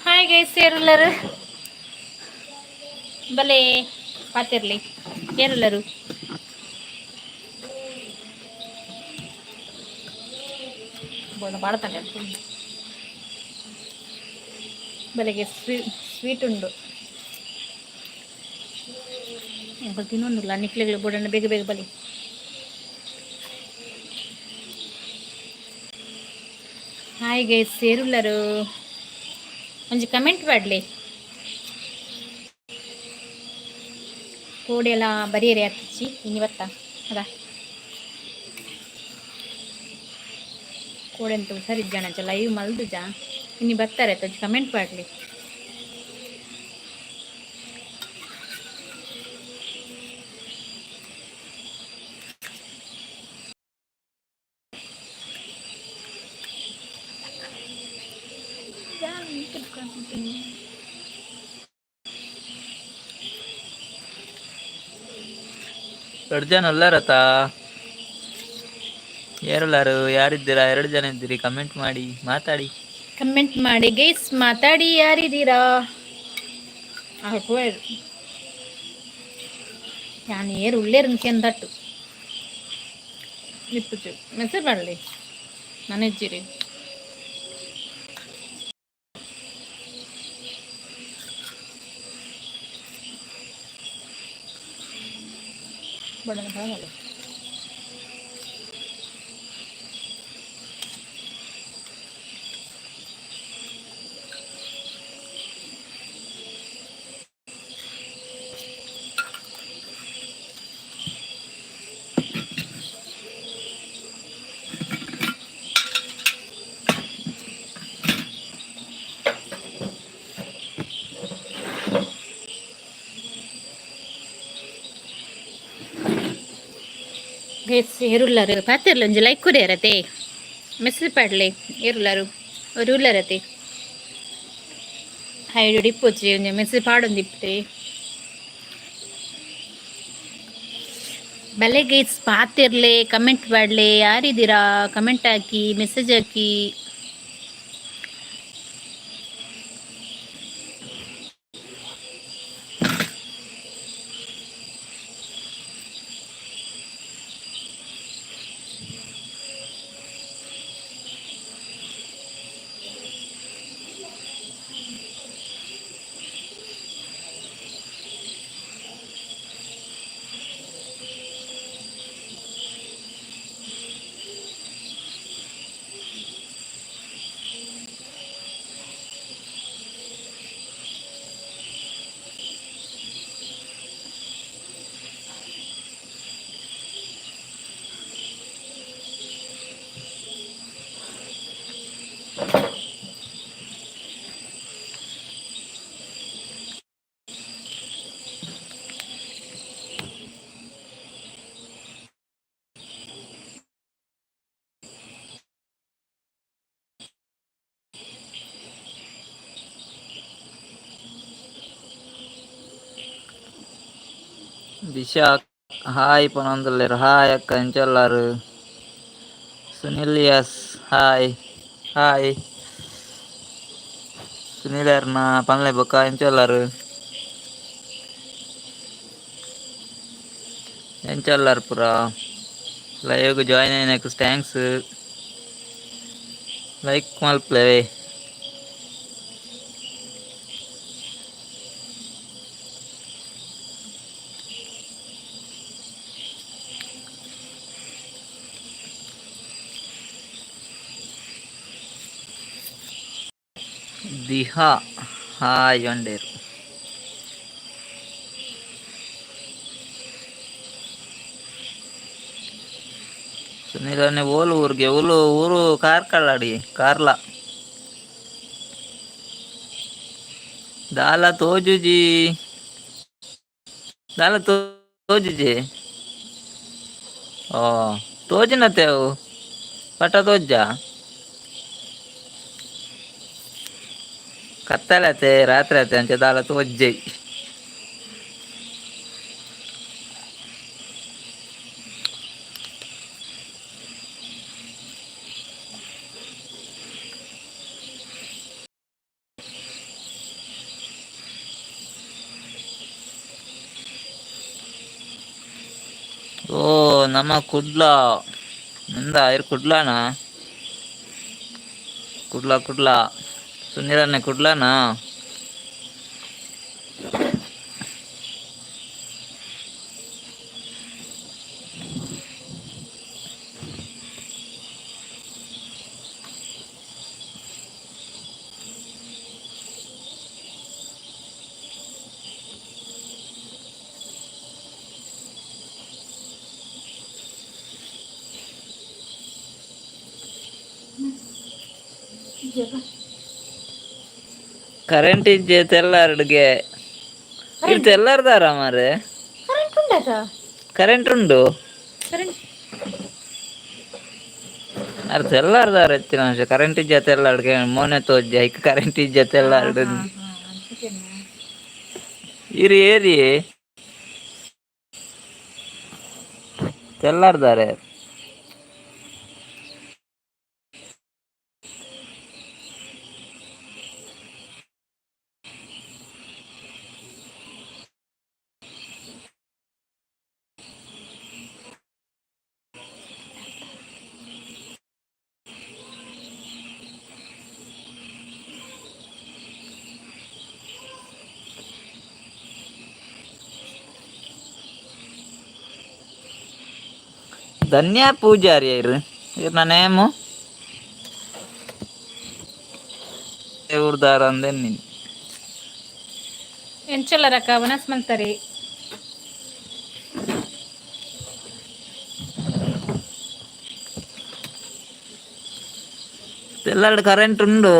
Hi guys, ಏರುಲ್ಲರು? ಬಲೆ ಪಾತಿರ್ಲಿ, ಏರುಲ್ಲರು? ಪಾಡ್ತಾನೆ. ಬೆಳಗ್ಗೆ sweet ಉಂಡು ಎಂಕುಲು ತಿನ್ನೊಂದುಲ್ಲ. ನಿಕ್ಲೆಗ್ಲ ಬೋಡಂಡ ಬೇಗ ಬೇಗ ಬಲಿ. ಹಾಯ್ ಗೈಸ್, ಏರುಲ್ಲರು? ಒಂಜಿ ಕಮೆಂಟ್ ಪಾಡ್ಲೆ. ಕೋಡೆಲ್ಲ ಬರಿಯರೆ ಆತಿಚ್ಚಿ ಇನಿ ಬತ್ತ ಅದ. ಕೋಡೆ ಅಂತ ಹುಷಾರಿಜ್ಜಾಣ, ಲೈವ್ ಮಲ್ದುಜ. ಇನಿ ಬರ್ತಾರೆ, ಒಂಜಿ ಕಮೆಂಟ್ ಪಾಡ್ಲೆ. ಎರಡು ಜನ ಉಲ್ಲಾರತ? ಯಾರುಲ್ಲಾರು? ಯಾರಿದ್ದೀರಾ? ಎರಡು ಜನ ಇದ್ದೀರಿ. ಕಮೆಂಟ್ ಮಾಡಿ, ಮಾತಾಡಿ. ಕಮೆಂಟ್ ಮಾಡಿ ಗೈಸ್, ಮಾತಾಡಿ. ಯಾರಿದ್ದೀರಾ? ಯಾನ್ ಏರು ಉಳ್ಳೇರು ಕೆಂದಟ್ಟು ಇಪ್ಪುಚು. ಮೆಸೇಜ್ ಮಾಡಲಿ. ನನೆಜ್ಜಿರಿ. ಬಡನ ಬರಲ್ಲ. ಗೈಸ್, ಏರುಲ್ಲಾರು ಪಾತೆರ್ಲ, ಒಂಜಿ ಲೈಕ್ ಕೊರಿಯರತೆ, ಮೆಸೇಜ್ ಪಾಡ್ಲೆ. ಏರುಲ್ಲಾರು ഒരു ಉಲ್ಲರತೆ ಹೈಡ್ ಇಪ್ಪೊಚ್ಚಿ, ಒಂಜಿ ಮೆಸೇಜ್ ಪಾಡೊಂದಿಪ್ಪೆ. ಬಲೆ ಗೈಸ್, ಪಾತಿರ್ಲೆ, ಕಮೆಂಟ್ ಪಾಡ್ಲೆ. ಯಾರಿದ್ದೀರಾ? ಕಮೆಂಟ್ ಹಾಕಿ, ಮೆಸೇಜ್ ಹಾಕಿ. ದಿಶಾ ಹಾಯ್ ಪನೊಂದುಲ್ಲೆರ್. ಹಾಯ್ ಅಕ್ಕ, ಎಂಚೊಲ್ಲಾರು? Sunil yes hi. Hi Sunil ಅರ್ನ ಪನ್ಲೆ ಬೊಕ್ಕ ಎಂಚೊಲ್ಲಾರು? ಎಂಚೊಲ್ಲಾರು ಪೂರ? ಲೈವ್ ಜಾಯಿನ್ ಆಯಿನಕ್ thanks. Like ಮಲ್ಪುಲೆ. ದಿಹಾ ಹಾಯ್ ಪಂಡೆರ್. ಸುನಿಲ್ ಅಣ್ಣೆ ಓಲು ಊರಿಗೆ? ಓಲು ಊರು? ಕಾರ್ಕಳ ಅಡಿ, ಕಾರ್ಲ. ದಾಲ ತೋಜುಜಿ, ದಾಲ ತೋಜುಜಿ. ಓ ತೋಜಿನತೆ ಅವು ಪಟ ತೋಜ್ಜ. ಕತ್ತಲತೆ, ರಾತ್ರಿ ಆತೆ, ಅಂಚ ದಾಲ ತೋಜ್ಜೈ. ಓ ನಮ್ಮ ಕುಡ್ಲ ಎಂದ ಇರ್ ಕುಡ್ಲಾನಾ? ಕುಡ್ಲ ಕುಡ್ಲ. ಸುನೀಲನ್ನೇ ಕುಡ್ಲನಾ? ಕರೆಂಟ್ ಇಜ್ಜೆ ತೆಲ್ಲಾರ್ಡ್ಗೆ. ಇರ್ ತೆಲ್ಲಾರ್ದಾರ ಮಾರೆ. ಕರೆಂಟ್ ಉಂಡಾ? ಕರೆಂಟ್ ಉಂಡು. ಕರೆಂಟ್. ಅರ್ ತೆಲ್ಲಾರ್ದಾರ ಎತ್ತಿನ ಅಂಶ. ಕರೆಂಟ್ ಇಜ್ಜೆ ತೆಲ್ಲಾರ್ಡ್ಗೆ, ಮೋನೆ ತೋಜ್ಜೆ ಐಕ್ ಕರೆಂಟ್ ಇಜ್ಜೆ ತೆಲ್ಲಾರ್ಡ್. ಇರಿ ಏರಿ ತೆಲ್ಲಾರ್ದಾರೆ. ಧನ್ಯಾ ಪೂಜಾರಿ ಇರು ಇರ್ನ ನೇಮು ಊರ್ದಾರ ಅಂದೆ ನೀನು. ಎಂಚೊಲ್ಲರಕ್ಕ, ವನಸ್ ಮಲ್ತರಿ? ಎಲ್ಲಾಡು ಕರೆಂಟ್ ಉಂಡು,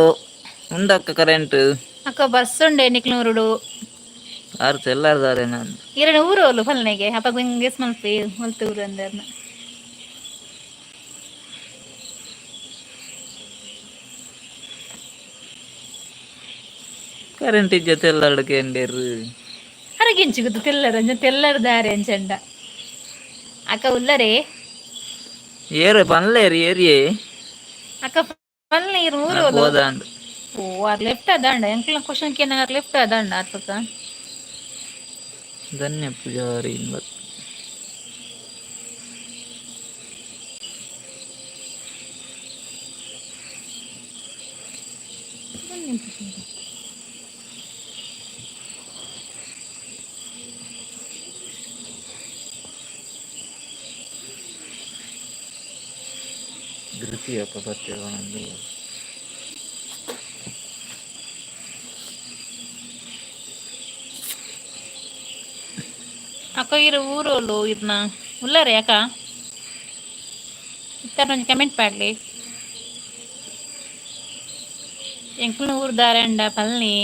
ಉಂಡಕ್ಕ ಕರೆಂಟ್. ಅಕ್ಕ, ಬಸ್ ಉಂಡೆ ನಿಕ್ಲೂರುಡು? ಆರು ತೆಲ್ಲಾರ್ದಾರೆ ನಾನು. ಇರಣ ಊರೋಲು ಫಲ್ನೆಗೆ ಅಪ್ಪ ಗೆಸ್ ಮಲ್ಪಿ ಮಲ್ತು ಊರು ಅಂದರ್ನ. ಕರೆಂಟ್ ಇಜ್ಜ ತೆಲ್ಲಾಡು ಕೇಂಡೇರು. ಅರಗಿಂಚಿ ಗೊತ್ತು ತೆಲ್ಲರ ತೆಲ್ಲರ ದಾರೆ ಅಂಚಂಡ. ಅಕ್ಕ, ಉಲ್ಲರೇ? ಏರು ಪನ್ಲೇರು ಏರಿಯೇ. ಅಕ್ಕ, ಪಲ್ನೆ ಇರು ಊರೋಲು? ಹೋದಾಂಡ್. ಓ, ಆರ್ ಲೆಫ್ಟ್ ಅದಾಂಡ. ಎಂಕ್ಲ ಕ್ವಶನ್ ಕೇನ ಲೆಫ್ಟ್ ಅದಾಂಡ ಆತ್ಪಕ್ಕ. ಧನ್ಯ ಪೂಜಾರಿ. ಧೃತಿಯಪ್ಪ ಬತ್ತೆ. ಅಕ್ಕ, ಇರು ಊರೋಲು ಇರ್ನ ಉಲ್ಲರೆ ಅಕ್ಕ? ಇತ್ತರ ಒಂಜಿ ಕಮೆಂಟ್ ಪಾಡ್ಲಿ. ಎಂಕ್ಲ ಊರು ದಾರಂಡ ಪಲ್ನಿ.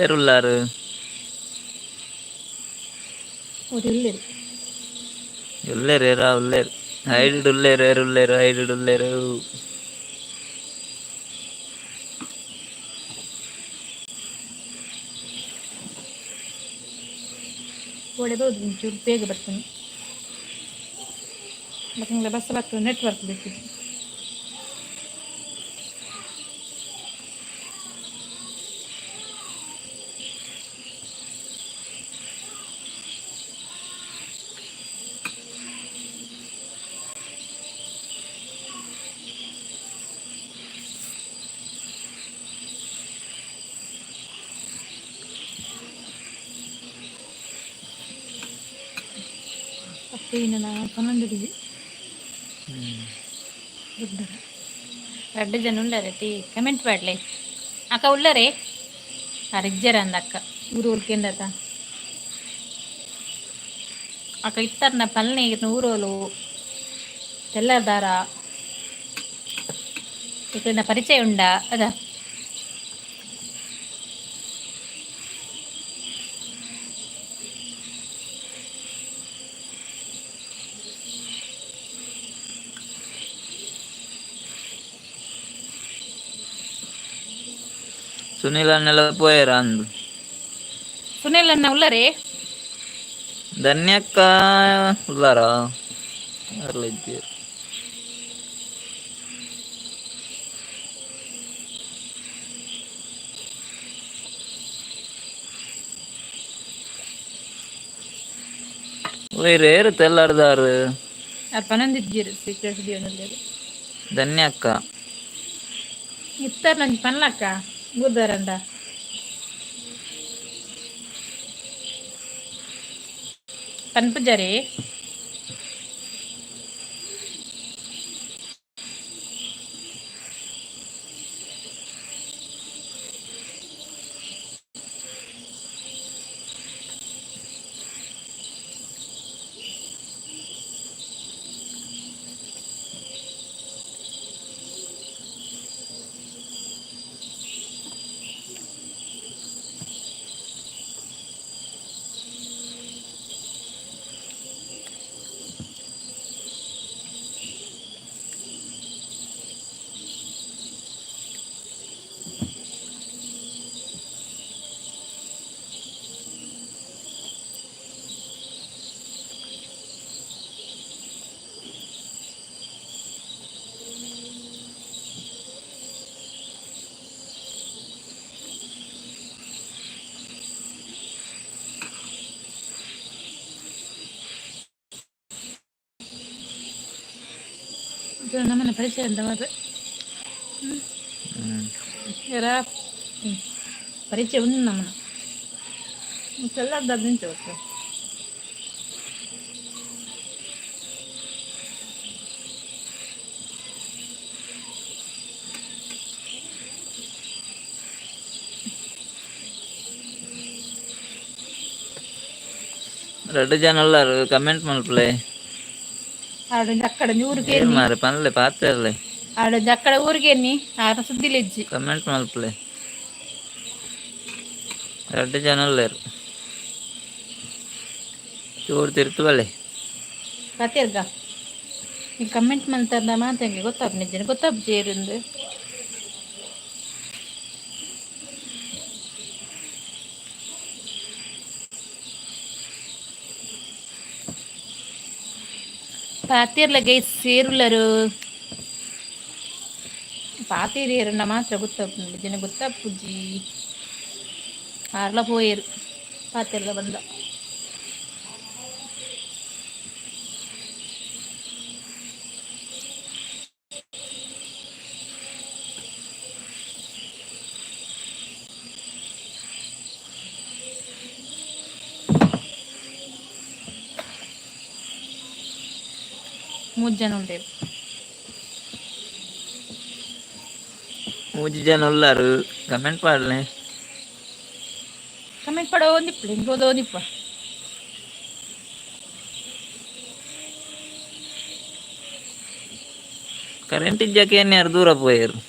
ಏರುಲ್ಲಾರು? ಉಲ್ಲೇರು. ಉಲ್ಲೇರು, ಏರಾ ಉಲ್ಲೇರು, ಹೈಡ್ ಉಲ್ಲೇರು, ಏರು ಉಲ್ಲೇರು, ಹೈಡ್ ಉಲ್ಲೇರು. ಓಡೆ ಬರೋದು ಒಂಚೂರು ಬೇಗ ಬರ್ತೇನೆ. ಯಾಕಂದ್ರೆ ಬಸ್ ಬರ್ತದೆ, ನೆಟ್ವರ್ಕ್ ಬೇಕಿತ್ತು. ಅಪ್ಪ, 12. ರಡ್ಡು ಜನ ಉಳ್ಳಾರೆ ಟಿ ಕಮೆಂಟ್ ಪಾಡ್ಲೆ. ಅಕ್ಕ, ಉಳ್ಳರೆ? ಅರಿಜ್ಜರ ಅಂದ ಅಕ್ಕ. ಊರು ಉಳ್ಕೆಂಡತ ಅಕ್ಕ. ಇತ್ತರ್ನ ಪಲ್ನೆ ಊರೋಲು ತೆಲ್ಲರ್ದಾರ? ಇಕ್ಲಿನ ಪರಿಚಯ ಉಂಡಾ ಅದ? ಸುನಿಲ್ ಅನ್ನೆಲ್ಲ ಪೋಯರ ಅಂದು. ಸುನಿಲ್ ಅನ್ನ ಉಳ್ಳರೆ? ಧನ್ಯಕ್ಕ ಉಲ್ಲಾರ? ಅರ್ಲ ಇದ್ದೀರ್. ಒಯ್ರು ಏರು ತೆಲ್ಲಾರ್ದಾರು? ಅದು ಪನೊಂದಿದ್ದೀರು ಸೀಕ್ರೆಟ್ ದೇವನಲ್ಲಿ. ಧನ್ಯಕ್ಕ. ಇತ್ತಾರ ನಂಗೆ ಪನ್ಲಕ್ಕ ಊರ್ದಾರಂಡ. ಪನ್ಪುಜಾರಿ. ಇದು ನಮ್ಮನ್ನ ಪರಿಚಯ ಅಂತ ಮಾತ್ರ. ಎರ ಪರಿಚಯ ಉಂಡು ನಮ್ಮನ ತೆಲ್ಲಾರ್ದ ನಿಂಚ ಗೊತ್ತು. ರಡ್ಡು ಜನ ಉಲ್ಲಾರು, ಕಮೆಂಟ್ ಮಲ್ಪಲೆ. ಆಡೊಂಜಿ ಅಕ್ಕಡ ಒಂಜಿ ಊರಿಗೆ. ಏರ್ ಮಾರೆ, ಪನ್ಲೆ, ಪಾತೆರ್ಲೆ. ಆಡೊಂಜಿ ಅಕ್ಕಡ ಊರಿಗೆ ಎನ್ನಿ ಆರ ಸುದ್ದಿಲೆಜ್ಜಿ. ಕಮೆಂಟ್ ಮಲ್ಪಲೆ, ರಡ್ಡು ಜನ ಉಲ್ಲೇರು, ಚೂರು ತಿರ್ತು ಬಲೆ. ಪಾತೆರ್ಗ. ಈ ಕಮೆಂಟ್ ಮಂತಂದ ಮಾತಂಗೆ ಗೊತ್ತಾಪುನಿಜ್ಜಿ, ಗೊತ್ತಾಪುಜಿ ಏರುಂದು. ಪಾತೆರ್ಲ ಗೈಸ್, ಏರುಲ್ಲರು? ಪಾತೆರ್ ಏರುಂಡ ಮಾತ್ರ ಗೊತ್ತಾಪುಂಡು, ಜನ ಗೊತ್ತಾಪುಜಿ. ಆರ್ಲ ಪೋಯೆರು, ಪಾತೆರ್ಲ ಬಂದ. ಮೂರು ಜನ ಉಂಟು. ಮೂಜಿ ಜನ ಉಲ್ಲಾರು, ಕಮೆಂಟ್ ಪಾಡ್ಲೆ. ಕಮೆಂಟ್ ಪಡೋಂದಿಪ್ಪು, ಹಿಂಗೋದೋಂದಿಪ್ಪ. ಕರೆಂಟ್ ಇಜ್ಜಕ್ಕೆ ಏನ್ಯಾರು ದೂರ ಪೋಯರು.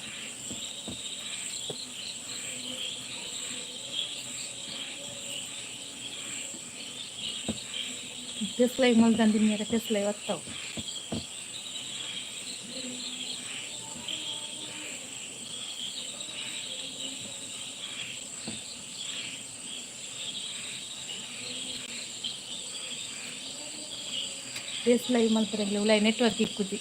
ಫೇಸ್ ಲೈವ್ ಮಲ್ತಂದಿನ್ಯಾರ, ಫೇಸ್ ಲೈವ್ ಅತ್ತವು. ಫೇಸ್ ಲೈವ್ ಮಲ್ಪರೆಂಗ್ಲೆ ಉಲಾಯಿ ನೆಟ್ವರ್ಕ್ ಇಕ್ಕುಜಿ.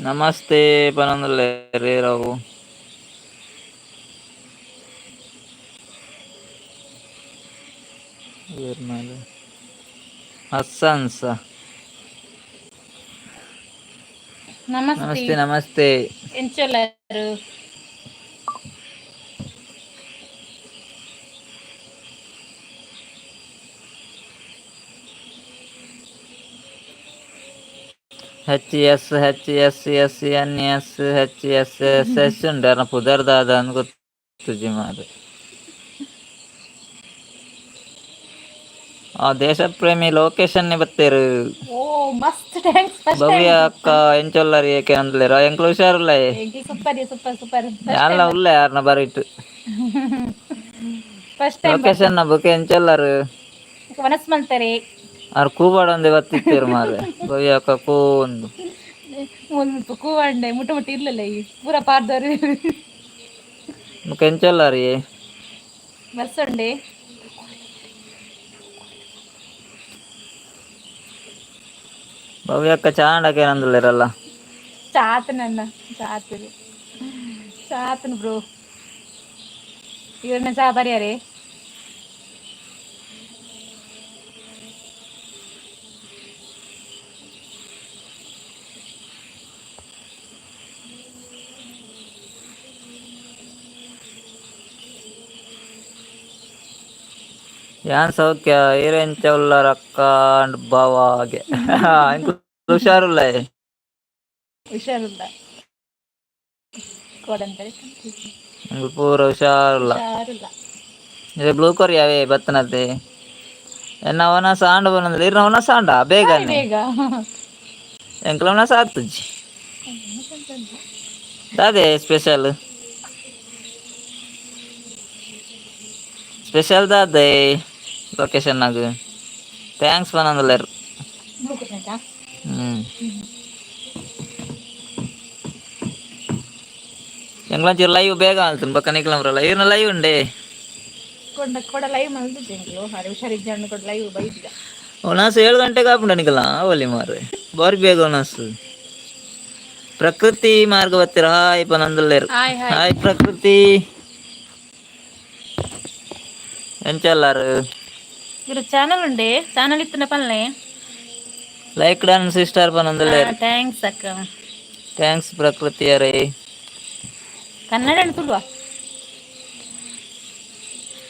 ನಮಸ್ತೆ ಪನೊಂದುಲ್ಲೆ ರಾವು. ಏರ್ ಮಾರೆ? ಹಸ್ಸನ್ಸ. Namaste. Namaste, namaste. ಎಂಚೊಲ್ಲರು? H S H S S N S H S S S ಉಂಡು. ಅರ್ನ ಪುದರ್ ದಾದ ಅಂದ್ ಗೊತ್ತುಜಿ ಮಾರೆ. ಆ ದೇಶಪ್ರೇಮಿ ಲೊಕೇಶನ್ ಬತ್ತೇರು. ಓ, ಮಸ್ತ್ thanks, first. ಭವ್ಯ ಅಕ್ಕ, ಎಂಚೊಲ್ಲರಿ ಏಕೆ ಅಂದ್ಲೇರ? ಎಂಕ್ಲು ಹುಷಾರುಲ್ಲ. Super, super, super. ಯಾನ್ಲ ಉಲ್ಲೆ ಯಾರ್ನ ಬರಿಟ್. First time. ಲೊಕೇಶನ್ ನ ಬುಕ್ ಎಂಚೊಲ್ಲರು? ವನಸ್ ಮಲ್ತಾರೆ. ಆರ್ ಕೂಬಾಡೊಂದೆ ಬತ್ತಿತ್ತೇರು ಮಾರೆ, ಭವ್ಯ ಅಕ್ಕ ಕೂ ಒಂದು. ಮುಲ್ಪ ಕೂವಂಡೆ ಮುಟ್ಟ ಮುಟ್ಟ ಇರ್ಲಿಲ್ಲ, ಈ ಪೂರ ಪಾರ್ದವರು. ಬುಕ್ ಎಂಚೊಲ್ಲರಿ? ಬರ್ಸೊಂಡೆ. ಭವ್ಯ ಅಕ್ಕ ಚಾಂಡಕ್ಕೆ ಏನಂದ್ಲೇರಲ್ಲ? ಚಾತನಣ್ಣ, ಚಾತನು, ಚಾತನು ಬ್ರೋ. ಇವ್ರನ್ನ ಚಾ ಬರ್ಯಾರೆ. ಯಾನ್ ಸೌಖ್ಯ, ಈರೆಂಚ ಉಲ್ಲರ್ ಅಕ್ಕ ಅಂಡ್ ಬಾವಾಗೆ? ಎಂಕ್ಲು ಹುಷಾರುಲ್ಲ. ಹುಷಾರುಲ್ಲ ಕೋಡಂತಾರೆ. ಎಂಕ್ಲು ಪೂರ ಹುಷಾರುಲ್ಲ. ಹುಷಾರುಲ್ಲ. ಇದು ಬ್ಲೂ ಕೊರಿಯಾವೇ ಬತ್ತನತೆ. ಎನ್ನ ಅವನ ಸಾಂಡ್ ಬನ್ನಂದ್ರೆ ಇರ್ನ ಅವನ ಸಾಂಡ ಬೇಗನೆ. ಬೇಗ. ಎಂಕ್ಲ ಅವನ ಸಾತುಜಿ. ದಾದೆ ಸ್ಪೆಷಲ್? ಸ್ಪೆಷಲ್ ದಾದೆ ಲೊಕೇಶನ್ ನಾಗ thanks ಪನಂದುಲ್ಲೆರ್. ಎಂಗ್ಲಂಚೂರು ಲೈವ್ ಬೇಗ ಆಲ್ತುಂಡು ಬೊಕ್ಕ ನಿಕ್ಲಂಬ್ರ ಲೈವ್ ಲೈವ್ ಉಂಡೆ. ಕೊಂಡ ಕೊಡ ಲೈವ್ ಮಲ್ದಿದ್ದೆ ಎಂಕ್ಲು ಅರೆ ಹುಷಾರಿಜ್ಜಾಂಡ ಕೊಡ ಲೈವ್ ಬೈದಿದ. ಒಣಸ್ 7 ಗಂಟೆಗೆ ಆಪುಂಡ ನಿಕಲ ಅವಲಿ ಮಾರ್ರೆ, ಬಾರಿ ಬೇಗ ಒಣಸ್. ಪ್ರಕೃತಿ ಮಾರ್ಗ ಬತ್ತೀರ, ಹಾಯ್ ಪನಂದುಲ್ಲೆರ್. Hi hi. ಹಾಯ್ ಪ್ರಕೃತಿ, ಎಂಚಲ್ಲಾರು? ಇರು ಚಾನಲ್ ಉಂಡೆ, ಚಾನಲ್ ಇತ್ತನ ಪನ್ಲೆ. ಲೈಕ್ ಡನ್ ಸಿಸ್ಟರ್ ಪನಂದುಲ್ಲೆರ್. Thanks ಅಕ್ಕ. Thanks ಪ್ರಕೃತಿ ಅರೇ. ಕನ್ನಡ ತುಳುವ?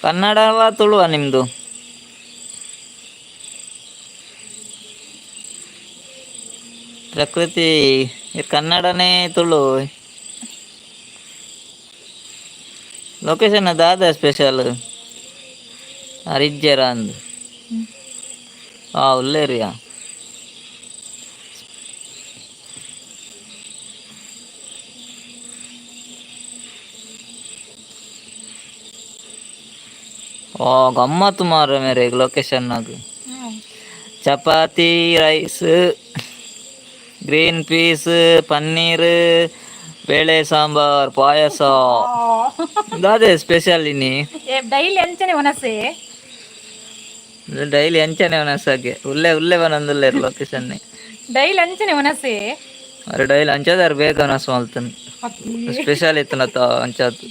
ಕನ್ನಡವ ತುಳುವ ನಿಮ್ದು? ಪ್ರಕೃತಿ, ಕನ್ನಡನೇ ತುಳು? ಲೊಕೇಶನ್ ದಾದ ಸ್ಪೆಷಲ್? ಅರಿಜ್ಜರ ಅಂದ್ ಆ ಉಲ್ಲೇರಿಯಾ? ಓ ಗಮ್ಮತ್ತು ಮಾರ್ರೆ ಮೇರೆ ಲೊಕೇಶನ್ ನಾಗ. Chapati, rice, green peas, paneer, ಬೇಳೆ ಸಾಂಬಾರ್, ಪಾಯಸ. ದಾದೆ ಸ್ಪೆಷಲ್ ಇನ್ನಿ? ಡೈಲಿ ಅಂಚನೆ ಒನಸೆ. ಡೈಲಿ ಅಂಚನೆ ಒನಸಾಗೆ ಉಲ್ಲೆ ಉಲ್ಲೆ ಬನಂದುಲ್ಲೇರು ಲೊಕೇಶನ್. ಡೈಲಿ ಅಂಚನೆ ಒನಸೆ. ಅರೆ, ಡೈಲಿ ಅಂಚದಾರು ಬೇಗ ಒನಸ್ ಮಲ್ತನ್, ಸ್ಪೆಷಲ್ ಇತ್ತನತ ಅಂಚಾತು.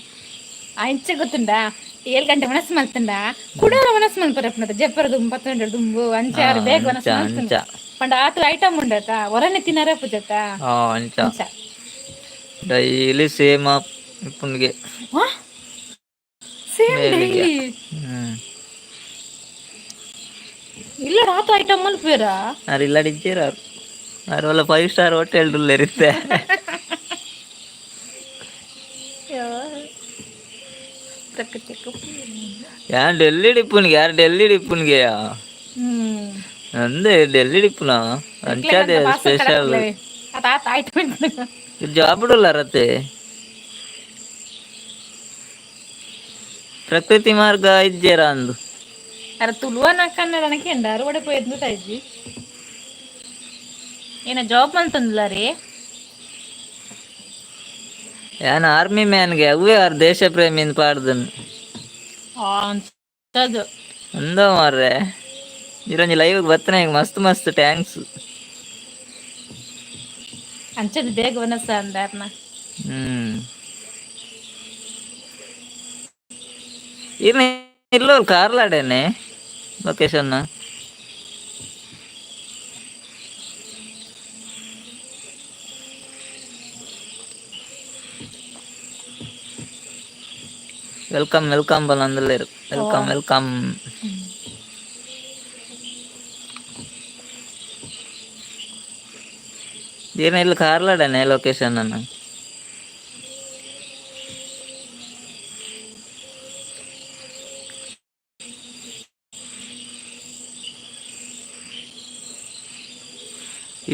ಅಂಚೆ ಗೊತ್ತುಂಡಾ, 7 ಗಂಟೆ ಒಣಸ್ ಮಲ್ತಂಡ ಕುಡೋರ ಒಣಸ್ ಮಲ್ಪರಪ್ಪನದ ಜಪ್ಪರ ದುಂಬು ಪತ್ತೊಂಡ ದುಂಬು ಅಂಚೆ ಆರು ಬೇಗ ಒಣಸ್ ಅಂಚ. ಮಲ್ತುಂಡು. ಅಂಚ. ಪಂಡ ಆತು ಐಟಮ್ ಉಂಡತ ಹೊರನೆ ತಿನ್ನರ ಪೂಜತ. ಹಾ, ಅಂಚ. ಅಂಚ. ಡೈಲಿ ಸೇಮ್ ಇಪ್ಪುನ್ಗೆ. Same daily. ಇಲ್ಲ, ರಾತ ಐಟಮ್ ಮಲ್ಪೇರಾ? ಅರೆ, ಇಲ್ಲ, ಇಜ್ಜೇರ ಅರೆ ಒಲ್ಲ ಫೈವ್ ಸ್ಟಾರ್ ಹೋಟೆಲ್ ಇರುತ್ತೆ. ಪ್ರಕೃತಿ. ಯಾನ್ ಡೆಲ್ಲಿ ಡಿಪ್ಪುನ್ಗೆ, ಯಾರು ಡೆಲ್ಲಿ ಡಿಪ್ಪುನ್ಗೆಯಾ? ಅಂದೆ ಡೆಲ್ಲಿ ಡಿಪ್ಪುನ ಅಂಚಾದೆ ಸ್ಪೆಷಲ್. ಆತ ಐಟಮ್. ಜಾಬ್ ರತೆ ಪ್ರಕೃತಿ ಮಾರ್ಗ ಇಜ್ಜೇರ ಅಂದು. ಅರೆ, ತುಳುವನ ಕನ್ನಡನ ಕೆಂಡ ಅರು ಒಡೆ ಪೋಯ್ದು ತಾಯಿಜಿ. ಏನ ಜಾಬ್ ಮಲ್ತಂದ್ಲ ರೀ? ಯಾನ್ ಆರ್ಮಿ ಮ್ಯಾನ್ಗೆ, ಅವೇ ಆರ್ ದೇಶ ಪ್ರೇಮಿಂದ ಪಾಡ್ದನ್. ಅದು. ಅಂದ ಮಾರ್ರೆ, ಇರಂಜಿ ಲೈವ್ ಬತ್ತನೆ ಮಸ್ತ್ ಮಸ್ತ್ thanks. ಅಂಚದ ಬೇಗ ಒನಸ ಅಂದಾರ್ನ. ಇರ್ನ ಇಲ್ಲೋ ಕಾರ್ಲಾಡೇನೆ ಲೊಕೇಶನ್. Welcome welcome ಬಲಂದಲ್ಲೇರು, welcome welcome. ಈರ್ನ ಇಲ್ಲಿ ಕಾರ್ಲಾಡೇನೆ ಲೊಕೇಶನ್ ಅನ್ನ.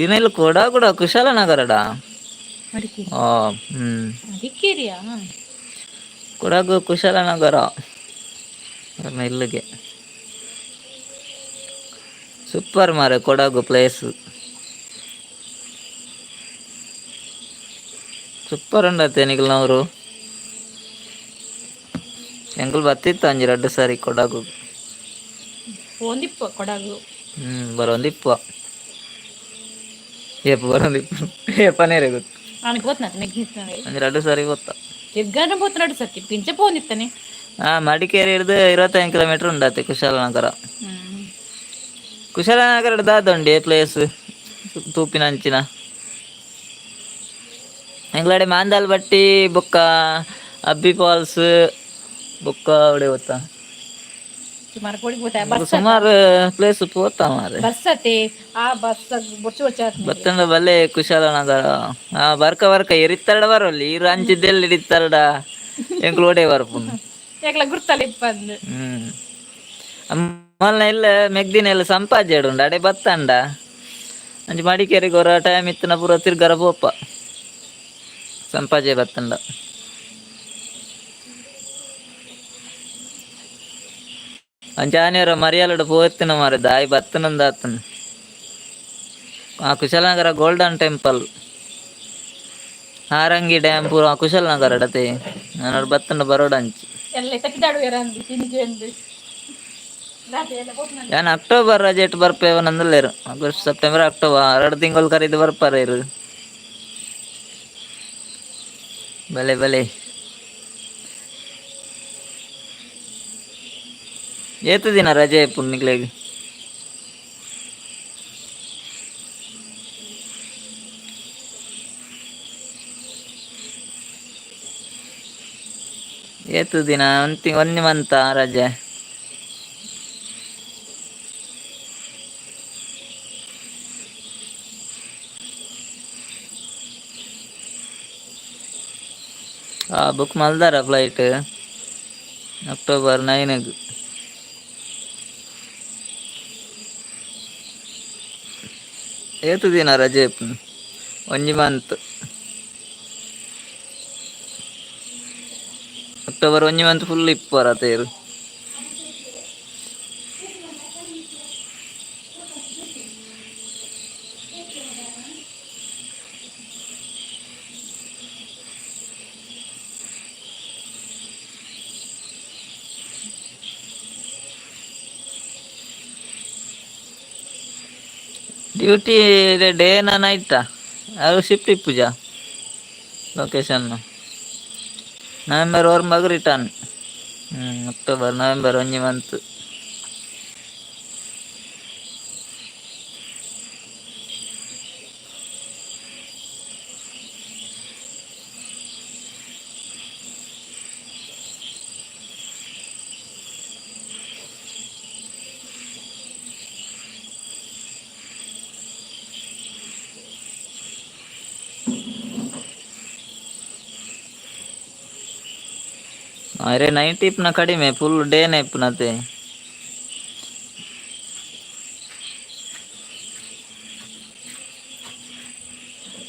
ಈರ್ನ ಇಲ್ಲಿ ಕೂಡ ಕೂಡ ಕುಶಾಲನಗರಡ. ಮಡಿಕೇರಿ. ಆ ಮಡಿಕೇರಿಯಾ? ಕೊಡಗು ಕುಶಾಲನಗರ ಇಲ್ಲಿಗೆ. ಸೂಪರ್ ಮಾರೆ ಕೊಡಗು ಪ್ಲೇಸ್, ಸೂಪರ್ ಉಂಡತ್ತೆ. ನಿಗಲ್ನವರು ಎಂಕುಲು ಬತ್ತಿತ್ತು ಅಂಜಿ ರಡ್ಡು ಸಾರಿ ಕೊಡಗು. ಪೋಂದಿಪ್ಪ ಕೊಡಗು. ಬರೋಂದಿಪ್ಪ, ಏಪ ಬರೋಂದಿಪ್ಪ ಏಪನೇ ಗೊತ್ತು. ಅವನಿಗೆ ಗೊತ್ತನಾತ ಮೆಗ್ನಿಸ್ತಾನೆ. ಅಂಜಿ ರಡ್ಡು ಸಾರಿ ಗೊತ್ತಾ? ತಿರ್ಗಾನ ಪೋತನಾಡು ಸತ್ಯ ಪಿಂಚ ಪೋಂದಿತ್ತಾನೆ. ಹಾ, ಮಡಿಕೇರಿ ಹಿಡ್ದು 25 ಕಿಲೋಮೀಟರ್ ಉಂಡಾತೆ ಕುಶಾಲನಗರ. ಕುಶಾಲನಗರ ದಾದ ಉಂಡೆ ಪ್ಲೇಸ್ ತೂಪಿನಂಚಿನ? ಎಂಗ್ಲಾಡೆ ಮಾಂದಾಲ್ ಬಟ್ಟಿ ಬೊಕ್ಕ ಅಬ್ಬಿ ಫಾಲ್ಸ್ ಬೊಕ್ಕ ಅವಡೆ ಗೊತ್ತಾ? ಸುಮಾರು ಕೋಡಿ ಪೋತ ಬಸ್. ಸುಮಾರು ಪ್ಲೇಸ್ ಪೋತ ಮಾರೆ. ಬಸ್ ಅತೆ, ಆ ಬಸ್ ಬೊಚ್ಚು ಬೊಚ್ಚ. ಬತ್ತಂಡ ಬಲ್ಲೆ ಕುಶಾಲನಗರ. ಹಾ, ಬರ್ಕ ಬರ್ಕ ಎರಿತ್ತರಡ ಬರೋಲ್ಲಿ ಇರು ಅಂಚಿದ್ದೆಲ್ಲಿ ಇಡಿತ್ತರಡ ಎಂಕ್ಲು ಓಡೆ ಬರ್ಪುನು. ಯಾಕಲ ಗುರ್ತಲ್ಲ ಇಪ್ಪಂದು. ಅಮ್ಮಲ್ನ ಇಲ್ಲ ಮೆಗ್ದಿನ ಎಲ್ಲ ಸಂಪಾಜೆ ಉಂಡು, ಅಡೆ ಬತ್ತಂಡ ಅಂಚ ಮಡಿಕೇರಿಗೆ ಹೊರ ಟೈಮ್ ಇತ್ತನ ಪೂರ ತಿರ್ಗರ ಪೋಪ ಸಂಪಾಜೆ ಬತ್ತಂಡ. ಅಂಚಾನೇರ ಮರಿಯಾಲಡ್ ಪೋತಿನ ಮಾರೆ ದಾಯಿ ಬತ್ತನಂದಾತನ. ಆ Kushalnagar golden temple, Harangi dam ಪೂರ ಕುಶಲನಗರ ಅಡತೆ. ನಾನು ಬತ್ತನ ಬರೋಡ ಅಂಚಿ. ಎಲ್ಲ ತಕ್ಕಿದಾಡುವೆರ ಅಂದು ತಿನಿಗೆ ಅಂದು ರಾತ್ರಿ ಎಲ್ಲ ಪೋಪುನ. ಯಾನ್ ಅಕ್ಟೋಬರ್ ರಜೆಟ್ ಬರ್ಪೇವನಂದಲ್ಲೇರು. ಆಗಸ್ಟ್, ಸೆಪ್ಟೆಂಬರ್, ಅಕ್ಟೋಬರ್ 2 ತಿಂಗಳು ಕರೀದು ಬರ್ಪಾರ ಇರು. ಬಲೆ ಬಲೆ. ಏತು ದಿನ ರಜೆ ಪುಣ್ಣಿಗ್ಲೆಗ್? ಏತು ದಿನ? ಒಂತಿ ಒಂಜಿ ಮಂತ ರಜೆ? ಆ ಬುಕ್ ಮಲ್ದಾರ ಫ್ಲೈಟ್ ಅಕ್ಟೋಬರ್ 9. ಏತು ದಿನ ರಜೆ? ಒಂಜಿ ಮಂತ್. ಅಕ್ಟೋಬರ್ ಒಂಜಿ ಮಂತ್ ಫುಲ್ ಇಪ್ಪರ ತೇರು. ಡ್ಯೂಟಿ ಡೇನಾ ನೈಟಾ? ಅದು ಶಿಫ್ಟ್ ಇಪ್ಪುಜಾ? Location November 9 return. October November ಒಂಜಿ ಮಂತ್. ಅರೆ ನೈಟ್ ಇಪ್ಪುನ ಕಡಿಮೆ, ಫುಲ್ ಡೇನೆ ಇಪ್ಪುನತೆ.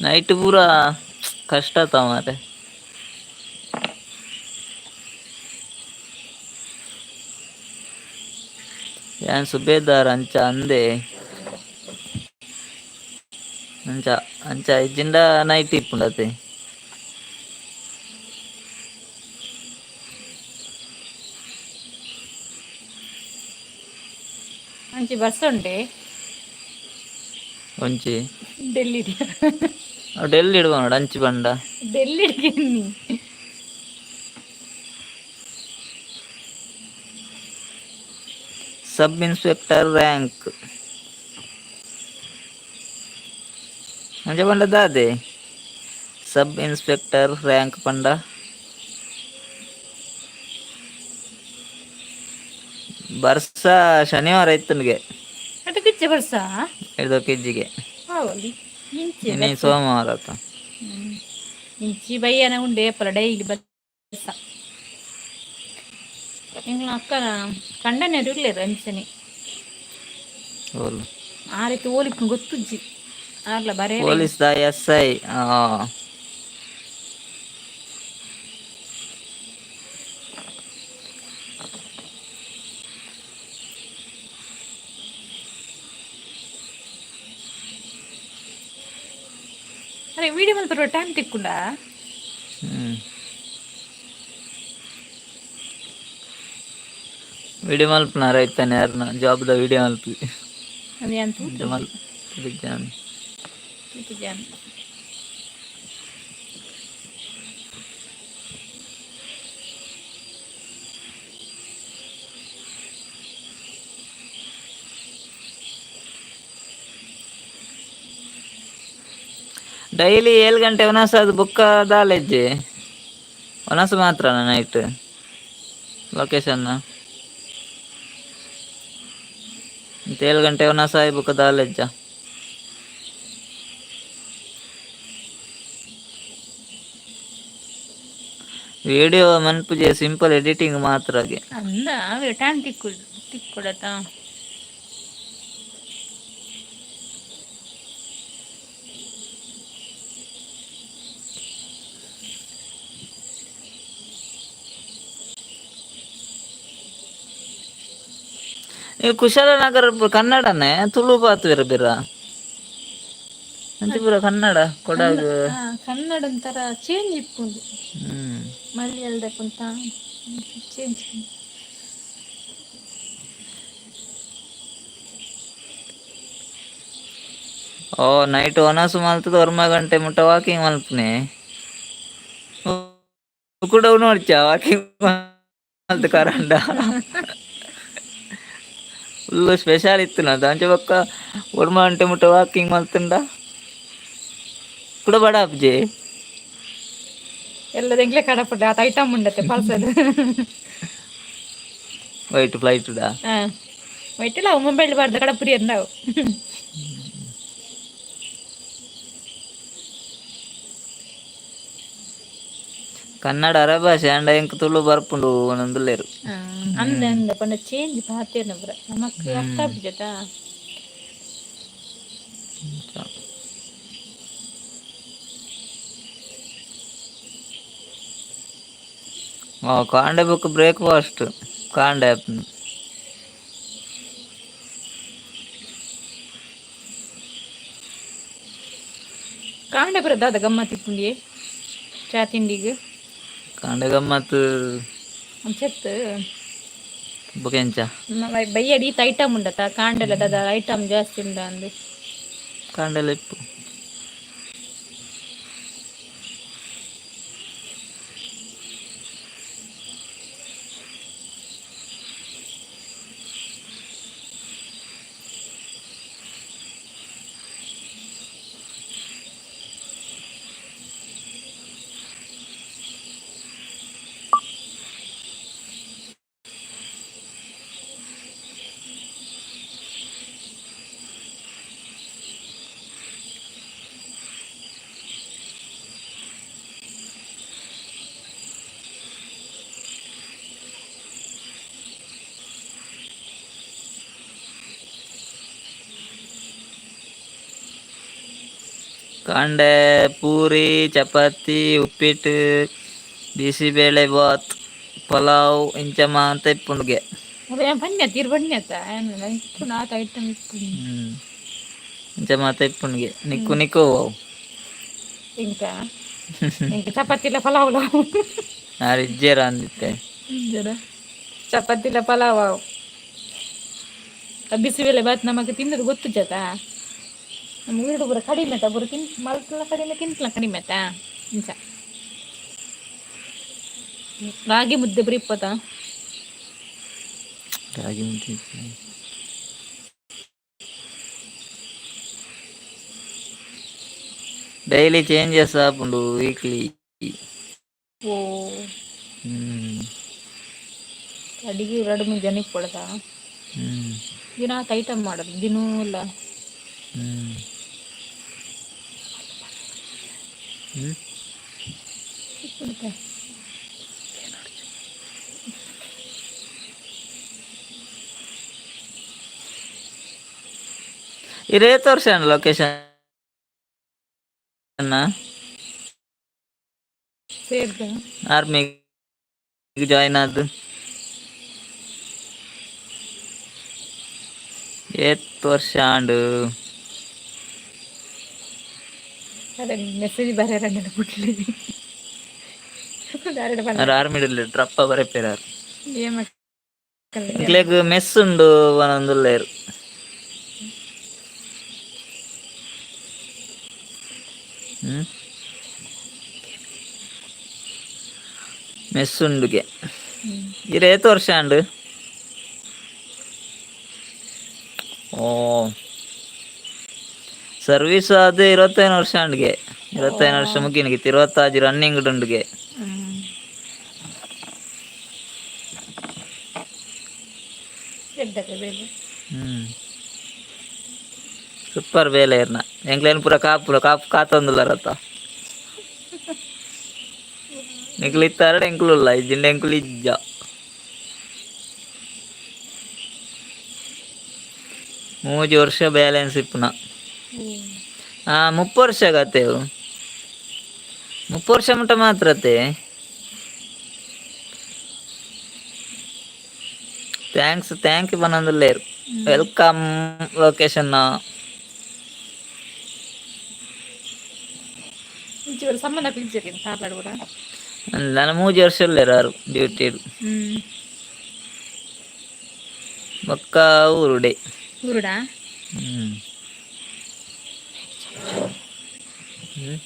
ನೈಟ್ ಪೂರ ಕಷ್ಟ ತ ಮಾರೆ. ಯಾನ್ ಸುಬೇದಾರ್ ಅಂಚ ಅಂದೆ. ಅಂಚ ಅಂಚ ಇಜ್ಜಿಂಡ ನೈಟ್ ಇಪ್ಪುಂಡತೆ. ಅಂಚಿ ಬಸ್ ಉಂಡೆ. ಒಂಚಿ ಡೆಲ್ಲಿ. ಡೆಲ್ಲಿ ಇಡುವ ಅಂಚಿ ಬಂಡ. ಡೆಲ್ಲಿ. ಸಬ್ ಇನ್ಸ್ಪೆಕ್ಟರ್ ರ್ಯಾಂಕ್ ಅಂಚ ಪಂಡ ದಾದೆ ಸಬ್ ಇನ್ಸ್ಪೆಕ್ಟರ್ ರ್ಯಾಂಕ್ ಪಂಡ? ಬರ್ಸ ಶನಿವಾರ ಇತ್ತನಿಗೆ. ಅಟಕಿಚ್ಚೆ ಬರ್ಸ. ಎಡ್ದೋ ಕೆಜಿಗೆ. ಆವಲಿ ಇಂಚಿ. ಇನಿ ಸೋಮವಾರ ಆತ. ಇಂಚಿ ಬಯ್ಯನ ಉಂಡೆ ಏಪಲ ಡೈಲಿ ಬರ್ಸ. ಎಂಗ್ಲ ಅಕ್ಕನ ಕಂಡನೆ ಇರ್ಲೇರು ಅಂಚನೆ. ಓಲು? ಆ ರೀತಿ ಓಲಿಪ್ಪು ಗೊತ್ತುಜ್ಜಿ ಆರ್ಲ ಬರೇ. Police the S I. ಅರೆ ವಿಡಿಯೋ ಮಲ್ಪರುವ ಟೈಮ್ ತಿಕ್ಕುಂಡಾ? ವಿಡಿಯೋ ಮಲ್ಪುನಾರ ಇತ್ತಾನೆ ಯಾರನ್ನ ಜಾಬ್ದ ವಿಡಿಯೋ ಮಲ್ಪಿ. ಅದು ಎಂತ? ಮಲ್ಪ ಜಾನ್. ಜಾನ್. ಡೈಲಿ 7 ಗಂಟೆ ಒನಸ್ ಅದು ಬುಕ್ಕ ದಾಲೆಜ್ಜೆ ಒನಸ್ ಮಾತ್ರ ನೈಟ್ ಲೊಕೇಶನ್. 7 ಗಂಟೆ ಒನಸ್ ಆಯಿ ಬುಕ್ಕ ದಾಲೆಜ್ಜ. ವಿಡಿಯೋ ಮನ್ಪುಜೆ, ಸಿಂಪಲ್ ಎಡಿಟಿಂಗ್ ಮಾತ್ರ. ಅಂದ ಅವೇ ಟೈಮ್ ತಿಕ್ಕು ತಿಕ್ಕೊಡತ್ತ. ಈ ಕುಶಾಲನಗರ ಕನ್ನಡನೇ ತುಳು ಪಾತ್ವೇರ ಬಿರ ಅಂಚಿಪುರ ಕನ್ನಡ ಕೊಡಗು. ಕನ್ನಡ ಒಂಥರ ಚೇಂಜ್ ಇಪ್ಪುಂಡು. ಮಲಯಾಳದ ಕುಂತ ಚೇಂಜ್. ಓ, ನೈಟ್ ಒನಸು ಮಲ್ತದ ಒರ್ಮ ಗಂಟೆ ಮುಟ್ಟ ವಾಕಿಂಗ್ ಮಲ್ಪನೆ ಕೂಡ ನೋಡ್ಚ ವಾಕಿಂಗ್ ಮಲ್ತ ಕರಂಡ ಫುಲ್ ಸ್ಪೆಷಲ್ ಇತ್ತು ನಾ ಅಂಚೆ ಬೊಕ್ಕ ಒರ್ಮ ಗಂಟೆ ಮುಟ್ಟ ವಾಕಿಂಗ್ ಮಲ್ತುಂಡ ಕೂಡ ಬಡ ಅಪ್ಜಿ. ಎಲ್ಲ ಎಂಗ್ಲೆ ಕಡಪಡ್ಡೆ ಆತ ಐಟಮ್ ಉಂಡತ್ತೆ ಪಾರ್ಸಲ್. ವೈಟ್ ಫ್ಲೈಟ್ ಡಾ. ಹಾ, ವೈಟಿಲ್ಲ ಅವು ಮೊಬೈಲ್ ಬಾರ್ದ ಕಡಪುರಿ ನಾವು. ಕನ್ನಡ ಅರೆಭಾಷೆ ಅಂಡ ಎಂಕ್ ತುಳು ಬರ್ಪುಂಡು ಒಂದೊಂದುಲ್ಲೇರು. ಅಂದ ಅಂದ ಪಂಡ ಚೇಂಜ್ ಪಾತೇನ ಪುರ ನಮಕ್ ಅರ್ಥ ಆಪುಜತಾ. ಓ, ಕಾಂಡೆ ಬುಕ್ ಬ್ರೇಕ್ಫಾಸ್ಟ್ ಕಾಂಡೆ. ಕಾಂಡೆ ಪುರ ದಾದ ಗಮ್ಮತ್ ಇಪ್ಪುಂಡಿಯೇ ಚಾ ತಿಂಡಿಗ್? ಕಾಂಡೆ ಗಮ್ಮತ್. ಅಂಚೆತ್. ಬೊಕೆಂಚ? ಬಯ್ಯಡಿ ಈತ ಐಟಮ್ ಉಂಡತ ಕಾಂಡೆಲ ದಾದ ಐಟಮ್ ಜಾಸ್ತಿ ಉಂಡ ಅಂದು. ಕಾಂಡೆಲ ಇಪ್ಪು. ಕಾಂಡೆ ಪೂರಿ, ಚಪಾತಿ, ಉಪ್ಪಿಟ್ಟು, ಬಿಸಿಬೇಳೆ ಬಾತ್, ಪಲಾವ್ ಇಂಚ ಮಾತ ಇಪ್ಪುಂಡುಗೆ. ಅದೇ ಬನ್ನಿ ತೀರ್ ಬನ್ನಿ ಅತ್ತ ಇಪ್ಪುಂಡು ಆತ ಐಟಮ್ ಇಪ್ಪುಂಡು. ಇಂಚ ಮಾತ ಇಪ್ಪುಂಡುಗೆ ನಿಕ್ಕು ನಿಕ್ಕು ಅವು. ಇಂಕ ಇಂಕ ಚಪಾತಿಲ ಪಲಾವ್. ನಾರು ಇಜ್ಜೇರ ಅಂದಿತ್ತೆ. ಚಪಾತಿಲ ಪಲಾವ್ ಅವು ಬಿಸಿಬೇಳೆ ಬಾತ್ ನಮಗೆ ತಿನ್ನೋದು ಗೊತ್ತು ಜತ. ನಮ್ಮ ಊರುಡು ಪೂರ ಕಡಿಮೆ ಆತ ಪೂರ ತಿನ್ ಮಲ್ಪಲ ಕಡಿಮೆ ತಿಂತಲ ಕಡಿಮೆ ಆತ. ಇಂಚ ರಾಗಿ ಮುದ್ದೆ ಪೂರ ಇಪ್ಪತ್ತ. ರಾಗಿ ಮುದ್ದೆ ಡೈಲಿ ಚೇಂಜಸ್ ಆಪುಂಡು ವೀಕ್ಲಿ. ಓ. ಅಡಿಗೆ ಎರಡು ಮೂರು ಜನ ಇಪ್ಪೊಳದ. ದಿನ ಐಟಮ್ ಮಾಡೋದು ದಿನೂ ಇಲ್ಲ. ಹ್ಮ್ ಹ್ಮ್ ಇಪ್ಪುಂಡು. ಇರೇತ್ ವರ್ಷ ಲೊಕೇಶನ್? ಸೇರ್ದ. ಆರ್ಮಿ ಜಾಯಿನ್ ಆದ್ ಏತ್ ವರ್ಷ ಆಂಡ್? ಅದೇ ಮೆಸೇಜ್ ಬರೆಯರ ಬಿಡ್ಲಿ. ಆರ್ಮಿ ಟ್ರಪ್ಪ ಬರೆಪೇರಾರ್. ಏಮ? ಎಂಕ್ಲೆಗ್ ಮೆಸ್ ಉಂಡು ಪನೊಂದುಲ್ಲೆರ್. ಮೆಸ್ ಉಂಡುಗೆ. ಇರ್ ಏತ್ ವರ್ಷ ಆಂಡ್? ಓ, ಸರ್ವಿಸ್ ಆದ್ 25 ವರ್ಷ ಆಂಡ್ಗೆ. 25 ವರ್ಷ ಮುಗಿನಿಗೆ 26 ರನ್ನಿಂಗ್ ಉಂಡುಗೆ. ಎಡ್ಡಕ್ಕೆ ಬೇಲೆ. ಸೂಪರ್ ಬೇಲೆ ಇರ್ನ. ಎಂಕ್ಲೇನ್ ಪೂರ ಕಾಪುರ ಕಾಪ್ ಕಾತೊಂದುಲ್ಲರತ್ತ. ನಿಕ್ಲು ಇತ್ತಾರಡ ಎಂಕುಲು ಇಜ್ಜಿಂಡ ಎಂಕುಲು ಇಜ್ಜ. ಮೂಜಿ ವರ್ಷ ಬ್ಯಾಲೆನ್ಸ್ ಇಪ್ಪುನ. ಆ 30 ವರ್ಷ ಗತೆವು 30 ವರ್ಷ ಮುಟ್ಟ ಮಾತ್ರತೆ. Thanks, thank you ಪನೊಂದುಲ್ಲೆರ್. Welcome location. ಇಂಚಿ ಸಂಬಂಧ ಇಜ್ಜೆರ್ ಕಾರ್ಲಾಡ್ ಕೂಡ. ನನ್ನ 3 ವರ್ಷ ಉಲ್ಲೆರ್ ಆರು ಡ್ಯೂಟಿ. ಬೊಕ್ಕ ಊರುಡೆ. ಊರುಡಾ? ಹ್ಮ್ ಹ್ಮ್.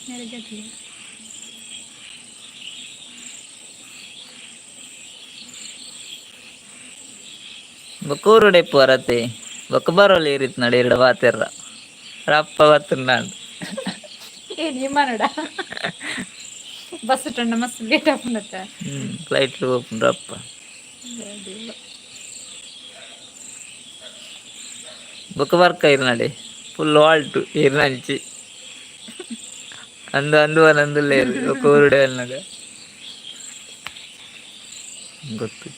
ಮ್ಯಾರೇಜ್ ಆಗಿಲ್ಲ. ಬೊಕ್ಕ ಊರುಡೆ ಇಪ್ಪುವರತೆ. ಬೊಕ್ಕ ಬರೋಲಿ ಇರಿತ್ ನಡೆ ಇರಡ ಪಾತೆರ್ರ ರಪ್ಪ ಬತ್ತುಂಡಾಂಡ್. ಏ ನಿಮ್ಮನಡ ಬಸ್ ಟಂಡ ಮಸ್ತ್ ಲೇಟ್ ಆಪುಂಡತ್ತ. ಹ್ಮ್, ಫ್ಲೈಟ್ ಪೋಪುಂಡು ರಪ್ಪ. ಬೊಕ್ಕ ಬರ್ಕ ಇರ್ನಡೆ ಫುಲ್ ವಾಲ್ಟು ಇರ್ನಂಚಿ ಅಂದು ಅಂದು ಅಂದುಲ್ಲೇರು. ಬೊಕ್ಕ ಊರುಡೆ ಅನ್ನಾಗ ಗೊತ್ತು.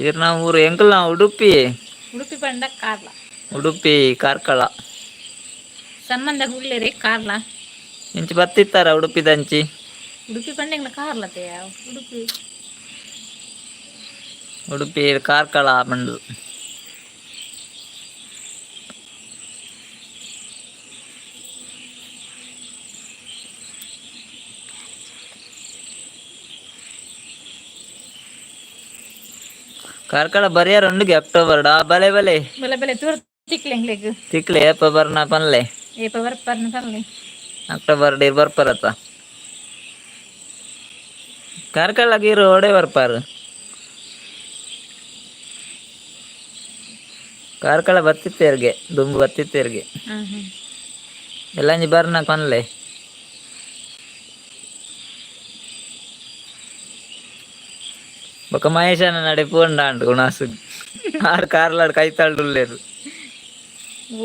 ಇರ್ನ ಊರು ಎಂಕಲ್ನ ಉಡುಪಿ. ಉಡುಪಿ ಪಂಡ ಕಾರ್ಲ. ಉಡುಪಿ ಕಾರ್ಕಳ. ಸಂಬಂಧ ಉಲ್ಲೇರಿ ಕಾರ್ಲ. ಇಂಚಿ ಬತ್ತಿತ್ತಾರ ಉಡುಪಿದಂಚಿ? ಉಡುಪಿ ಪಂಡ ಎಂಗ್ಲ ಕಾರ್ಲತೆ ಉಡುಪಿ. ಉಡುಪಿ ಕಾರ್ಕಳ ಪಂಡು. ಕಾರ್ಕಳ ಬರಿಯಾರ ಉಂಡುಗೆ ಅಕ್ಟೋಬರ್ ಡಾ. ಬಲೆ ಬಲೆ. ಬಲೆ ಬಲೆ, ತೂರ್ ತಿಕ್ಲೆ ಎಂಗ್ಲೆಗ್. ತಿಕ್ಲೆ, ಏಪ ಬರ್ನ ಪನ್ಲೆ. ಏಪ ಬರ್ಪರ್ನ ಪನ್ಲೆ. ಅಕ್ಟೋಬರ್ ಡಿ ಬರ್ಪರತ್ತ. ಕಾರ್ಕಳ ಗೀರು ಓಡೆ ಬರ್ಪಾರು? ಕಾರ್ಕಳ ಬತ್ತಿತ್ತೇರ್ಗೆ, ದುಂಬು ಬತ್ತಿತ್ತೇರ್ಗೆ. ಹ್ಮ್ ಹ್ಮ್ ಎಲ್ಲಂಜಿ ಬರ್ನ ಪನ್ಲೆ. ಬೊಕ್ಕ ಮಹೇಶನ ನಡೆ ಪೂಂಡಾಂಡು ಗುಣಾಸು ಆರ್ ಕಾರ್ಲಾಡ್ ಕೈತಾಳ್ಡುಲ್ಲೇರು.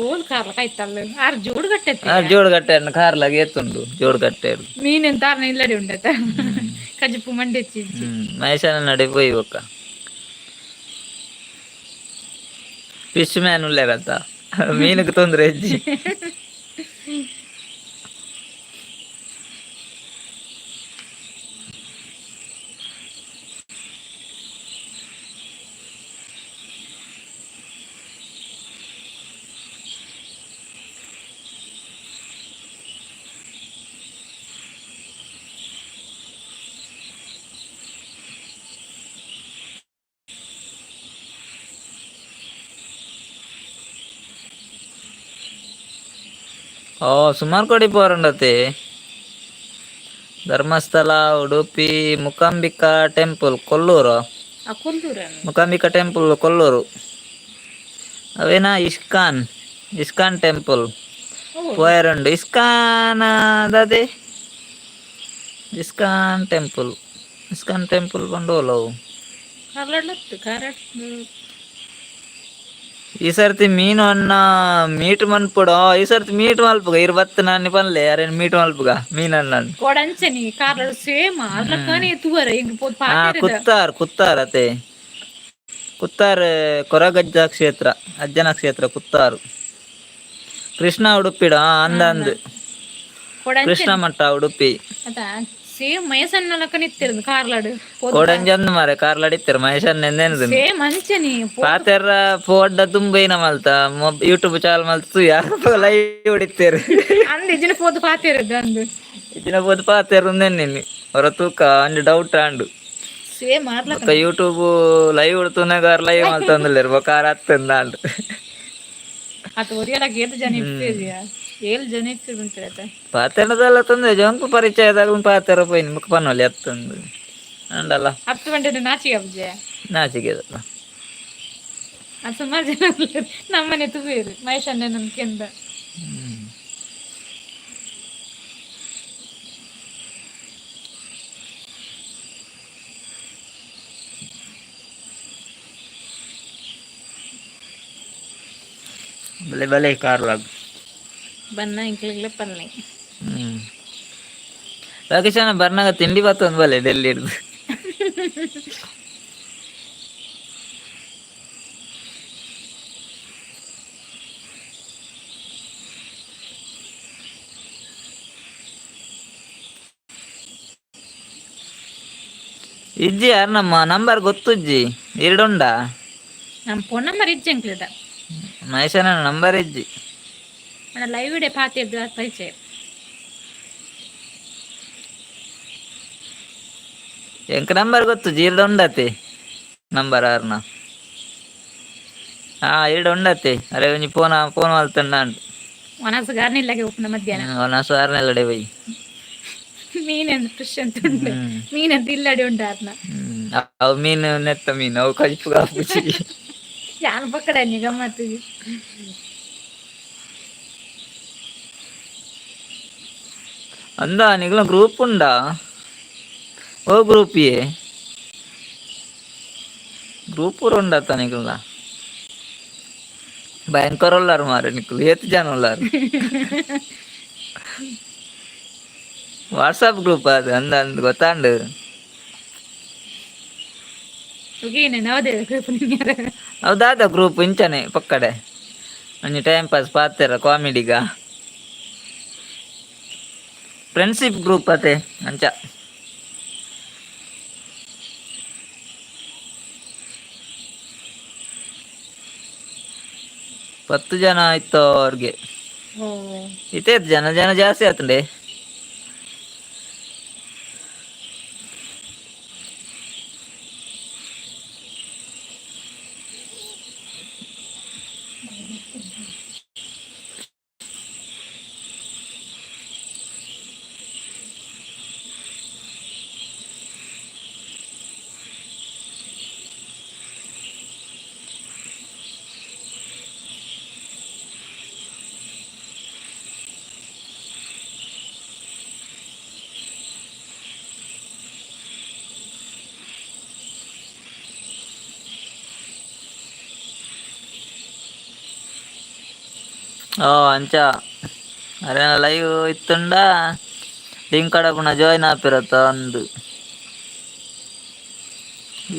ಓಲ್ ಕಾರ್ಲ ಕೈತಲ್ಲ ಆರ್ ಜೋಡು ಕಟ್ಟೈತಿ. ಆ ಜೋಡು ಕಟ್ಟೆ ಕಾರ್ಲಾಗ ಏತುಂಡು ಜೋಡು ಕಟ್ಟೆರು. ಮೀನ್ ತಾರ್ನ ಇಲ್ಲಡೆ ಉಂಡತ ಕಜಿಪು ಮಂಡೆಚ್ಚಿ. ಮಹೇಶನ ನಡೆ ಪೋಯಿ. ಬೊಕ್ಕ ಫಿಶ್ ಮ್ಯಾನ್ ಉಲ್ಲೇರತ್ತ, ಮೀನುக்கு ತೊಂದ್ರೆ ಹೆಜ್ಜಿ. ಓ, ಸುಮಾರು ಕಡೆ ಪೋರಂಡತೆ. ಧರ್ಮಸ್ಥಳ, ಉಡುಪಿ, ಮೂಕಾಂಬಿಕಾ ಟೆಂಪಲ್ ಕೊಲ್ಲೂರು. ಆ ಕೊಲ್ಲೂರ. ಮೂಕಾಂಬಿಕಾ ಟೆಂಪಲ್ ಕೊಲ್ಲೂರು. ಅವೇನಾ ಇಸ್ಕಾನ್, ಇಸ್ಕಾನ್ ಟೆಂಪಲ್ ಪೋಯರುಂಡು. ಇಸ್ಕಾನ್ ದಾದೆ? ಇಸ್ಕಾನ್ ಟೆಂಪಲ್, ಇಸ್ಕಾನ್ ಟೆಂಪಲ್ ಪಂಡೋಲವು. ಕಾರ್ಲಾಡ್ಲತ್ತು ಕಾರಾಡ್. ಈ ಸರ್ತಿ ಮೀನು ಅನ್ನ ಮೀಟ್ ಮನ್ಪುಡು. ಈ ಸರ್ತಿ ಮೀಟ್ ಮಲ್ಪುಗ. ಇರ್ ಬತ್ತು ನಾನಿ ಪನ್ಲೆ, ಅರೇನ್ ಮೀಟ್ ಮಲ್ಪುಗ ಮೀನನ್ನ. ಕೊಡಂಚನಿ ಕಾರ್ಲಾಡ್ ಸೇಮ್ ಅರ್ಲಕ್ಕನೆ ತೂವರ ಎಂಗ್ ಪೋದ್. ಪಾತೆರದ. ಕುತ್ತಾರ್, ಕುತ್ತಾರ್ ಅತೆ. ಕುತ್ತಾರ್ ಕೊರಗಜ್ಜ ಕ್ಷೇತ್ರ, ಅಜ್ಜನ ಕ್ಷೇತ್ರ ಕುತ್ತಾರು. ಕೃಷ್ಣ ಉಡುಪಿಡ ಅಂದ ಅಂದ್. ಕೊಡಂಚನಿ. ಕೃಷ್ಣ ಮಠ ಉಡುಪಿ. ಅದ ಸೇಮ್ ಮಯಸನ್ನ ಲಕ್ಕನ ಇತ್ತಿರಂದು ಕಾರ್ಲಾಡ್. ಕೋಡಂಜಂದ್ ಮಾರೆ ಕಾರ್ಲಾಡ್ ಇತ್ತೆರ್ ಮಹೇಶನ್ ಎಂದೇನದು. ಸೇಮ್ ಅಂಚನಿ. ಪಾತೆರ್ರ ಪೋಡ್ಡ ತುಂಬೈನ ಮಲ್ತ ಯೂಟ್ಯೂಬ್ ಚಾಲ್ ಮಲ್ತು ಯಾರು ಲೈವ್ ಹೊಡಿತೇರು. ಅಂದ್ ಇಜಿನ ಪೋದು ಪಾತೆರದ್ದು ಅಂದು. ಇಜಿನ ಪೋದು ಪಾತೆರ್ ಉಂದೆನ್ನಿ ಹೊರ ತೂಕ ಅಂಜಿ ಡೌಟ್ ಆಂಡು. ಸೇಮ್ ಆರ್ಲಕ್ಕ. ಬೊಕ್ಕ ಯೂಟ್ಯೂಬ್ ಲೈವ್ ಉಡ್ತುನಾಗ ಲೈವ್ ಮಲ್ತೊಂದುಲ್ಲೆರ್. ಬೊಕ್ಕ ಆರ್ ಅತ್ತಂದಾಂಡ್. ಅತ ಒರಿಯಲಾಗ ಏತ್ ಜನ ಇಪ್ಪೇರಿಯಾ? ಏಳು ಜನ ಇಪ್ಪೇರು ಬಂತಿರತ್ತ. ಪಾತೆರ್ನದಲ್ಲ ತೊಂದ್ರೆ, ಜಂಕು ಪರಿಚಯದಾಗ ಪಾತೆರ ಪೋಯಿನಿ. ಬೊಕ್ಕ ಪನ್ನೊಲಿ ಅತ್ತಂದು ಅಂಡಲ್ಲ. ಹತ್ತು ಗಂಟೆ ನಾಚಿಗೆ ಅಬ್ಜೆ. ನಾಚಿಕೆ ಅದಲ್ಲ. ಅದು ಸುಮಾರು ಜನ ಉಲ್ಲೆರ್. ನಮ್ಮನೆ ತುಬೇರು ಮಹೇಶ್ ಅಣ್ಣ ನನ್ ಕೆಂದ. ಬಲೆ ಬಲೆ ಕಾರ್ಲಾಗ್. ಬನ್ನ ಇಂಕ್ಲಿಗ್ಲೆ ಪನ್ಲೆ. ರಾಕೇಶನ ಬರ್ನಾಗ ತಿಂಡಿ ಬತ್ತೊಂದು ಬಲೆ ಡೆಲ್ಲಿ ಹಿಡ್ದು. ಇಜ್ಜಿ ಯಾರು ನಮ್ಮ ನಂಬರ್ ಗೊತ್ತುಜ್ಜಿ ಎರಡುಂಡ. ನಮ್ಮ ಫೋನ್ ನಂಬರ್ ಇಜ್ಜಿ ಅಂಕ್ಲಿದ. ಮಹೇಶನ ನಂಬರ್ ಇಜ್ಜಿ. మన ಲೈವ್ ಇಡೆ ಪಾತೆ ಪರಿಚಯ. ಎಂಕ ನಂಬರ್ ಗೊತ್ತು ಎರಡು ಉಂಡತೆ ನಂಬರ್ ಆರ್ನ. ಹಾ, ಎರಡು ಉಂಡತೆ. ಅರೆ, ಒಂಜಿ ಫೋನ್ ಫೋನ್ ಮಲ್ತಂಡ. ಮನಸ್ಸು ಗಾರ್ನಿಲ್ಲಾಗೆ ಉಪ್ಪುನ ಮಧ್ಯಾಹ್ನ. ಒನಸು ಆರ್ನೆಲ್ಲಡೆ ಬೈ. ಮೀನ್ ಫ್ರೆಶ್ ಅಂತ ಉಂಟು. ಮೀನ್ ಅಂತ ಇಲ್ಲಡೆ ಉಂಟು ಆರ್ನ. ಅವು ಮೀನು ನೆತ್ತ ಮೀನು, ಅವು ಕಜಿಪು ಕಾಪುಚಿ. ಯಾನ್ ಪಕ್ಕಡ ಗಮ್ಮತ್ತು. ಅಂದ ನಿಗ್ಲ ಗ್ರೂಪ್ ಉಂಡಾ? ಓ ಗ್ರೂಪ್ ಎ ಗ್ರೂಪ್ ಪೂರ ಉಂಡತ್ತ ನಿಗ್ಲ? ಭಯಂಕರ ಉಲ್ಲಾರು ಮಾರೆ ನಿಕ್ಲು. ಏತ್ ಜನ ಉಲ್ಲಾರು? ವಾಟ್ಸಪ್ ಗ್ರೂಪ್ ಅದು ಅಂದ ಅಂದ್ ಗೊತ್ತಾಂಡು. ನವದೇ ಗ್ರೂಪ್. ಹೌದಾದ ಗ್ರೂಪ್ ಇಂಚನೆ ಪಕ್ಕಡೆ ಒಂಜಿ ಟೈಮ್ ಪಾಸ್ ಪಾತೆರ ಕಾಮಿಡಿಗ ಫ್ರೆಂಡ್ಶಿಪ್ ಗ್ರೂಪ್ ಅತೆ ಅಂಚ. 10 ಜನ ಆಯ್ತು ಅವ್ರಿಗೆ. ಓ. ಇತ್ತೇ ಜನ ಜನ ಜಾಸ್ತಿ ಆತಂಡೆ. ಓ, ಅಂಚ ಅರೆ ಲೈವ್ ಇತ್ತುಂಡ ಲಿಂಕ್ ಕಡಪುನ ಜಾಯ್ನ್ ಆಪಿರತ್ತ ಅಂದು.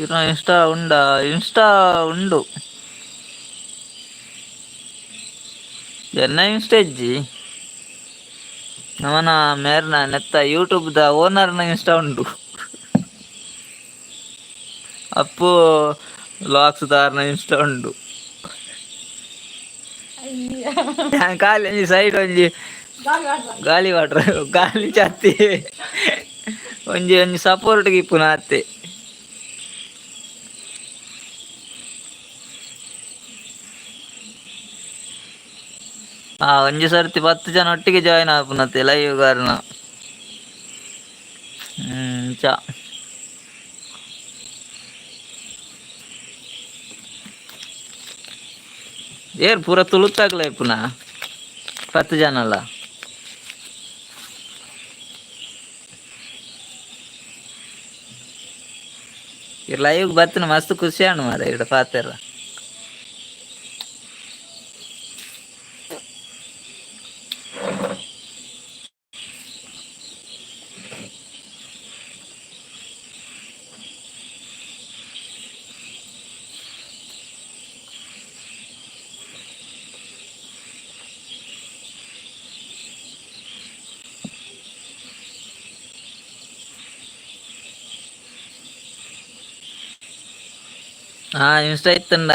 ಇರ್ನ ಇನ್ಸ್ಟಾ ಉಂಡ? ಇನ್ಸ್ಟಾ ಉಂಡು. ಎನ್ನ ಇನ್ಸ್ಟಾ ಇಜ್ಜಿ. ನಮನ ಮೇರ್ನ ನೆತ್ತ ಯೂಟ್ಯೂಬ್ ದ ಓನರ್ನ ಇನ್ಸ್ಟಾ ಉಂಡು. ಅಪ್ಪು ಲಾಕ್ಸ್ ದಾರ್ನ ಇನ್ಸ್ಟಾ ಉಂಡು. ಖಾಲಿ ಒಂಜಿ ಸೈಡ್ ಒಂಜಿ ಗಾಲಿ ವಾಟರ್ ಗಾಲಿ ಚಾತಿ ಒಂಜಿ ಒಂಜಿ ಸಪೋರ್ಟ್ ಇಪ್ಪುನ ಅತ್ತೆ. ಆ ಒಂಜಿ ಸರ್ತಿ 10 ಜನ ಒಟ್ಟಿಗೆ ಜಾಯಿನ್ ಆಪುನತ್ತೆ ಲೈವ್ ಕಾರಣ. ಚಾ ಏರ್ ಪೂರ ತುಳುತ್ತಾಗಲ ಇಪ್ಪುನ 10 ಜನ ಅಲ್ಲ. ಈ ಲೈವ್ ಬತ್ತಿನ ಮಸ್ತ್ ಖುಷಿ ಅಣ್ಣ ಮಾರ ಇಡ ಪಾತೆರ. ಹಾ, ಇನ್ಸ್ಟಾ ಇತ್ತಂಡ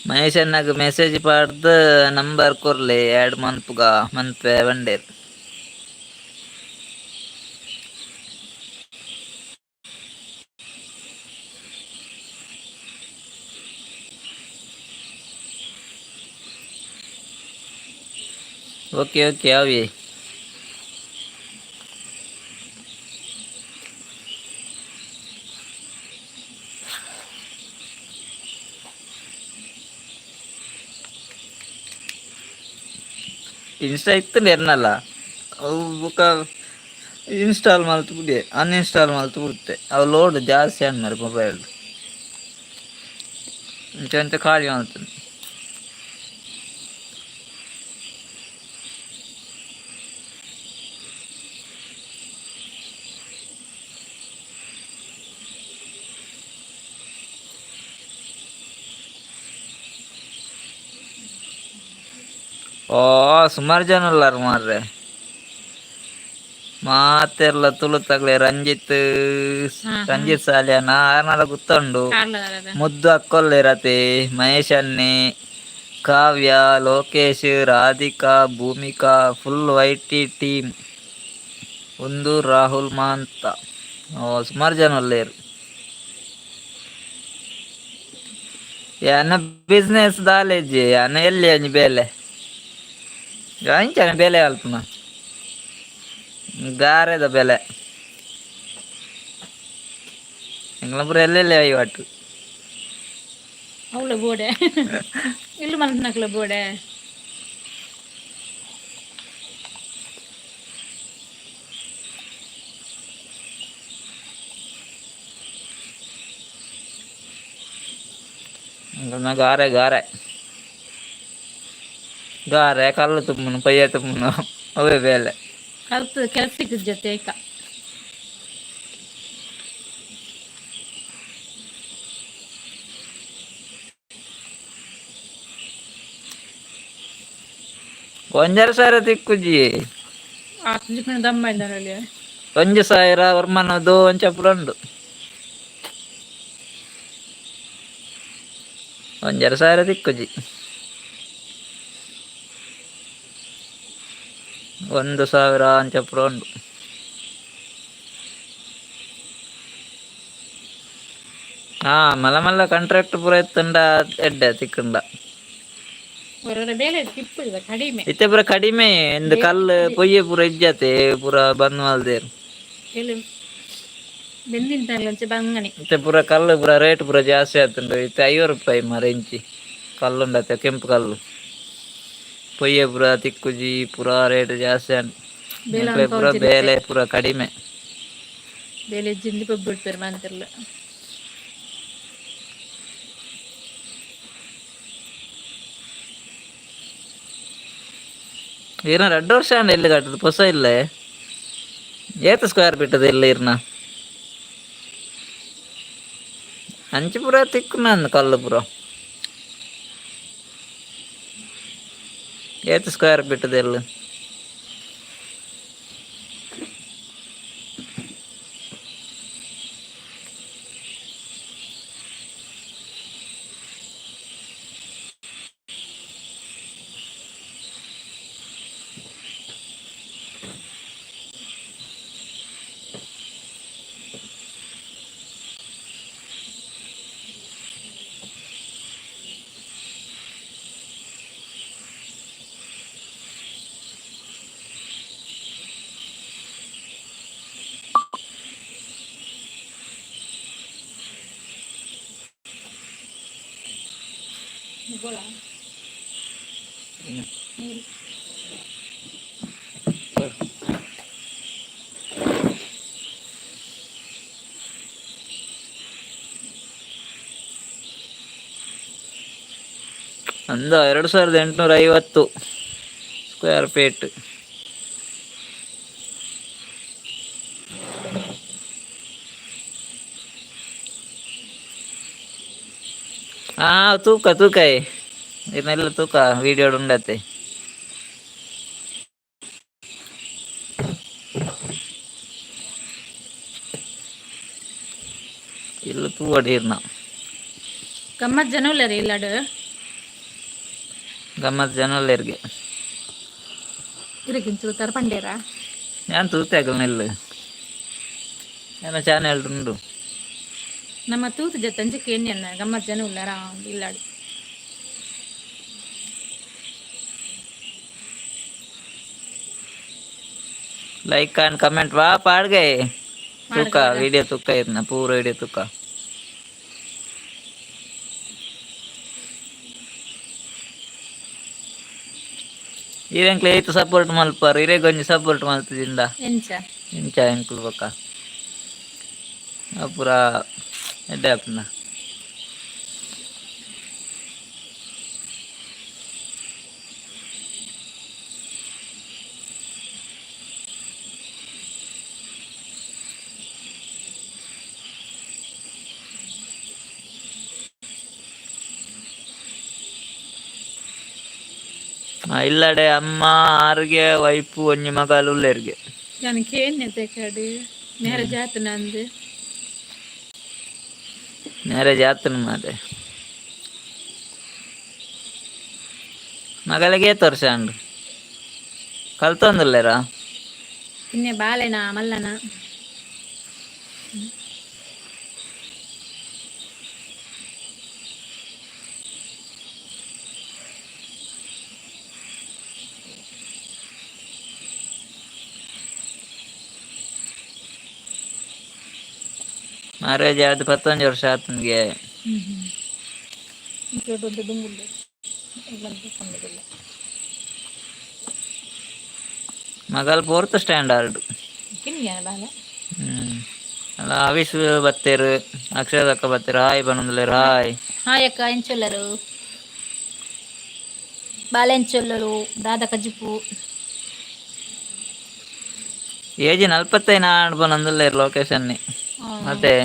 ಮಹೇಶ್ ಅಣ್ಣಗ್ ಮೆಸೇಜ್ ಪಾಡ್ದು ನಂಬರ್ ಕೊರ್ಲೆ, ಆಡ್ ಮನ್ಪುಗ ಮನ್ಪೆ ಬಂಡೇರ್. ಓಕೆ ಓಕೆ ಅವಿ. ಇನ್ಸ್ಟಾ ಇತ್ತಂಡ ಎರ್ನಲ್ಲ ಅವು ಬೊಕ ಇನ್ಸ್ಟಾಲ್ ಮಲ್ತ್ ಬುಡ್ಡೆ, ಅನ್ಇನ್ಸ್ಟಾಲ್ ಮಲ್ತ್ ಬಿಡುತ್ತೆ. ಅವು ಲೋಡ್ ಜಾಸ್ತಿ ಆಂಡ್ ಮಾರ್ರೆ ಮೊಬೈಲ್. ಅಂಚ ಅಂಚ ಖಾಲಿ ಮಲ್ತುಂಡು. ಓ, ಸುಮಾರು ಜನ ಉಲ್ಲಾರ್ ಮಾರ್ರೆ. ಮಾತೆರ್ಲ ತುಳುತಗ್ಲೆ ರಂಜಿತ್. ಹಾ, ಹಾ. ರಂಜಿತ್ ಸಾಲ್ಯಾನ ಆರ್ನಲ ಗೊತ್ತುಂಡು. ಕಾರ್ಲದ. ಮುದ್ದು ಅಕ್ಕೊಲ್ಲೇರತೆ, ಮಹೇಶ್ ಅನ್ನೆ, ಕಾವ್ಯ, ಲೋಕೇಶ್, ರಾಧಿಕಾ, ಭೂಮಿಕಾ, ಫುಲ್ ವೈಟಿ ಟೀಮ್. ಒಂದು ರಾಹುಲ್ ಮಾಂತ. ಓ, ಸುಮಾರು ಜನ ಉಲ್ಲೇರು. ಯಾನ ಬಿಸ್ನೆಸ್ ದಾಲೇಜಿ, ಯಾನ ಎಲ್ಲಿ ಒಂಜಿ ಬೇಲೆ ಅಂಚನೆ ಬೇಲೆ ಅಲ್ಪನ ಗಾರೆದ ಬೆಲೆ. ಎಂಗ್ಲ ಪೂರ ಎಲ್ಲೆಲ್ಲಿ ಐವಟ್ಟು. ಅವಳ ಬೋಡೆ ಇಲ್ಲು ಮಲ್ಪನಕ್ಲ ಬೋಡೆ. ಎಂಗ್ಲನ ಗಾರೆ ಗಾರೆ ಗಾರೆ, ಕಲ್ಲು ತುಂಬುನು, ಪಯ್ಯ ತುಂಬುನು, ಅವೇ ಬೇಲೆ. ಕಲ್ತು ಕೆಲಸ ಸಿಕ್ಕಿದ ಜೊತೆ ಏಕ. 1,5 ಸಾವಿರ ತಿಕ್ಕುಜಿ. ಆ ಸುಜಿಪಿನ ದಮ್ಮ ಇದ್ದಾರಲ್ಲಿ. 1 ಸಾವಿರ ವರ್ಮನದು ಒಂಚಪುರ ಉಂಡು. 1,5 ಸಾವಿರ ತಿಕ್ಕುಜಿ. 1,000 ಅಂಚಪುರ ಉಂಡು. ಹಾ, ಮಲ್ಲ ಮಲ್ಲ ಕಾಂಟ್ರಾಕ್ಟ್ ಪೂರ ಇತ್ತುಂಡ ಎಡ್ಡೆ ತಿಕ್ಕುಂಡ. ಹೊರಗಡೆ ಬೇಲೆ ತಿಪ್ಪುದ ಕಡಿಮೆ. ಇತ್ತೆ ಪೂರ ಕಡಿಮೆ ಇಂದು. ಕಲ್ಲು ಪೊಯ್ಯೆ ಪೂರ ಇಜ್ಜತೆ, ಪೂರ ಬಂದ್ ಮಲ್ದೇರು. ಎಲ್ಲಿ ಬೆಂದಿನ ತರ್ಲಂಚೆ ಬಂಗಣಿ. ಇತ್ತೆ ಪೂರ ಕಲ್ಲು ಪೂರ ರೇಟ್ ಪೂರ ಜಾಸ್ತಿ ಆತುಂಡು. ಇತ್ತೆ 50 ರೂಪಾಯಿ ಮಾರ ಇಂಚಿ ಕಲ್ಲುಂಡತ್ತೆ, ಕೆಂಪು ಕಲ್ಲು. ಪೊಯ್ಯೆ ಪೂರ ತಿಕ್ಕುಜಿ, ಪೂರ ರೇಟ್ ಜಾಸ್ತಿ ಆಂಡ್. ಬೇಲೆ ಎಂಕ್ಲೆ ಪೂರ ಬೇಲೆ ಪೂರ ಕಡಿಮೆ. ಬೇಲೆ ಜಿಂದಿ ಪೊಬ್ಬಿಡ್ಪೇರು ಮಂತಿರ್ಲ. ಈರ್ನ 2 ವರ್ಷ ಆಂಡ ಇಲ್ಲಿ ಕಟ್ಟದು ಹೊಸ ಇಲ್ಲ. ಏತ್ ಸ್ಕ್ವೇರ್ ಫೀಟ್ ಇಲ್ಲ ಇರ್ನ? ಅಂಚಿ ಪೂರ ತಿಕ್ಕುನ ಕಲ್ಲು ಪೂರ. ಏತ್ ಸ್ಕ್ವೇರ್ ಫೀಟ್ ಇಲ್ಲ? ನೀರು. ಅಂದ 2,850 ಸ್ಕ್ವೇರ್ ಫೀಟ್. ಹಾ, ತೂಕ ತೂಕ ಇದನ್ನೆಲ್ಲ ತೂಕ ವಿಡಿಯೋ ಉಂಡತೆ. ಇಲ್ಲ ತೂವಡಿ ಇರ್ನ. ಗಮ್ಮತ್ ಜನ ಉಲ್ಲಾರ ಇಲ್ಲಾಡು. ಗಮ್ಮತ್ ಜನ ಉಲ್ಲೆರ್ಗೆ. ಇರಗಿಂಚು ಪಂಡೇರ. ഞാൻ ತೂತೆ ನಿಲ್ಲು, ನನ್ನ ಚಾನೆಲ್ ಉಂಡು. ನಮ್ಮ ತೂತು ಜೊತೆ ಅಂಚೆ ಕೇಣ್ಯನ್ನ ಗಮ್ಮತ್ ಜನ ಉಲ್ಲಾರ ಇಲ್ಲಾಡು. ಲೈಕ್ ಅಂಡ್ ಕಮೆಂಟ್ ವಾ ಪಾಡ್ಗೆ. ತೂಕ ವಿಡಿಯೋ ತೂಕ ಇರ್ನ, ಪೂರ ವಿಡಿಯೋ ತೂಕ. ಈರೆಂಕ್ಲೆ ಏತ್ ಸಪೋರ್ಟ್ ಮಲ್ಪಾರು, ಇರೆಗ್ ಒಂಜಿ ಸಪೋರ್ಟ್ ಮಲ್ತದಿಂದ. ಎಂಚ? ಇಂಚ ಎಂಕ್ಲು ಬೊಕ್ಕ ಆ ಪೂರ ಎಡ್ಡೆ ಆಪುಂಡ. ಇಲ್ಲಡೆ ಅಮ್ಮ ಆರ್ಗೆ, ವೈಫು, ಒಂಜಿ ಮಗಲ್ ಉಲ್ಲೆರ್ಗೆ. ನಾನು ಕೇನ್ಯತೆ ಕಡೆ ಮ್ಯಾರೇಜ್ ಆತು ನಂದು. ಮ್ಯಾರೇಜ್ ಆತನ ಮಾರೆ. ಮಗಳಿಗೆ ಏತ್ ವರ್ಷ ಅಂಡು? ಕಲ್ತೊಂದುಲ್ಲೇರಾ? ಇನ್ನೆ ಬಾಲೆನಾ ಮಲ್ಲನ. ಮ್ಯಾರೇಜ್ ಆದ್ 11 ವರ್ಷ ಆತನಿಗೆ. ಮಗಲ್ ಫೋರ್ತ್ ಸ್ಟ್ಯಾಂಡರ್ಡ್. ಕಿನ್ಯ ಬಾಲೆ. ಅಲ್ಲ, ಆಫೀಸ್ ಬತ್ತೇರು, ಅಕ್ಷರದಕ್ಕ ಬತ್ತೇರು, ಹಾಯ್ ಬನ್ನೊಂದುಲ್ಲೇರು, ಹಾಯ್. ಹಾಯ್ ಅಕ್ಕ, ಎಂಚೊಲ್ಲರು? ಬಾಲೆ ಎಂಚೊಲ್ಲರು? ದಾದ ಕಜಿಪು? ಏಜ್ 45 ಆಂಡ್ ಬನ್ನೊಂದುಲ್ಲೇರು ಲೊಕೇಶನ್ ಮತ್ತೆ.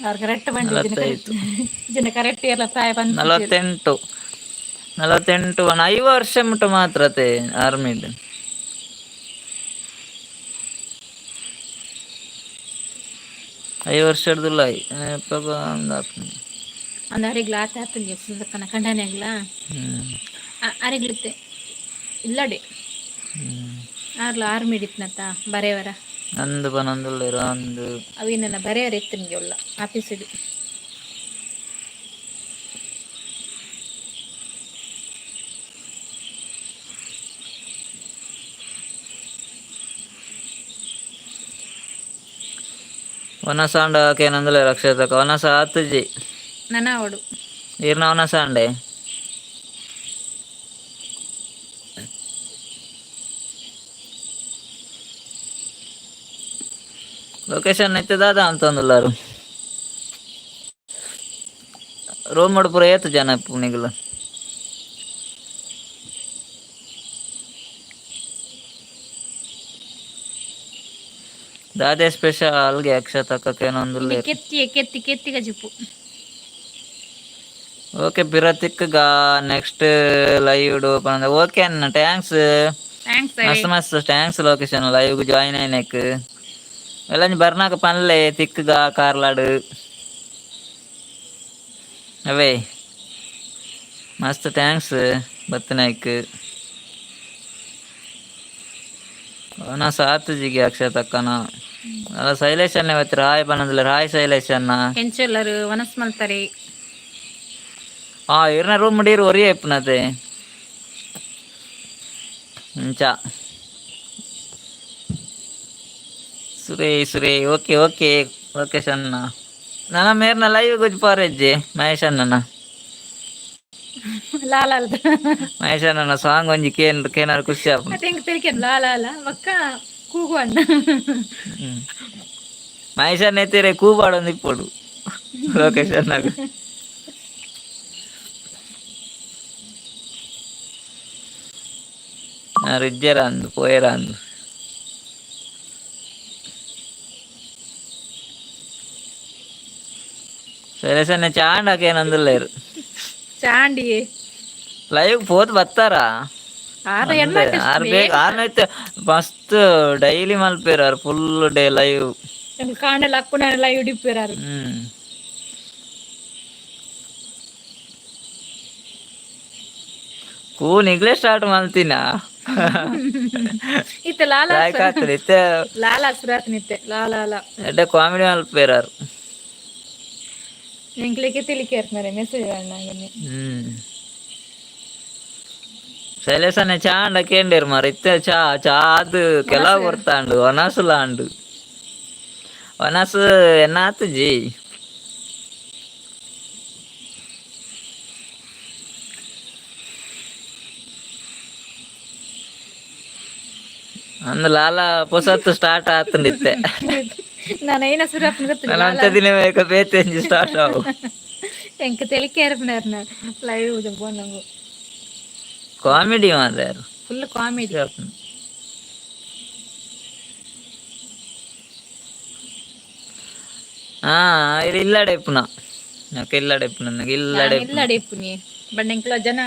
ಅವ್ರು ಕರೆಕ್ಟ್. 45. ಜನ ಕರೆಕ್ಟ್ ಎಲ್ಲ ಪ್ರಾಯ ಬಂದು. 48, 48, 5 ವರ್ಷ ಮುಟ್ಟ ಮಾತ್ರತೆ ಆರ್ಮಿಡ್. 5 ವರ್ಷಡ್ದುಲ್ಲ. ಅಂದ ಅರೆಗ್ಲ ಆತ ಆತಂಗೆ ಸುಂದಕ್ಕನ ಕಂಡನೆ ಆಗ್ಲ. ಅರೆಗ್ಲತ್ತೆ ಇಲ್ಲಡೆ. ಆರ್ಲ ಆರ್ಮಿ ಹಿಡಿತ್ನತ್ತ ಬರೆಯವರ. ಅಂದು ಬನ್ನೊಂದುಲ್ಲೇರು ಅಂದು. ಅವೇನ ಬರೆಯವರ ಇತ್ತು ಉಲ್ಲ ಆಫೀಸಿಡು. ವನಸಾಂಡ ಕೇನಂದುಲ್ಲೇರು ಅಕ್ಷತಕ್ಕ, ವನಸ ಆತುಜಿ. ನನ್ನ ಅವಳು. ಈರ್ನ ವನಸಾಂಡೆ. ಲೊಕೇಶನ್ ಇತ್ತೆ ದಾದ ಅಂತಂದುಲ್ಲಾರು? ರೂಮ್ ಪೂರ ಏತ್ ಜನ ನಿಗಲು? ದಾದೆ ಸ್ಪೆಷಲ್ ಅಕ್ಷತಕ್ಕ ಏನೊಂದುಲ್ಲೇರು? ಕೆತ್ತಿ ಕೆತ್ತಿ ಕೆತ್ತಿ ಗಜಿಪು. ಓಕೆ, ಬಿರತಿಕ್ ನೆಕ್ಸ್ಟ್ ಲೈವ್ ಪಂಡ. ಓಕೆ ಅಣ್ಣ, thanks. Thanks. ಮಸ್ತ್ ಮಸ್ತ್ thanks location, live join అయినಕ್. ಎಲ್ಲ ಬರ್ನಾಕ ಪನ್ಲೆ, ತಿಕ್ಕಗ ಕಾರ್ಲಾಡು. ಅವೇ ಮಸ್ತ್ thanks ಬತ್ತನಾಯ್ಕ್. ನಾ ಸಾತುಜಿಗೆ ಅಕ್ಷತಕ್ಕನ. ಅಲ್ಲ, ಶೈಲೇಶ್ ಅಣ್ಣ ಬತ್ತರ, ಹಾಯ್ ಪನ್ನೊಂದುಲ್ಲೇರು. ಹಾಯ್ ಶೈಲೇಶ್ ಅಣ್ಣ. ಎಂಚೊಲ್ಲರು? ವನಸ್ ಮಲ್ತಾರೆ. ಆ ಇರ್ನ ರೂಮ್ ಡೀರ್ ಒರಿಯೇ ಇಪ್ಪನತೆ ಇಂಚ. ಸುರೇ ಸುರೇ, ಓಕೆ ಓಕೆ ಲೋಕೇಶ್ ಅಣ್ಣ. ನನ್ನ ಮೇರ್ನ ಲೈವ್ ಗುಜ್ ಪಾರೆಜ್ಜಿ ಮಹೇಶ್ ಅಣ್ಣನ. ಲಾಲ. ಮಹೇಶ್ ಅಣ್ಣನ ಸಾಂಗ್ ಒಂಜಿ ಕೇನ್ ಕೇನಾರು ಖುಷಿ ಆಪುಂಡು. ಮತ್ತೆ ಹೆಂಗ್ ತಿಳ್ಕೆ ಲಾಲ ಬಕ್ಕ ಕೂಗು ಅಣ್ಣ. ಮಹೇಶ್ ಅಣ್ಣ ಎತ್ತಿರೆ ಕೂಬಾಡೊಂದು ಇಪ್ಪೊಡು ಲೋಕೇಶ್ ಅಣ್ಣಗ್. ಇಜ್ಜೆರ ಅಂದು ಪೋಯೆರ ಅಂದು. ಶೈಲೇಶ್ ಅಣ್ಣ ಚಾಂಡಕ್ಕೆ ಏನಂದುಲ್ಲೇರು? ಚಾಂಡಿ. ಲೈವ್ ಪೋತ್ ಬತ್ತಾರಾ? ಆರ ಎಣ್ಣ. ಆರ್ ಬೇಗ ಆರ್ನೈತೆ ಮಸ್ತ್ ಡೈಲಿ ಮಲ್ಪೇರು ಆರ್, ಫುಲ್ ಡೇ ಲೈವ್. ಕಾಂಡಲ್ ಹಾಕೊಂಡು ಲೈವ್ ಹಿಡಿಪೇರಾರು. ಕೂ ನಿಗ್ಲೇ ಸ್ಟಾರ್ಟ್ ಮಲ್ತಿನ. ಇತ್ತೆ ಲಾಲ. ಲಾಯ್ಕ್ ಆಗ್ತದೆ ಇತ್ತೆ. ಲಾಲ ಸುರಾತ್ ನಿತ್ತೆ ಲಾಲ. ಎಡ್ಡೆ ಕಾಮಿಡಿ ಮಲ್ಪೇರು ಆರ್. ಎಂಕ್ಲೆಗೆ ತಿಳಿಕೆ ಇರ್ತಾರೆ ಮೆಸೇಜ್ ಅಣ್ಣ. ಶೈಲೇಶ್ ಅಣ್ಣ ಚಾಂಡ ಕೇಂಡೇರು ಮಾರ. ಇತ್ತೆ ಚಾ ಚಾ ಅದು ಕೆಲವು ಕೊಡ್ತಾಂಡು, ಒನಸುಲ ಅಂಡು. ಒನಸು ಎನ್ನ ಆತುಜಿ. ಅಂದು ಲಾಲ ಪೊಸತ್ತು ಸ್ಟಾರ್ಟ್ ಆತಂಡಿತ್ತೆ. ನಾನು ಏನ ಸುರಾಪ್. ನಾನು ಅಂತ ದಿನ ಬೇಕ ಬೇತೆಂಜಿ ಸ್ಟಾರ್ಟ್ ಆವು. ಎಂಕ್ ತೆಲಿಕೆ ಇರ್ಪಿನಾರ್ ಲೈವ್ ಪೋನಂಗು. ಕಾಮಿಡಿ ಮಾರ್ರೆ. Full comedy. ಹಾ, ಇದು ಇಲ್ಲಡೆ ಪುನಃ. నాకు ಇಲ್ಲಡೆ ಪುನಃ, ನನಗೆ ಇಲ್ಲಡೆ. ಇಲ್ಲಡೆ ಇಪ್ಪುನಿ ಬಟ್ ಎಂಕ್ಲ ಜನ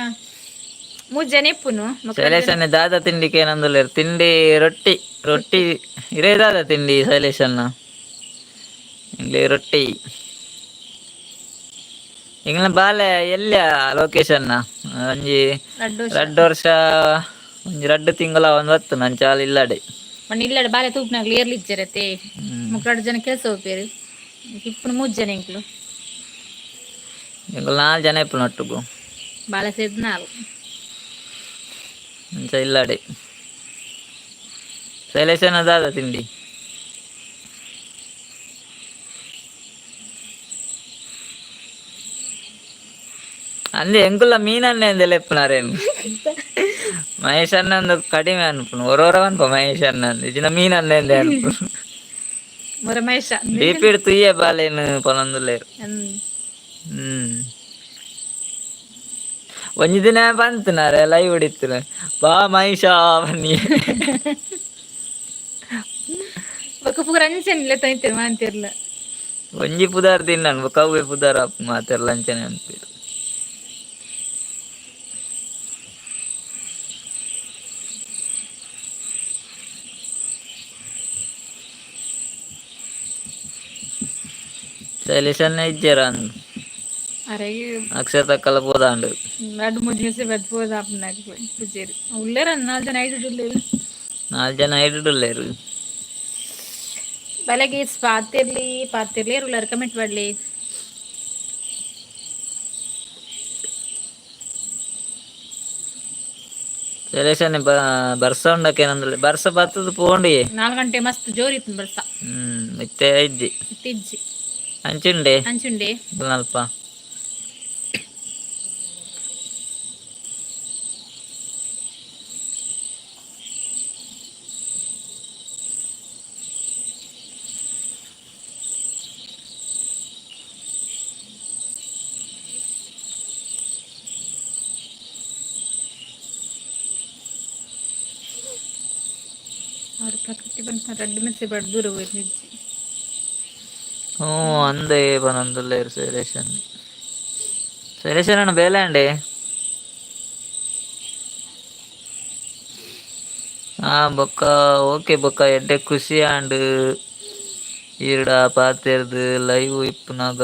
ಮೂರು ಜನ ಇಪ್ಪುನು. ಶೈಲೇಶ್ ದಾದ ತಿಂಡಿ ಕೇನಂದುಲ್ಲೇರು. ತಿಂಡಿ ರೊಟ್ಟಿ, ರೊಟ್ಟಿ ಇರೇ. ದಾದ ತಿಂಡಿ ಶೈಲೇಶ್ ಅಣ್ಣ? ಇಂಗ್ಲಿ ರೊಟ್ಟಿ. ಇಂಗ್ಲ ಬಾಲೆ ಎಲ್ಲಿಯ ಲೊಕೇಶನ್? ಒಂಜಿ ರಡ್ಡು. ರಡ್ಡು ವರ್ಷ, ಒಂಜಿ ರಡ್ಡು ತಿಂಗಳ ಒಂದು ಹೊತ್ತು ನನ್ ಚಾಲ ಇಲ್ಲಡೆ. ಮಣ್ಣ ಇಲ್ಲಡೆ ಬಾಲೆ ತೂಪ್ನಾಗ್ಲಿ ಏರ್ಲಿ ಇಜ್ಜರತೆ. ಮುಕ್ ರಡ್ಡು ಜನ ಕೆಲಸ ಹೋಗ್ಬೇರು, ಇಪ್ಪುನು ಮೂರು ಜನ ಎಂಕ್ಲು. ಎಂಕುಲು ನಾಲ್ ಜನ ಇಪ್ಪು ನೊಟ್ಟುಗು. ಬಾಲೆ ಸೇದ್ ನಾಲ್. ಅಂಚ ಇಲ್ಲಡೆ. ಶೈಲೇಶನ ದಾದ ತಿಂಡಿ? ಅಂದೆ ಎಂಕುಲ ಮೀನನ್ನೇ ಅಂದೆಲ್ಲ ಎಪ್ಪುನಾರೇನು. ಮಹೇಶ್ ಅಣ್ಣ ಒಂದು ಕಡಿಮೆ ಅನ್ಪುನು, ಒರೋರ ಅನ್ಪ. ಮಹೇಶ್ ಅಣ್ಣ ಅಂದ್ ಇಜಿನ ಮೀನನ್ನೇ ಅಂದೆ ಅನ್ಪುನು. ಮೊರ ಮಹೇಶ. ಡಿಪಿಡ್ ತುಯ್ಯ ಬಾಲೇನು ಪನೊಂದುಲ್ಲೇರು. ಒಂಜಿ ದಿನ ಬಂತನಾರೆ ಲೈವ್ ಹೊಡಿತು ಬಾ ಮಹೇಶ ಬನ್ನಿ. ಬೊಕ್ಕ ಪೂರ ಅಂಚೆನಿಲ್ಲ ತೈತಿರ್ ಮಾಂತಿರ್ಲ. ಒಂಜಿ ಪುದಾರ್ ತಿನ್ನನ್ ಬೊಕ್ಕ ಅವ್ವೆ ಪುದಾರ್ ಆಪ್ ಮಾತೆರ್ಲ ಅಂಚನೆ ಅನ್ಪೇರು. ಶೈಲೇಶನ್ನ ಇಜ್ಜೆರ ಅಂದ್. ಅರೆ. ಅಕ್ಷತಕ್ಕಲ ಪೋದಾಂಡು. ರಡ್ಡು ಮೂಜಿ ಮಿಸ್ ಬೆದ್ ಪೋದ ಆಪುನಾಗ ಪೂಜೇರಿ ಉಲ್ಲೇರ. ನಾಲ್ ಜನ ಐದು ಉಲ್ಲೇರು. ನಾಲ್ ಜನ ಐಡುಲ್ಲೇರು. ಬೆಳಗ್ಗೆ ಪಾತಿರ್ಲಿ ಪಾತಿರ್ಲಿ ಉಳ್ಳಾರ ಕಮೆಂಟ್ ಮಾಡ್ಲಿ. ಶೈಲೇಶನ್ ಬರ್ಸ ಉಂಡಕೇನಂದ್ರೆ ಬರ್ಸ ಬತ್ತದ ಪೋಂಡಿ. 4 ಗಂಟೆ ಮಸ್ತ್ ಜೋರ್ ಇತ್ತು ಬರ್ಸ. ಇತ್ತೆ ಇಜ್ಜಿ. ಇಜ್ಜಿ. ಅಂಚುಂಡೆ. ಅಂಚುಂಡೆ. ಅಲ್ಪ. ಅವ್ರ ಪ್ರಕೃತಿ ಬಂತ ರಡ್ಡು ಮೆಸೆ ಬಡ್ ದೂರ ಹೋಯ್ತು ನಿಜ್ಜಿ. ಹ್ಞೂ ಅಂದೆ ಪನೊಂದುಲ್ಲೇರು ಶೈಲೇಶನ್. ಶೈಲೇಶನ್ ಅಣ್ಣ ಬೇಲೆ ಅಂಡೆ. ಬೊಕ್ಕ ಓಕೆ. ಬೊಕ್ಕ ಎಡ್ಡೆ ಖುಷಿ ಆಂಡ್ ಈರ್ಡ ಪಾತೆರ್ದ್. ಲೈವ್ ಇಪ್ಪುನಗ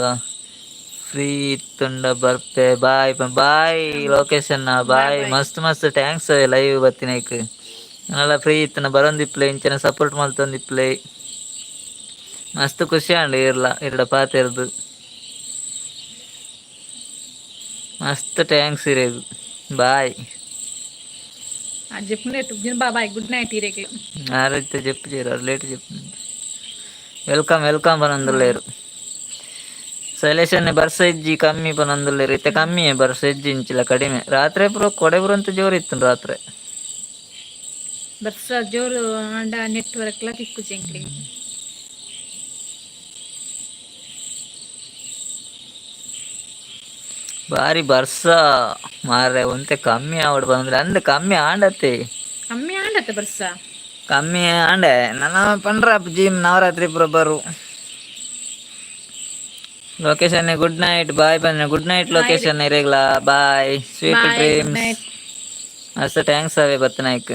ಫ್ರೀ ಇತ್ತುಂಡ ಬರ್ಪೆ. Bye bye location bye. ಮಸ್ತ್ ಮಸ್ತ್ thanks live ಬತ್ತಿನೈಕ್. ನನಲ ಫ್ರೀ ಇತ್ತುಂಡ ಬರೊಂದಿಪ್ಪುಲೆ. ಇಂಚನ ಸಪೋರ್ಟ್ ಮಲ್ತೊಂದಿಪ್ಪುಲೆ. ಮಸ್ತ್ ಖುಷಿ ಆಂಡ್ ಇರ್ಲ ಇರ್ಡ ಪಾತೆರ್ದ್. ಮಸ್ತ್ thanks ಇರೆಗ್. ಬಾಯ್. ಜೆಪ್ಪುನೇಟ್ ಬಾ ಬಾಯ್, ಗುಡ್ ನೈಟ್ ಇರೆಗ್ಲು. ಆರೈತೆ ಜೆಪ್ಪು ಲೇಟ್ ಜೆಪ್ಪು. Welcome welcome ಪನೊಂದುಲ್ಲೇರು. ಶೈಲೇಶನ್ ಬರ್ಸ ಇಜ್ಜಿ ಕಮ್ಮಿ ಪನೊಂದುಲ್ಲೇರು. ಇತ್ತೆ ಕಮ್ಮಿಯೇ, ಬರ್ಸ ಇಜ್ಜಿ ಇಂಚಿಲ ಕಡಿಮೆ. ರಾತ್ರಿ ಪೂರ ಕೊಡೆ ಪೂರ ಅಂತ ಜೋರು ಇತ್ತು ರಾತ್ರಿ. ಬರ್ಸ ಜೋರು ಆಂಡ ನೆಟ್ವರ್ಕ್ ಲ ತಿಕ್ಕುಜಿ ಎಂಕ್ಲೆಗ್. ಬಾರಿ ಬರ್ಸ ಮಾರ್ರೆ. ಒಂತೆ ಕಮ್ಮಿ ಆವಡ್ ಬಂದ್ರೆ ಅಂದ್ ಕಮ್ಮಿ ಆಂಡತ್ತೆ. ಕಮ್ಮಿ ಆಂಡತ್ತೆ ಬರ್ಸ. ಕಮ್ಮಿ ಆಂಡೆ ನನ್ನ ಪಂಡ್ರ ಜಿಮ್ ನವರಾತ್ರಿ ಪೂರ ಬರು. ಲೊಕೇಶನ್ ಗುಡ್ ನೈಟ್ ಬಾಯ್ ಬಂದ್ರೆ. ಗುಡ್ ನೈಟ್ ಲೊಕೇಶನ್ ಇರೆಗ್ಲ. Bye, sweet bye, good dreams. Night. ಮಸ್ತ್ thanks ಅವೇ ಬತ್ತನಾಯ್ಕ್.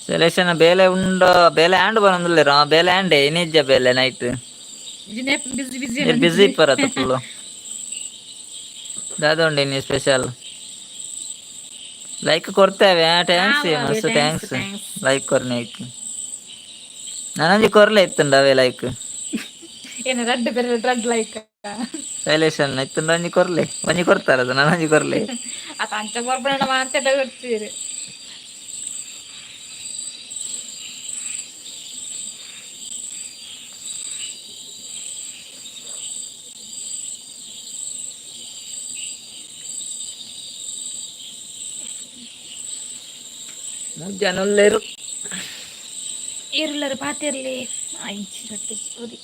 ಸೆಲೆಕ್ಷನ್ ಬೇಲೆ ಉಂಡು, ಬೇಲೆ ಆಂಡ್ ಬರೊಂದುಲ್ಲೆರ್. ಬೇಲೆ ಆಂಡೆ ಇನಿಜ್ಜ ಬೇಲೆ ನೈಟ್. ಬಿಸಿ ಬಿಸಿ. ಬಿಸಿ ಇಪ್ಪರತ್ತ ಫುಲ್ಲು. ದಾದ ಉಂಡು ಇನಿ ಸ್ಪೆಷಲ್? ಲೈಕ್ ಕೊರ್ತೇವೆ, thanks. ಮಸ್ತ್ thanks like ಕೊರ್ನೈಕ್. ನನೊಂಜಿ ಕೊರ್ಲೆ ಇತ್ತುಂಡ ಅವೇ ಲೈಕ್. ಏನು ರಡ್ಡ್ ಬೇರೆ ರಡ್ಡ್ ಲೈಕ್. ಶೈಲೇಶನ್ ಇತ್ತುಂಡ ಒಂಜಿ ಕೊರ್ಲೆ. ಒಂಜಿ ಕೊರ್ತಾರದು, ನನೊಂಜಿ ಕೊರ್ಲೆ. ಅತ ಅಂಚ ಕೊರ್ಪಣ ಮಾತೆಲ್ಲ ಕೊಡ್ತೀರಿ. ಮೂರು ಜನ ಉಲ್ಲೇರು. ಏರುಲ್ಲರು ಪಾತಿರ್ಲಿ ಇಂಚಿ ರಡ್ಡ್ ಓದಿ.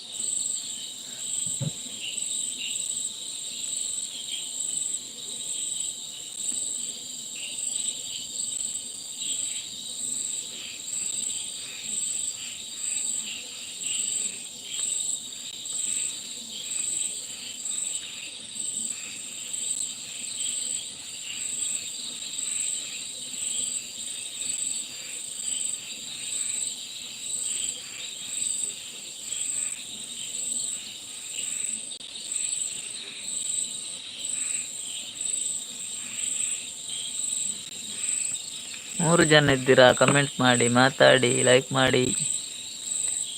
ಮೂರು ಜನ ಇದ್ದೀರಾ, ಕಮೆಂಟ್ ಮಾಡಿ, ಮಾತಾಡಿ, ಲೈಕ್ ಮಾಡಿ.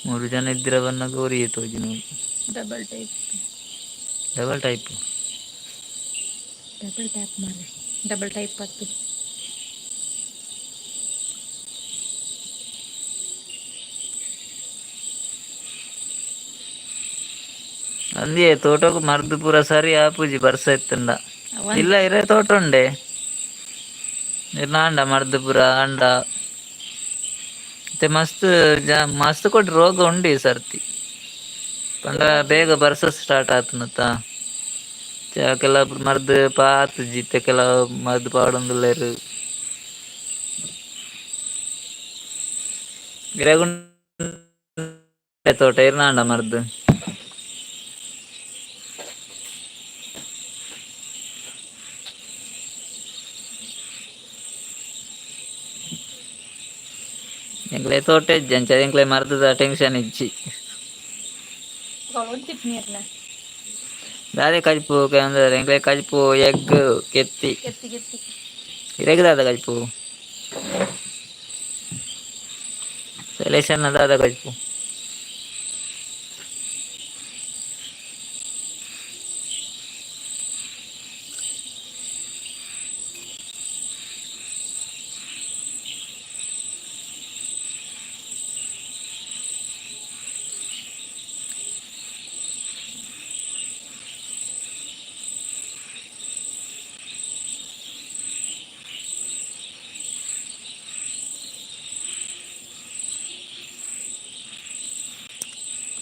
ಮೂರು ಜನ ಇದ್ದೀರಾ ಬನ್ನ ಗೌರಿ ತೋಜಿ. Double type. Double type. Double tap ಮಾರ್ರೆ, ಡಬಲ್ ಟೈಪ್ ಹತ್ತು. ಅಂದಿಯೇ ತೋಟಕ್ಕೂ ಮರ್ದು ಪೂರ ಸರಿ ಆಪುಜಿ ಬರ್ಸ ಇತ್ತಂಡ. ಇಲ್ಲ, ಇರೇ ತೋಟ ಉಂಡೆ ಇರ್ನ ಅಂಡ ಮರ್ದು ಪೂರ ಅಂಡ. ಮತ್ತೆ ಮಸ್ತ್ ಜ ಮಸ್ತ್ ಕೊಟ್ಟು ರೋಗ ಉಂಡು ಈ ಸರ್ತಿ. ಪಂಡ ಬೇಗ ಬರ್ಸ ಸ್ಟಾರ್ಟ್ ಆತನತ್ತ, ಕೆಲ ಮರ್ದು ಪಾತುಜಿ, ಇತ್ತೆ ಕೆಲವು ಮರ್ದು ಪಾಡೊಂದುಲ್ಲೆರ್. ಇರೆಗುಂಡೆ ತೋಟ ಇರ್ನಾಂಡ ಮರ್ದು. ಎಂಕ್ಲೆ ತೋಟ ಇಜ್ಜಿ, ಅಂಚ ಎಂಕ್ಲೆ ಮರ್ದದ ಟೆನ್ಷನ್ ಇಜ್ಜಿ. ಒಂಚಿಪ್ ನೀರ್ನ. ದಾದೆ ಕಜ್ಪು ಅಂದ್ರೆ ಎಂಕ್ಲೆ ಕಜ್ಪು ಎಗ್ ಕೆತ್ತಿ. ಕೆತ್ತಿ ಕೆತ್ತಿ. ಇರೆಗ್ ದಾದ ಕಜ್ಪು? ಸೆಲೆಕ್ಷನ್ ದಾದ ಕಜ್ಪು?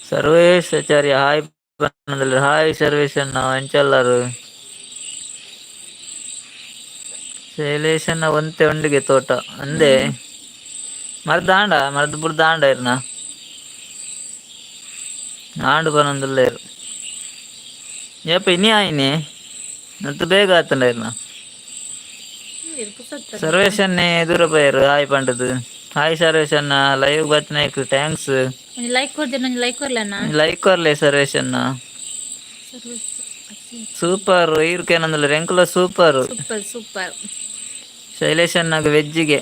ಸರ್ವೇಶ್ ಆಚಾರ್ಯ ಹಾಯ್ ಪನ್ನೊಂದುಲ್ಲೆರ್. ಹಾಯ್ ಸರ್ವೇಶ್ ಅಣ್ಣ, ಎಂಚಲ್ಲಾರು? ಶೈಲೇಶ್ ಅಣ್ಣ ಒಂತೆ ಉಂಡುಗೆ ತೋಟ ಅಂದೆ. ಮರ್ದ್ ಆಂಡ, ಮರ್ದ್ ಬುಡ್ದು ಆಂಡ ಇರ್ನ ಆಂಡ್ ಪನೊಂದುಲ್ಲೆರ್. ಏಪ ಇನಿ ಆಯಿನಿ ಮತ್ತು ಬೇಗ ಆತಂಡ ಇರ್ನ. ಸರ್ವೇಶ್ ಅನ್ನೆ ದೂರ ಪೋಯೆರ್ ಹಾಯ್ ಪಂಡದು. ಹಾಯ್ ಸರ್ವೇಶ್ ಅಣ್ಣ, ಲೈವ್ ಬತ್ತಿನೈಕ್ thanks. ಒಂಜಿ ಲೈಕ್ ಕೊರ್ಜೆ, ಒಂಜಿ ಲೈಕ್ ಕೊರ್ಲೆನಾ? ಲೈಕ್ ಕೊರ್ಲೆ ಸರ್ವೇಶ್ ಅಣ್ಣ. ಸೂಪರ್ ಈರ್ಕೇನಂದುಲ್ಲೆರ್. ಎಂಕುಲ ಸೂಪರ್. Super super. Shailesh ಅಣ್ಣಗ್ ವೆಜ್ಜಿಗೆ.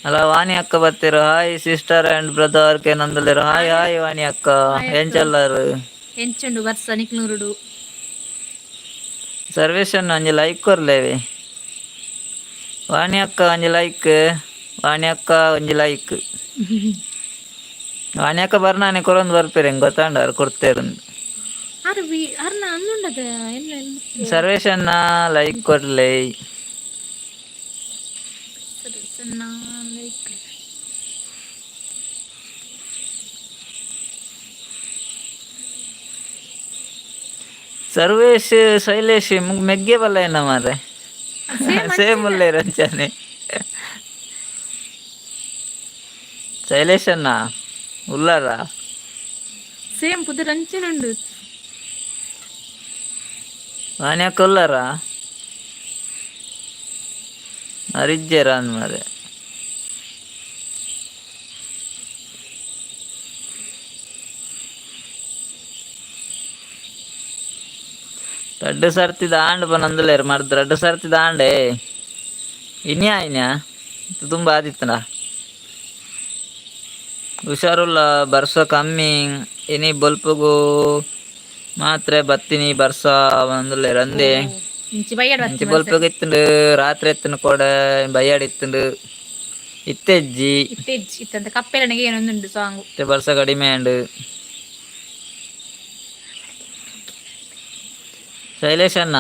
ಅಲ್ಲ, ವಾಣಿ ಅಕ್ಕ ಬತ್ತೆರ್. ಹಾಯ್ ಸಿಸ್ಟರ್ ಅಂಡ್ ಬ್ರದರ್ ಕೇನೊಂದುಲ್ಲೆರ್. ಹಾಯ್ ಹಾಯ್ ವಾಣಿ ಅಕ್ಕ, ಎಂಚಲ್ಲಾರು? ಎಂಚುಂಡು ಬರ್ಸ ನಿಕ್ಲೂರುಡು? ಸರ್ವೇಶ್ ಅಣ್ಣ ಒಂಜಿ ಲೈಕ್ ಕೊರ್ಲೇವೆ. ವಾಣಿ ಅಕ್ಕ ಒಂಜಿ ಲೈಕ್, ವಾಣಿ ಅಕ್ಕ ಒಂಜಿ ಲೈಕ್. ವಾಣಿ ಅಕ್ಕ ಬರ್ನಾನೆ ಕೊರೊಂದು ಬರ್ಪೇರೆ, ಹೆಂಗ್ ಗೊತ್ತಾಂಡ ಅವ್ರು ಕೊಡ್ತೇರು. ಅರ್ ವಿ ಅರ್ನ ಅಂದುಂಡದ ಎಲ್ಲ ಎಲ್ಲ. ಸರ್ವೇಶ್ ಅಣ್ಣ ಲೈಕ್ ಕೊರ್ಲೆ. ಸರ್ವೇಶಣ್ಣ ಲೈಕ್. ಸರ್ವೇಶ್ ಶೈಲೇಶ್ ಮೆಗ್ಗೆ ಬಲ್ಲ ಏನ ಮಾರ್ರೆ, ಸೇಮ್ ಉಲ್ಲೇರ್ ಅಂಚನೆ. ಶೈಲೇಶ್ ಅಣ್ಣ ಉಲ್ಲಾರ? ಸೇಮ್ ಪುದರ್ ಅಂಚನೆ ಉಂಡು. ವಾಣಿ ಅಕ್ಕ ಉಲ್ಲಾರ? ಅರಿಜ್ಜೆರ ಅಂದ್ ಮಾರ್ರೆ. ರಡ್ಡ್ ಸರ್ತಿ ದಾಂಡ್ ಪನೊಂದುಲ್ಲೆರ್. ಮರ್ದ್ ರಡ್ಡ್ ಸರ್ತಿ ದಾಂಡೆ. ಇನಿ ಆಯಿನ್ಯಾ ತುಂಬ ಆದಿತ್ತನ. ಹುಷಾರುಲ್ಲ, ಬರ್ಸ ಕಮ್ಮಿ ಇನಿ, ಬೊಲ್ಪುಗು ಮಾತ್ರೆ ಬತ್ತಿನಿ ಬರ್ಸ ಪನೊಂದುಲ್ಲೆರ್ ಅಂದೆ. ಇಂಚಿ ಬಯ್ಯಡ್. ಇಂಚಿ ಬೊಲ್ಪುಗು ಇತ್ತುಂಡು, ರಾತ್ರಿ ಇತ್ತುಂಡು, ಕೋಡೆ ಬಯ್ಯಡ್ ಇತ್ತುಂಡು, ಇತ್ತೆಜ್ಜಿ. ಇತ್ತೆಜ್ಜಿ, ಇತ್ತಂತ ಕಪ್ಪೆಲನಿಗೆ ಏನೊಂದುಂಡು ಸಾಂಗು. ಇತ್ತೆ ಬರ್ಸ ಕಡಿಮೆ ಆಂಡ್. ಶೈಲೇಶ್ ಅಣ್ಣ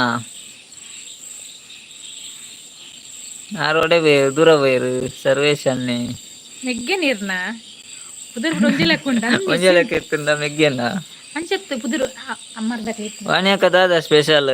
ಆರೋಡೆ ದೂರ ಪೋಯೆರ್ ಸರ್ವೇಶ್ ಅಣ್ಣೆ. ಮೆಗ್ಗೆ ನೀರ್ನ ಪುದರ್ ಬಿಡು ಒಂಜಿ ಲೆಕ್ಕ ಉಂಡ. ಒಂಜಿ ಲೆಕ್ಕ ಇತ್ತುಂಡ ಮೆಗ್ಗೆನ? ಅಂಚತ್ತು ಪುದರ್ ಅಮ್ಮರ್ದ. ವಾಣಿ ಅಕ್ಕ ದಾದ ಸ್ಪೆಷಲ್?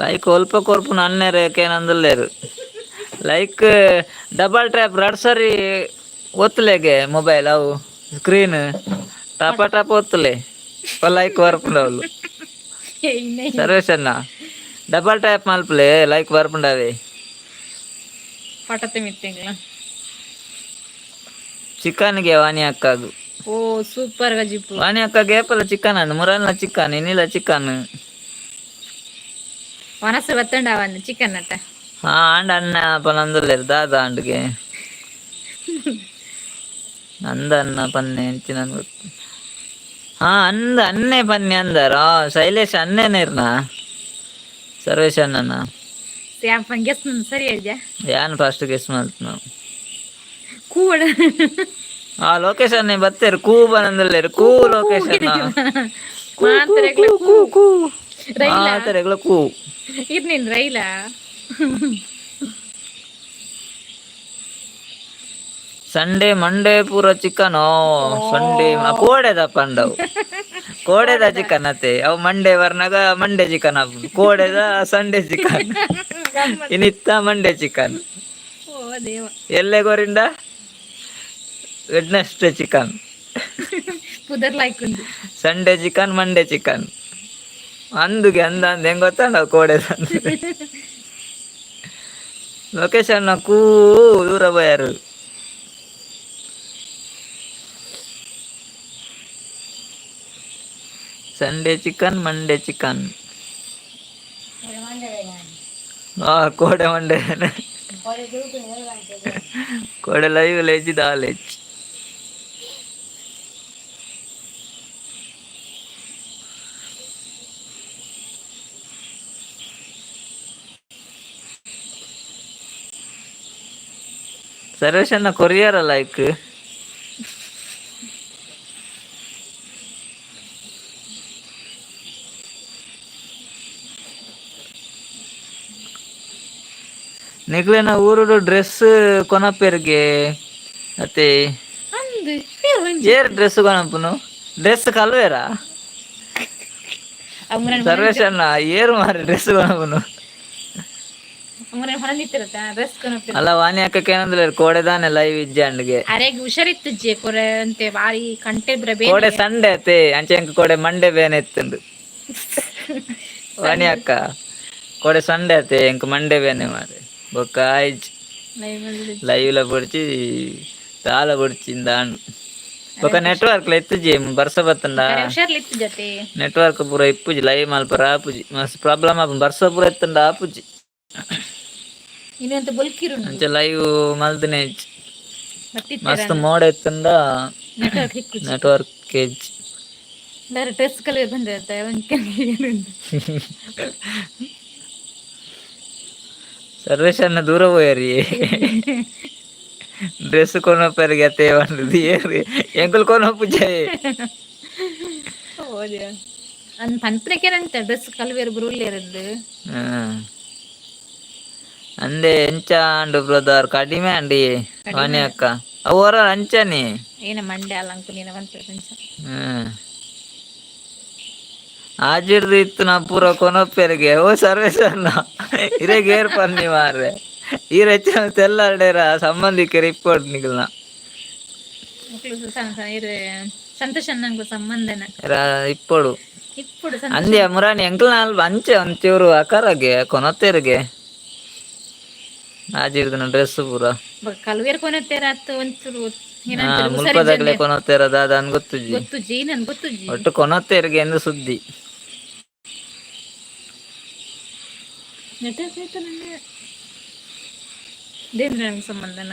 ಲೈಕ್ ಒಲ್ಪ ಕೊರ್ಪುನ ಅನ್ನೆರ್ ಕೇನೊಂದುಲ್ಲೆರ್. ಲೈಕ್ ಡಬಲ್ ಟ್ಯಾಪ್ ರಡ್ಡ್ ಸರಿ. ಒತ್ತುಲೆಗೆ ಮೊಬೈಲ್ ಅವು ಸ್ಕ್ರೀನ್ ಟಪ ಟಪ ಒತ್ತುಲೆ ಲೈಕ್ ಬರ್ಪುಂಡವಳು. ಸರ್ವೇಶನ್ನ ಡಬಲ್ ಟ್ಯಾಪ್ ಮಲ್ಪಲೆ, ಲೈಕ್ ಬರ್ಪುಂಡವೆ. ಪಟತೆ ಮಿತ್ತೆಂಗ್ಲ. ಚಿಕನ್ಗೆ ವಾಣಿ ಅಕ್ಕಾಗು. ಓ, ಸೂಪರ್ ಗಜಿಪು. ವಾಣಿ ಅಕ್ಕಗೆ ಏಪಲ ಚಿಕನ್ ಅಂದ್, ಮುರನ್ಲ ಚಿಕನ್, ಇನ್ನಿಲ್ಲ ಚಿಕನ್. ವನಸು ಬತ್ತಂಡ ಅವನ್ ಚಿಕನ್ ಅಟ್ಟ. ಹಾ, ಆಂಡ ಅಣ್ಣ ಪನಂದುಲ್ಲೆರ್ ದಾದ ಆಂಡ್ಗೆ ಅಂದ ಅನ್ನ ಪನ್ನೆ ಎಂಚಿನ ಗೊತ್ತು. ಹಾ, ಅಂದ ಅನ್ನೆ ಪನ್ನೆ ಅಂದಾರ. ಶೈಲೇಶ್ ಅನ್ನೇನೇರ್ನ ಸರ್ವೇಶ್ ಅಣ್ಣನ. ಸ್ಯಾಂಪನ್ ಗೆಸ್ ಸರಿ ಅಜ್ಜ. ಯಾನ್ ಫಸ್ಟ್ ಗೆಸ್ ಮಲ್ತ್ ನಾವು. ಕೂವಡ. ಆ ಲೊಕೇಶನ್ ಬತ್ತೇರು, ಕೂ ಬನಂದುಲ್ಲೆರ್, ಕೂ ಲೊಕೇಶನ್. ಮಾತೆರೆಗ್ಲ ಕೂ ಕೂ. ರೈಲ. ಮಾತೆರೆಗ್ಲ ಕೂ. ಇರ್ನಿನ್ ರೈಲ. ಸಂಡೇ ಮಂಡೇ ಪೂರ ಚಿಕನ್. ಸಂಡೇ ಕೋಡೆದ ಪಂಡವು, ಕೋಡೆದ ಚಿಕನ್ ಅತ್ತೆ. ಅವು ಮಂಡೇ ಬರ್ನಾಗ ಮಂಡೇ ಚಿಕನ್ ಆಪುಂಡು. ಕೋಡೆದ ಸಂಡೇ ಚಿಕನ್, ಇನ್ನಿತ್ತ ಮಂಡೇ ಚಿಕನ್. ಓ ದೇವ. ಎಲ್ಲೆ ಗೊರಿಂಡ ವೆಡ್ನೆಸ್ಡೇ ಚಿಕನ್. ಪುದರ್ ಲಾಯ್ಕ್ ಉಂದು. ಸಂಡೇ ಚಿಕನ್, ಮಂಡೇ ಚಿಕನ್ ಅಂದುಗೆ ಅಂದ ಅಂದ ಹೆಂಗ್ ಗೊತ್ತಾಂಡ ಕೋಡೆದ. ಲೊಕೇಶನ್ ಕೂ ದೂರ ಬೋಯಾರು. Sunday chicken, Monday chicken. ಆ ಕೋಡೆ ಮಂಡೇ, ಕೋಡೆ ಲೈವ್ ಲೇಜಿ ದಾಲೇಜ್. ಸರ್ವೇಶನ್ನ ಕೊರಿಯರ್ ಲೈಕ್. ನಿಕ್ಲೆನ ಊರುಡು ಡ್ರೆಸ್ ಕೊನಪೆರ್ಗೆ ಅತ್ತೆ? ಅಂದು. ಏರ್ ಡ್ರೆಸ್ ಕೊನಪುನು? ಡ್ರೆಸ್ ಕಲ್ವೇರಾ? ಸರ್ವೇಶನ್ನ ಏರು ಮಾರಿ ಡ್ರೆಸ್ ಕೊನಪುನು? ಡ್ರೆಸ್. ಅಲ್ಲ, ವಾಣಿ ಅಕ್ಕಕ್ಕೆ ಏನಂದ್ರೆ ಕೋಡೆದಾನೆ ಲೈವ್ ಇಜ್ಜಾಂಡ್ಗೆ. ಅರೆಗ್ ಹುಷಾರಿತ್ತು ಜೆ ಕೊರೆ ಅಂತೆ ಬಾರಿ ಕಂಟೆ ಬೇನೆ. ಕೋಡೆ ಸಂಡೆ ಅತ್ತೆ, ಅಂಚೆ ಅಂಕ ಕೋಡೆ ಮಂಡೆ ಬೇನೆ ಎತ್ತುಂಡು. ವಾಣಿ ಅಕ್ಕ, ಕೋಡೆ ಸಂಡೆ ಅತ್ತೆ, ಎಂಕ್ ಮಂಡೆ ಬೇನೆ ಮಾರೆ. ಬೊಕ್ಕ ಆಯ್ಜ್. ಲೈವ್ ಲ ಬೊಡ್ಚಿ, ದಾಲ ಬೊಡ್ಚಿ ಇಂದಾಂಡ್. ಬೊಕ್ಕ ನೆಟ್ವರ್ಕ್ ಲ ಇತ್ತುಜಿ, ಬರ್ಸ ಬತ್ತಂಡ. ಹುಷಾರ್ಲಿತ್ತು ಜೊತೆ. ನೆಟ್ವರ್ಕ್ ಪೂರ ಇಪ್ಪುಜಿ, ಲೈವ್ ಮಲ್ಪರ ಆಪುಜಿ, ಮಸ್ತ್ ಪ್ರಾಬ್ಲಮ್ ಆಪುಂಡು. ಬರ್ಸ ಪೂರ ಇತ್ತುಂಡ ಆಪುಜಿ. ಇನ್ನೊಂದು ಬೊಲ್ಕಿರುಂಡು. ಅಂಚ ಲೈವ್ ಮಲ್ದಿನ ಇಜ್ಜಿ. ಬತ್ತಿತ್ತೆರ. ಮಸ್ತ್ ಮೋಡ ಇತ್ತುಂಡ. ನೆಟ್ವರ್ಕ್ ಇಕ್ಕುಜಿ. ನೆಟ್ವರ್ಕ್ ಇಜ್ಜಿ. ಬೇರೆ ಡ್ರೆಸ್ ಕಲರ್ ಬಂದಿರುತ್ತೆ. ಸರ್ವೇಶನ್ನ ದೂರ ಪೋಯರಿ. ಡ್ರೆಸ್ ಕೊನೊಪೆರ್ಗೆ ಅತ್ತೆ ಪಂಡುದು ಏರು ಎಂಕುಲು ಕೊನೊಪುಜೆ. ಅಂದ್ ಪನ್ಪುನಕೇನಂತ ಡ್ರೆಸ್ ಕಲ್ವೇರು ಬರುಲ್ಲೇರಂದು. ಅಂದೆ ಎಂಚ ಆಂಡು ಬ್ರದರ್? ಕಡಿಮೆ ಅಂಡಿ ವಾಣಿ ಅಕ್ಕ, ಅವು ಹೊರ ಅಂಚನೆ. ಏನ ಮಂಡೆ ಅಲ್ಲ ಅಂಕು ನೀನ ಪನ್ಪೆ. ಆಜಿಡ್ದು ಇತ್ತು ನಾ ಪೂರ ಕೊನೊಪ್ಪೆರಿಗೆ. ಓ ಸರ್ವೇಶನ್ನ, ಇರೆಗ್ ಏರ್ ಪನ್ನಿ ಮಾರ್ರೆ? ಈರ್ ಹೆಚ್ಚಿನ ತೆಲ್ಲಾರ್ಡೇರ ಸಂಬಂಧಿಕರು ಇಪ್ಪೊಡು ನಿಗಲ್ನ. ಸಂತೋಷ ನಂಗು ಸಂಬಂಧನ. ಇಪ್ಪೊಡು. ಇಪ್ಪುಡು. ಅಂದ್ಯ ಮುರಾಣಿ ಎಂಕಲ್ನ ಅಲ್ಪ ಅಂಚೆ ಒಂಚೂರು ಅಕರಗೆ ಕೊನೊತ್ತೆರ್ಗೆ ಆಜಿಡ್ದಿನ ಡ್ರೆಸ್ ಪೂರ. ಕಲ್ವೇರ್ ಕೊನತ್ತೇರ ಅತ್ತು ಒಂಚೂರು. ಮುಲ್ಪದಾಗಲೇ ಕೊನೊತ್ತೇರ ದಾದ ಅನ್ ಗೊತ್ತುಜಿ. ಗೊತ್ತುಜಿ, ನನ್ ಗೊತ್ತುಜಿ. ಒಟ್ಟು ಕೊನೊತ್ತೇರ್ಗೆ ಎಂದು ಸುದ್ದಿ. ನೆಟ್ವರ್ಕ್ ಆಯ್ತು ನಂಗೆ ದೇಂದ್ರ ನಂಗೆ ಸಂಬಂಧನ.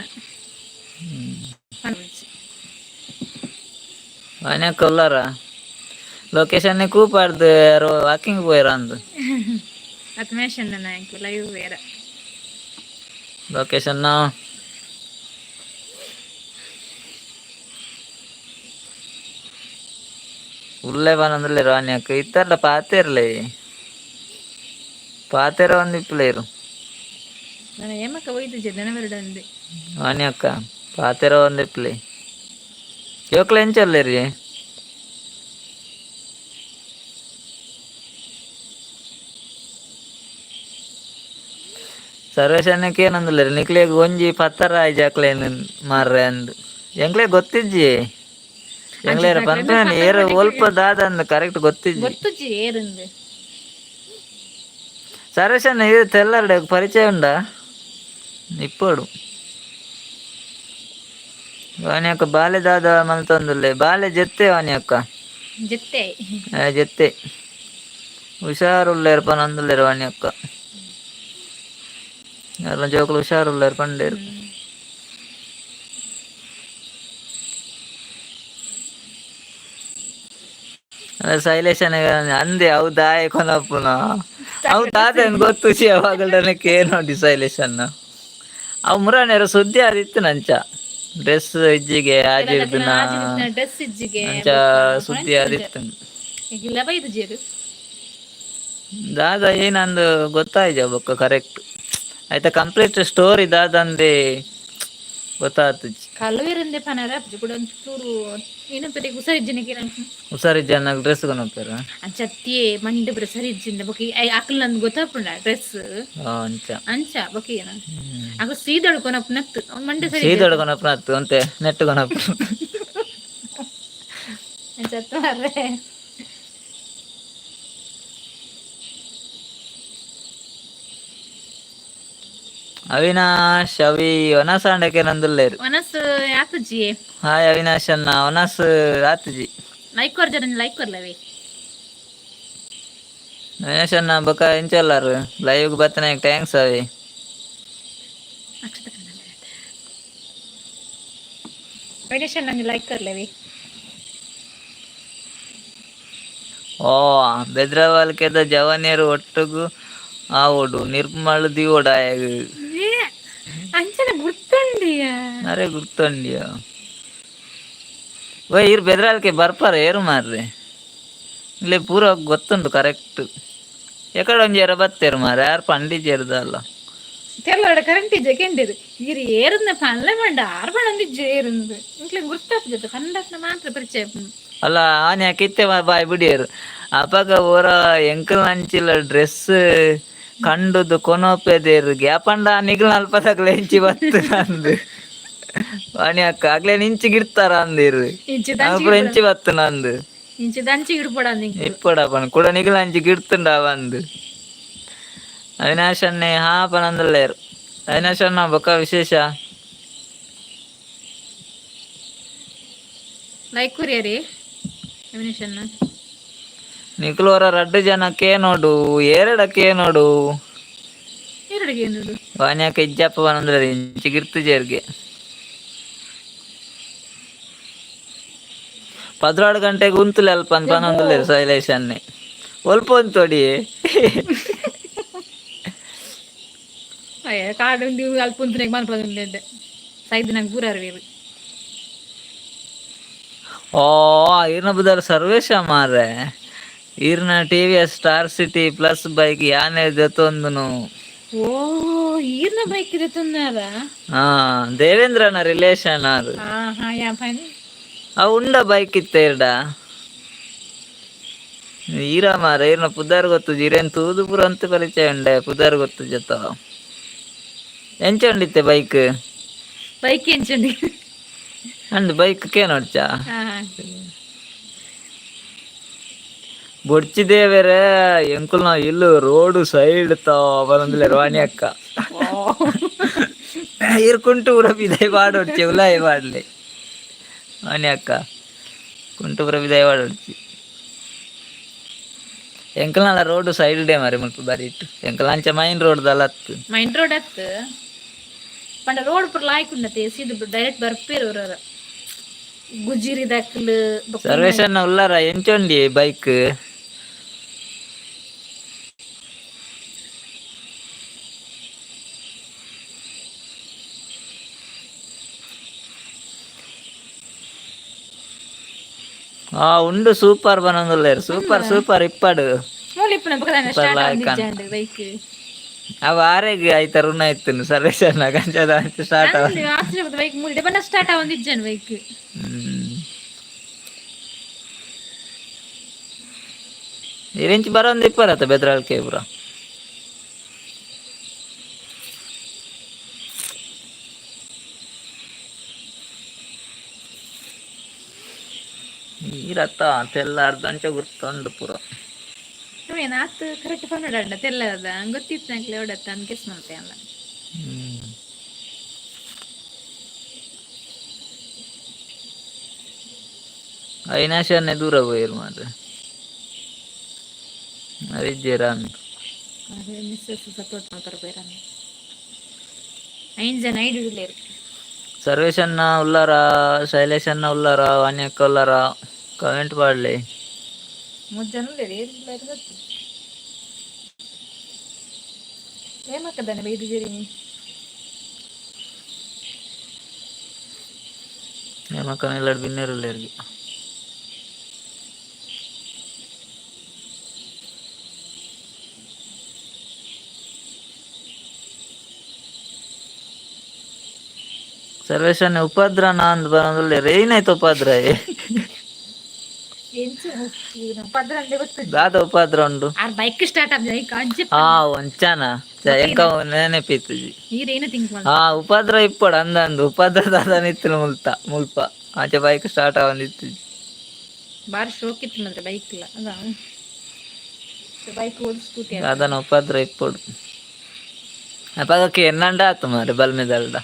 ವಾನ್ಯಾಕ ಉಲ್ಲಾರ? ಲೊಕೇಶನ್ ಕೂಪಾಡ್ದು ಯಾರೋ ವಾಕಿಂಗ್ ಪೋಯರ ಅಂದು. ಅತ್ ಮೇಷನ್ ನಾಯಕು ಲೈವ್ ಬೇರೆ. ಲೊಕೇಶನ್ ಉಲ್ಲೆ ಬನಂದುಲ್ಲೆರ್ ವಾನ್ಯಾಕ. ಇತ್ತರ್ಲ ಪಾತೆರ್ಲೆ, ಪಾತೆರ ಒಂದ್ ಇಪ್ಪುಲೇರು. ನಾನು ಏಮಕ್ಕ ಒಯ್ದು ದನ ಅಂದೆ. ವಾನ್ಯಕ್ಕ ಪಾತೆರ ಒಂದ್ ಇಪ್ಪುಲೆ. ಜೋಕ್ಲೆ ಎಂಚ ಉಲ್ಲೆರ್? ಸರ್ವೇಶನ್ನಕ್ಕೆ ಏನಂದುಲ್ಲೆರ್, ನಿಕ್ಲೆಗ್ ಒಂಜಿ ಪತ್ತರ ಆಯ್ಜಾಕ್ಲೇನ್ ಮಾರ್ರೆ ಅಂದ್. ಎಂಕ್ಲೆ ಗೊತ್ತಿಜ್ಜಿ, ಎಂಗ್ಲೇರ ಪನ್ಪೇನೆ ಏರು ಒಲ್ಪ ದಾದ ಅಂದ್ ಕರೆಕ್ಟ್ ಗೊತ್ತಿಜ್ಜಿ. ಗೊತ್ತುಜ್ಜಿ ಏರಿಂದು. ಸರೇಶನ್ ಇದು ತೆಲ್ಲರ್ಡೆ ಪರಿಚಯ ಉಂಡಾ? ಇಪ್ಪೋಡು ವಾಣಿ ಬಾಲೆ ದಾದ ಮಲ್ತೊಂದುಲ್ಲೆ, ಬಾಲೆ ಜೆತ್ತೆ ವಾಣಿ ಅಕ್ಕ. ಜೊತೆ. ಆ, ಜೆತ್ತೆ, ಹುಷಾರುಲ್ಲೇರ್ ಪನೊಂದುಲ್ಲೇರ್ ವಾಣಿ ಅಕ್ಕ. ಯಾರ್ನ ಜೋಕುಲು ಹುಷಾರುಲ್ಲೇರ್ ಪಂಡೇರು. ಅಲ್ಲ ಶೈಲೇಶನ್ ಅಂದೆ ಅವು ದಾಯ ಕೊನಪ್ಪುನ, ಅವು ದಾದ ಗೊತ್ತು ಯಾವಾಗಲೇ ನೋಡಿ ಶೈಲೇಶನ್. ಅವು ಮುರಾನೇರ ಸುದ್ದಿ ಆದಿತ್ತು ನಂಚ ಡ್ರೆಸ್ ಇಜ್ಜಿಗೆ ಆಜಿರ್ದಿನ. ಡ್ರೆಸ್ ಇಜ್ಜಿಗೆ. ಅಂಚ ಸುದ್ದಿ ಆದಿತ್ತು. ಇಲ್ಲ ಬೈದು ಜೇರು. ದಾದ ಏನಂದು ಗೊತ್ತಾಯ್ಜ ಬೊಕ್ಕ ಕರೆಕ್ಟ್ ಆಯ್ತಾ ಕಂಪ್ಲೀಟ್ ಸ್ಟೋರಿ ದಾದಂದೆ ಗೊತ್ತಾತುಜಿ. ಕಲುವಿರಂದೆ ಪನರ ಕೂಡ ಒಂಚೂರು ಏನಂತಾರೆ, ಹುಷಾರಿಜ್ಜನಿಗೆ. ಹುಷಾರಿಜ್ಜ ಡ್ರೆಸ್ ಕೊನಪ್ಪೆರ? ಅಂಚತ್ತಿಯೇ ಮಂಡೆ ಪೂರ ಸರಿ ಇಜ್ಜಿಂದ ಬೊಕ ಅಕ್ಲ್ ನಂದು ಗೊತ್ತಾಪುಂಡ ಡ್ರೆಸ್. ಅಂಚ. ಅಂಚ ಬೊಕ ಏನ ಅಕ್ಲು ಸೀದಳು ಕೊನಪ್ಪನತ್ತು ಅವ್ನ ಮಂಡೆ ಸರಿ. ಸೀದೊಡ ಕೊನಪ್ಪನತ್ತು ಅಂತೆ ನೆಟ್ಟು ಕೊನಪ್ಪ. ಅಂಚತ್ತು ಮಾರ್ರೆ. ಅವಿನಾಶ್ ಅವಿ ಒನಸಾಂಡಕ್ಕೆ ನಂದುಲ್ಲೇರು. ಮನಸ್ಸು ಯಾತುಜಿ. ಹಾಯ್ ಅವಿನಾಶ್ ಅಣ್ಣ, ಒನಸ್ ಆತುಜಿ. ಲೈಕ್ ಕೊರ್ಜರ, ಲೈಕ್ ಕೊರ್ಲವೇ. ಅವಿನಾಶ್ ಅಣ್ಣ ಬೊಕ ಎಂಚಲ್ಲಾರು ಲೈವ್ ಬತ್ತನೆ, thanks ಅವಿ. ಅಕ್ಷತ ಅವಿನಾಶ್ ಅಣ್ಣ ಲೈಕ್ ಕೊರ್ಲವೇ. ಓ ಬೆದ್ರವಾಲ್ಕೆದ ಜವನಿಯರು ಒಟ್ಟುಗು ಆವೊಡು ನಿರ್ಮಲ್ ದಿವೊಡು ಆಯಗ್. ಅಂಚನೆ ಗುರ್ತುಂಡಿಯ. ಅರೆ ಗುರ್ತುಂಡಿಯ. ಓ ಇರ್ ಬೆದ್ರಾಲ್ಕೆ ಬರ್ಪಾರ ಏರು ಮಾರ್ರೆ, ಇಲ್ಲಿ ಪೂರ ಗೊತ್ತುಂಟು ಕರೆಕ್ಟ್. ಎಕಡೆ ಒಂಜಿ ಎರ ಬತ್ತೇರು ಮಾರ್ರೆ, ಯಾರು ಪಂಡಿಜೇರ್ದಲ್ಲ. ತೆಲ್ಲೋಡ ಕರೆಂಟ್ ಇಜ್ಜೆ ಕೆಂಡಿರು ಇರು ಏರುಂದ ಪನ್ಲೆ ಮಂಡ ಆರ್ ಪಣಂದಿಜ್ಜೆ ಏರುಂದು ಇಂಕ್ಲೆ ಗುರ್ತಾಪ ಜೊತೆ ಪಂಡತ್ನ ಮಾತ್ರ ಪರಿಚಯ. ಅಲ್ಲ ಆನೆ ಕಿತ್ತೆ ಬಾಯ್ ಬಿಡಿಯರು ಅಪಗ ಓರ ಎಂಕಲ್ ನಂಚಿಲ್ಲ ಡ್ರೆಸ್ ಕಂಡುದು ಕೊನೋಪೆದೇರು ಗ್ಯಾಪಂಡ ನಿಗ್ಲ ಅಲ್ಪದಾಗಲೆ ಎಂಚಿ ಬತ್ತು ನಂದು ವಾಣಿ ಅಕ್ಕ ಆಗ್ಲೇ ನಿಂಚಿ ಗಿಡ್ತಾರ ಅಂದಿರು. ಇಂಚಿ. ಅಪುರ ಎಂಚಿ ಬತ್ತು ನಂದು. ಇಂಚಿ ದಂಚಿ ಇಡ್ಪಡ ನಿಂಕು. ಇಪ್ಪಡ ಪನ್ ಕೂಡ ನಿಗ್ಲ ಅಂಚಿ ಗಿಡ್ತುಂಡ ಬಂದು. ಅವಿನಾಶ್ ಅಣ್ಣೆ ಹಾ ಪನಂದಲ್ಲೇರು. ಅವಿನಾಶ್ ಅಣ್ಣ ಬೊಕ್ಕ ವಿಶೇಷ? ಲೈಕ್ ಕೊರಿಯರಿ ಅವಿನಾಶ್ ಅಣ್ಣ. ನಿಕ್ಲು ಹೊರ ರಡ್ಡು ಜನ ನೋಡು, ಏರಡಕ್ಕೆ ನೋಡು. ಎರಡಿಗೆ ನೋಡು. ವಾನ್ಯಾಕ ಇಜ್ಜಪ್ಪ ಪನಂದ್ರೆ ಇಂಚಿ ಗಿರ್ತು ಜೇರ್ಗೆ 12 ಗಂಟೆಗೆ ಉಂತುಲೆ ಅಲ್ಪ ಅಂತ ಪನೊಂದುಲ್ಲೇರು ಶೈಲೇಶ್ ಅನ್ನೆ ಒಲ್ಪ ಉಂತೊಡಿ. ಅಯ್ಯ ಕಾಡು ಅಲ್ಪ ಉಂತುನೆಗೆ ಮನ್ಪದ ಸೈದ್ ನಂಗೆ ಪೂರ ಅರಿವೇರು. ಓ ಈರ್ನ ಬುದಾರ್ ಸರ್ವೇಶ ಮಾರ್ರೆ, ಈರ್ನ TVS star city plus bike ಯಾನೆ ದೆತ್ತೊಂದುನು. ಓ ಈರ್ನ ಬೈಕ್ ಇದೆ ತುನ್ನಾರ. ಹಾ ದೇವೇಂದ್ರನ ರಿಲೇಷನ್ ಆರು. ಹಾ ಹಾ ಯಾ ಫೈನ್. ಆ ಉಂಡ ಬೈಕ್ ಇತ್ತ ಇರ್ಡ ಈರ ಮಾರ. ಈರ್ನ ಪುದಾರ್ ಗೊತ್ತು, ಇರೇನ್ ತೂದು ಪೂರ ಅಂತ ಪರಿಚಯ ಉಂಡೆ, ಪುದಾರ್ ಗೊತ್ತು ಜೊತ. ಎಂಚ ಉಂಡಿತ್ತೆ ಬೈಕ್? ಬೈಕ್ ಎಂಚುಂಡಿ. ಅಂಡ್ ಬೈಕ್ ಕೇನೊಡ್ಚಾ? ಹಾ. ಬೊಡ್ಚಿ ದೇವೆರೆ ಎಂಕುಲ್ನ ಇಲ್ಲು ರೋಡ್ ಸೈಡ್ ತಾ ಬರಂದಿಲ್ಲ ವಾಣಿ ಅಕ್ಕ. ಈರ್ ಕುಂಟು ಪೂರ ಬಿದೈ ಪಾಡೊಡ್ಚಿ, ಉಲಾಯಿ ಪಾಡ್ಲೆ ವಾಣಿ ಅಕ್ಕ, ಕುಂಟು ಪೂರ ಬಿದೈ ಪಾಡೊಡ್ಚಿ. ಎಂಕಲ್ನಲ ರೋಡ್ ಸೈಡ್ ಡೇ ಮಾರಿ ಮುಲ್ಪ ಬರಿಟ್, ಎಂಕಲ್ ಅಂಚ ಮೈನ್ ರೋಡ್ ದಲ್ಲ ಅತ್ತು. ಮೈನ್ ರೋಡ್ ಅತ್ತು ಪಂಡ ರೋಡ್ ಪೂರ ಲಾಯ್ಕ್ ಉಂಡತೆ, ಸೀದ ಡೈರೆಕ್ಟ್ ಬರ್ಪೇರು ಅವ್ರವ್ರ ಗುಜಿರಿ ದಕ್ಲು. ಸರ್ವೇಶನ್ನ ಉಲ್ಲಾರ? ಎಂಚೊಂಡಿ ಬೈಕ್? ಆ ಉಂಡು ಸೂಪರ್ ಬನೊಂದುಲ್ಲೇರು, ಸೂಪರ್ ಸೂಪರ್ ಇಪ್ಪಡು. ಮೂಲಿಪ್ಪುನ ಸೂಪರ್ ಸ್ಟಾರ್ಟ್ ಲಾಯ್ಕ್ ಅನ್. ಆವಂದಿಜ್ಜಾಂಡ್ ಬೈಕ್. ಅವು ಆರೆಗ್ ಐತ ಋಣ ಇತ್ತು ಸರ್ವೇಶನ್ನ ಗಂಜದ ಅಂಚ ಸ್ಟಾರ್ಟ್ ಅವ. ಬೈಕ್ ಮೂಲಿಡೆ ಬಣ್ಣ ಸ್ಟಾರ್ಟ್ ಆವಂದಿಜ್ಜಾಂಡ್ ಬೈಕ್. ಇರಿಂಚಿ ಬರೋಂದು ಇಪ್ಪರತ್ತ ಬೆದ್ರಾಳ್ಕೆ ಪೂರ. ನೀರತ್ತ ತೆಲ್ಲಾರ್ದು ಅಂಚ ಗುರ್ತುಂಡು ಪೂರ. ಆತ್ ಕರೆಕ್ಟ್ ಪನ್ನಡ ತೆಲ್ಲದ ಗೊತ್ತಿತ್ತು ನಂಗೆ ಓಡತ್ತ ಅಂತ ಗೆಸ್ ಮಾಡ್ತೆ ಅಲ್ಲ. ಅವಿನಾಶನ್ನೇ ದೂರ ಪೋಯೆರ್ ಮಾರ್ರೆ ಅರಿಜ್ಜೆರ್ ಅಂದ್. ಮಿಸ್ಸಸ್ ಸಪೋರ್ಟ್ ಮಾಡ್ತಾರೆ ಬೇರೆ ಐನ್ ಜನ ಐದು ಉಲ್ಲೇರು. ಸರ್ವೇಶನ್ನ ಉಲ್ಲಾರ, ಶೈಲೇಶನ್ನ ಉಲ್ಲಾರ, ವಾಣಿ ಅಕ್ಕ ಉಲ್ಲಾರ, ಕಮೆಂಟ್ ಪಾಡ್ಲೆ. ಮೂರು ಜನ ಉಲ್ಲೇರು, ಏರ್ ಉಲ್ಲೇರು ಗೊತ್ತು. ಏಮಕ್ಕದಾನೆ ಬೈದು ಜರಿನಿ. ಹೇಮಕ್ಕನ ಇಲ್ಲಡ್ ಬಿನ್ನೆರ್ ಉಲ್ಲೆರ್ಗೆ. ಸರ್ವೇಶನ್ನ ಉಪದ್ರನ ಅಂದ್ ಬರೋದುಲ್ಲೆರ್, ಏನಾಯ್ತು ಉಪದ್ರ? ಎಂಚ ಉಪದ್ರ ಅಂದ್ರೆ ಗೊತ್ತು? ದಾದ ಉಪದ್ರ ಉಂಡು? ಆರ್ ಬೈಕ್ ಸ್ಟಾರ್ಟ್ ಆಪ್ ಜೈ ಕಾಂಚಿ. ಆ ಒಂಚಾನ ಎಂಕ ನೆನಪಿತ್ತುಜಿ. ನೀರೇನು ಥಿಂಕ್ ಮಾಡ. ಆ ಉಪದ್ರ ಇಪ್ಪಡು ಅಂದ ಅಂದು ಉಪದ್ರ ದಾದ ನಿತ್ತಿನ ಮುಲ್ತ ಮುಲ್ಪ ಆಚೆ ಬೈಕ್ ಸ್ಟಾರ್ಟ್ ಆವೊಂದಿತ್ತುಜಿ. ಬಾರಿ ಶೋಕ್ ಇತ್ತು ಮಾತ್ರ ಬೈಕ್ ಇಲ್ಲ ಅದ ಬೈಕ್ ಓದ್ ಸ್ಕೂಟಿ. ದಾದನ ಉಪದ್ರ ಇಪ್ಪಡು ಅಪಗಕ್ಕೆ ಎನ್ನಂಡ ಆತು ಮಾರೆ ಬಲ್ಮೆದಲ್ಡ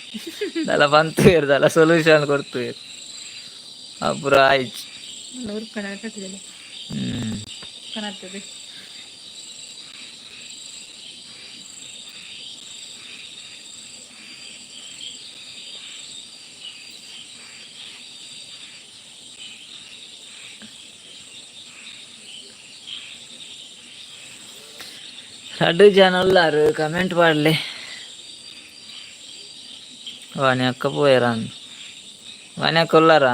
ದಲ ಬಂತು ದಲ ಸೊಲ್ಯೂಷನ್ ಕೊಡ್ತು ಆ ಪೂರ ಆಯ್ತು. ಉರ್ಕಣ ಕಟ್ಟಿದೆ. ಕಾಣುತ್ತದೆ. ರಡ್ಡು ಜನ ಉಲ್ಲಾರು, ಕಮೆಂಟ್ ಪಾಡ್ಲೆ. ವಾಣಿ ಅಕ್ಕ ಪೋಯೆರ ಅಂದ್, ವಾಣಿ ಅಕ್ಕ ಉಲ್ಲಾರಾ?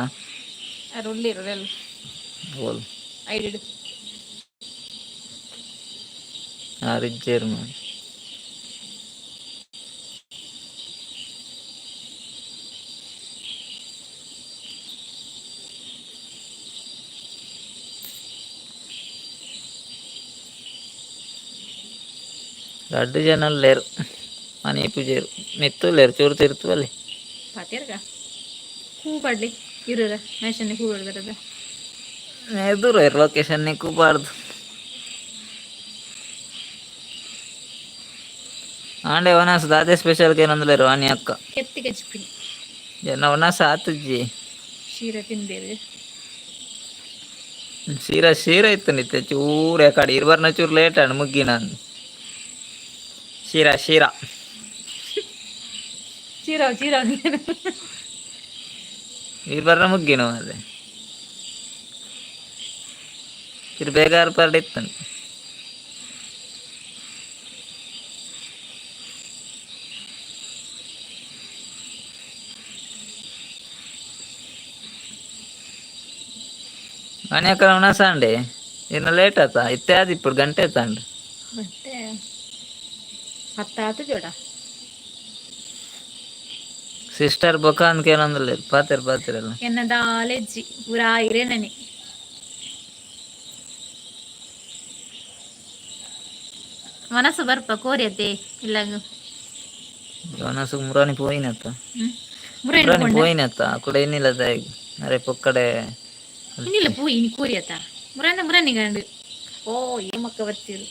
ಯಾರು ಉಳ್ಳೇರು ಎಲ್ಲ. ಓಲ್? ಐಡಿಡು. ಆರ್ ಇಜ್ಜೆರ್ ಮಾರ್ರೆ. ರಡ್ಡು ಜನ ಉಲ್ಲೆರ್, ಮನೆ ಪೂಜೆರ್ ಮಿತ್ತ್ ಉಲ್ಲೆರ್, ಚೂರು ತಿರ್ತು ಬಲ್ಲಿ. ಪಾತೆರ್ಗ ಹೂ ಪಾಡ್ಲಿ ಇರುರ ಮ್ಯಾಷನ್ ಹೂ ಬರ್ತದ. ಎದುರು ಲೊಕೇಶನ್ ನಿಕ್ಕು ಬಾರ್ದು ಆಂಡೆ ವನಸ್ ದಾದೆ ಸ್ಪೆಷಲ್ ಕೇನೊಂದುಲ್ಲೆರ್ ವಾಣಿ ಅಕ್ಕ. ಕೆತ್ತಿ ಕಚ್ಪಿನಿ. ಜನ ವನಸ್ ಆತುಜ್ಜಿ. ಶೀರ ತಿಂದೇರು. ಸೀರಾ ಸೀರಾ ಇತ್ತು ನಿತ್ತೆ ಚೂರು ಕಡೆ ಇರ್ಬರ್ನ ಚೂರು ಲೇಟ್ ಆಂಡ್ ಮುಗ್ಗಿನ ಶೀರಾ ಶೀರಾ. ಚೀರಾವ್ ಚೀರಾವ್. ಇರ್ಬರ್ನ ಮುಗ್ಗಿನ ಅದೇ ಚೂರು ಬೇಗ ಪರ್ಡ್ ಇತ್ತು. ವಾಣಿ ಅಕ್ಕ ವನಸ್ ಆಂಡೆ ಇನ್ನು ಲೇಟ್ ಆತಾ ಇತ್ತೆ ಆದಿಪ್ಪುಡು ಗಂಟೆ ಆತಾಂಡ್. ಮತ್ತೆ ಹತ್ತಾತು ಜೋಡ. ಸಿಸ್ಟರ್ ಬೊಕ ಅಂದ್ ಕೇನೊಂದುಲ್ಲೆರ್, ಪಾತೆರ್ ಪಾತೆರಲ್ಲ. ಎನ್ನ ದಾಲೆಜ್ಜಿ ಪೂರಾ ಇರೇನನೆ. ಮನಸ್ಸು ಬರ್ಪ ಕೋರಿಯತ್ತೆ ಇಲ್ಲಂಗ. ವನಸು ಮುರಾನಿ ಪೋಯಿನತ್ತ. ಹ್ಮ್ ಮುರಾನಿ ಮುರೇನು. ಪೋಯಿನತ್ತ ಕುಡ ಇನ್ನಿಲ್ಲ ದಾಯೆಗ್ ಅರೆ ಪೊಕ್ಕಡೆ. ಇನ್ನಿಲ್ಲ ಪೂ ಇನಿ ಕೋರಿಯತ್ತ ಮುರಾನ ಮುರಾನಿ ಗಂಡು ಓ ಏಮಕ್ಕ ಬರ್ತೀರು.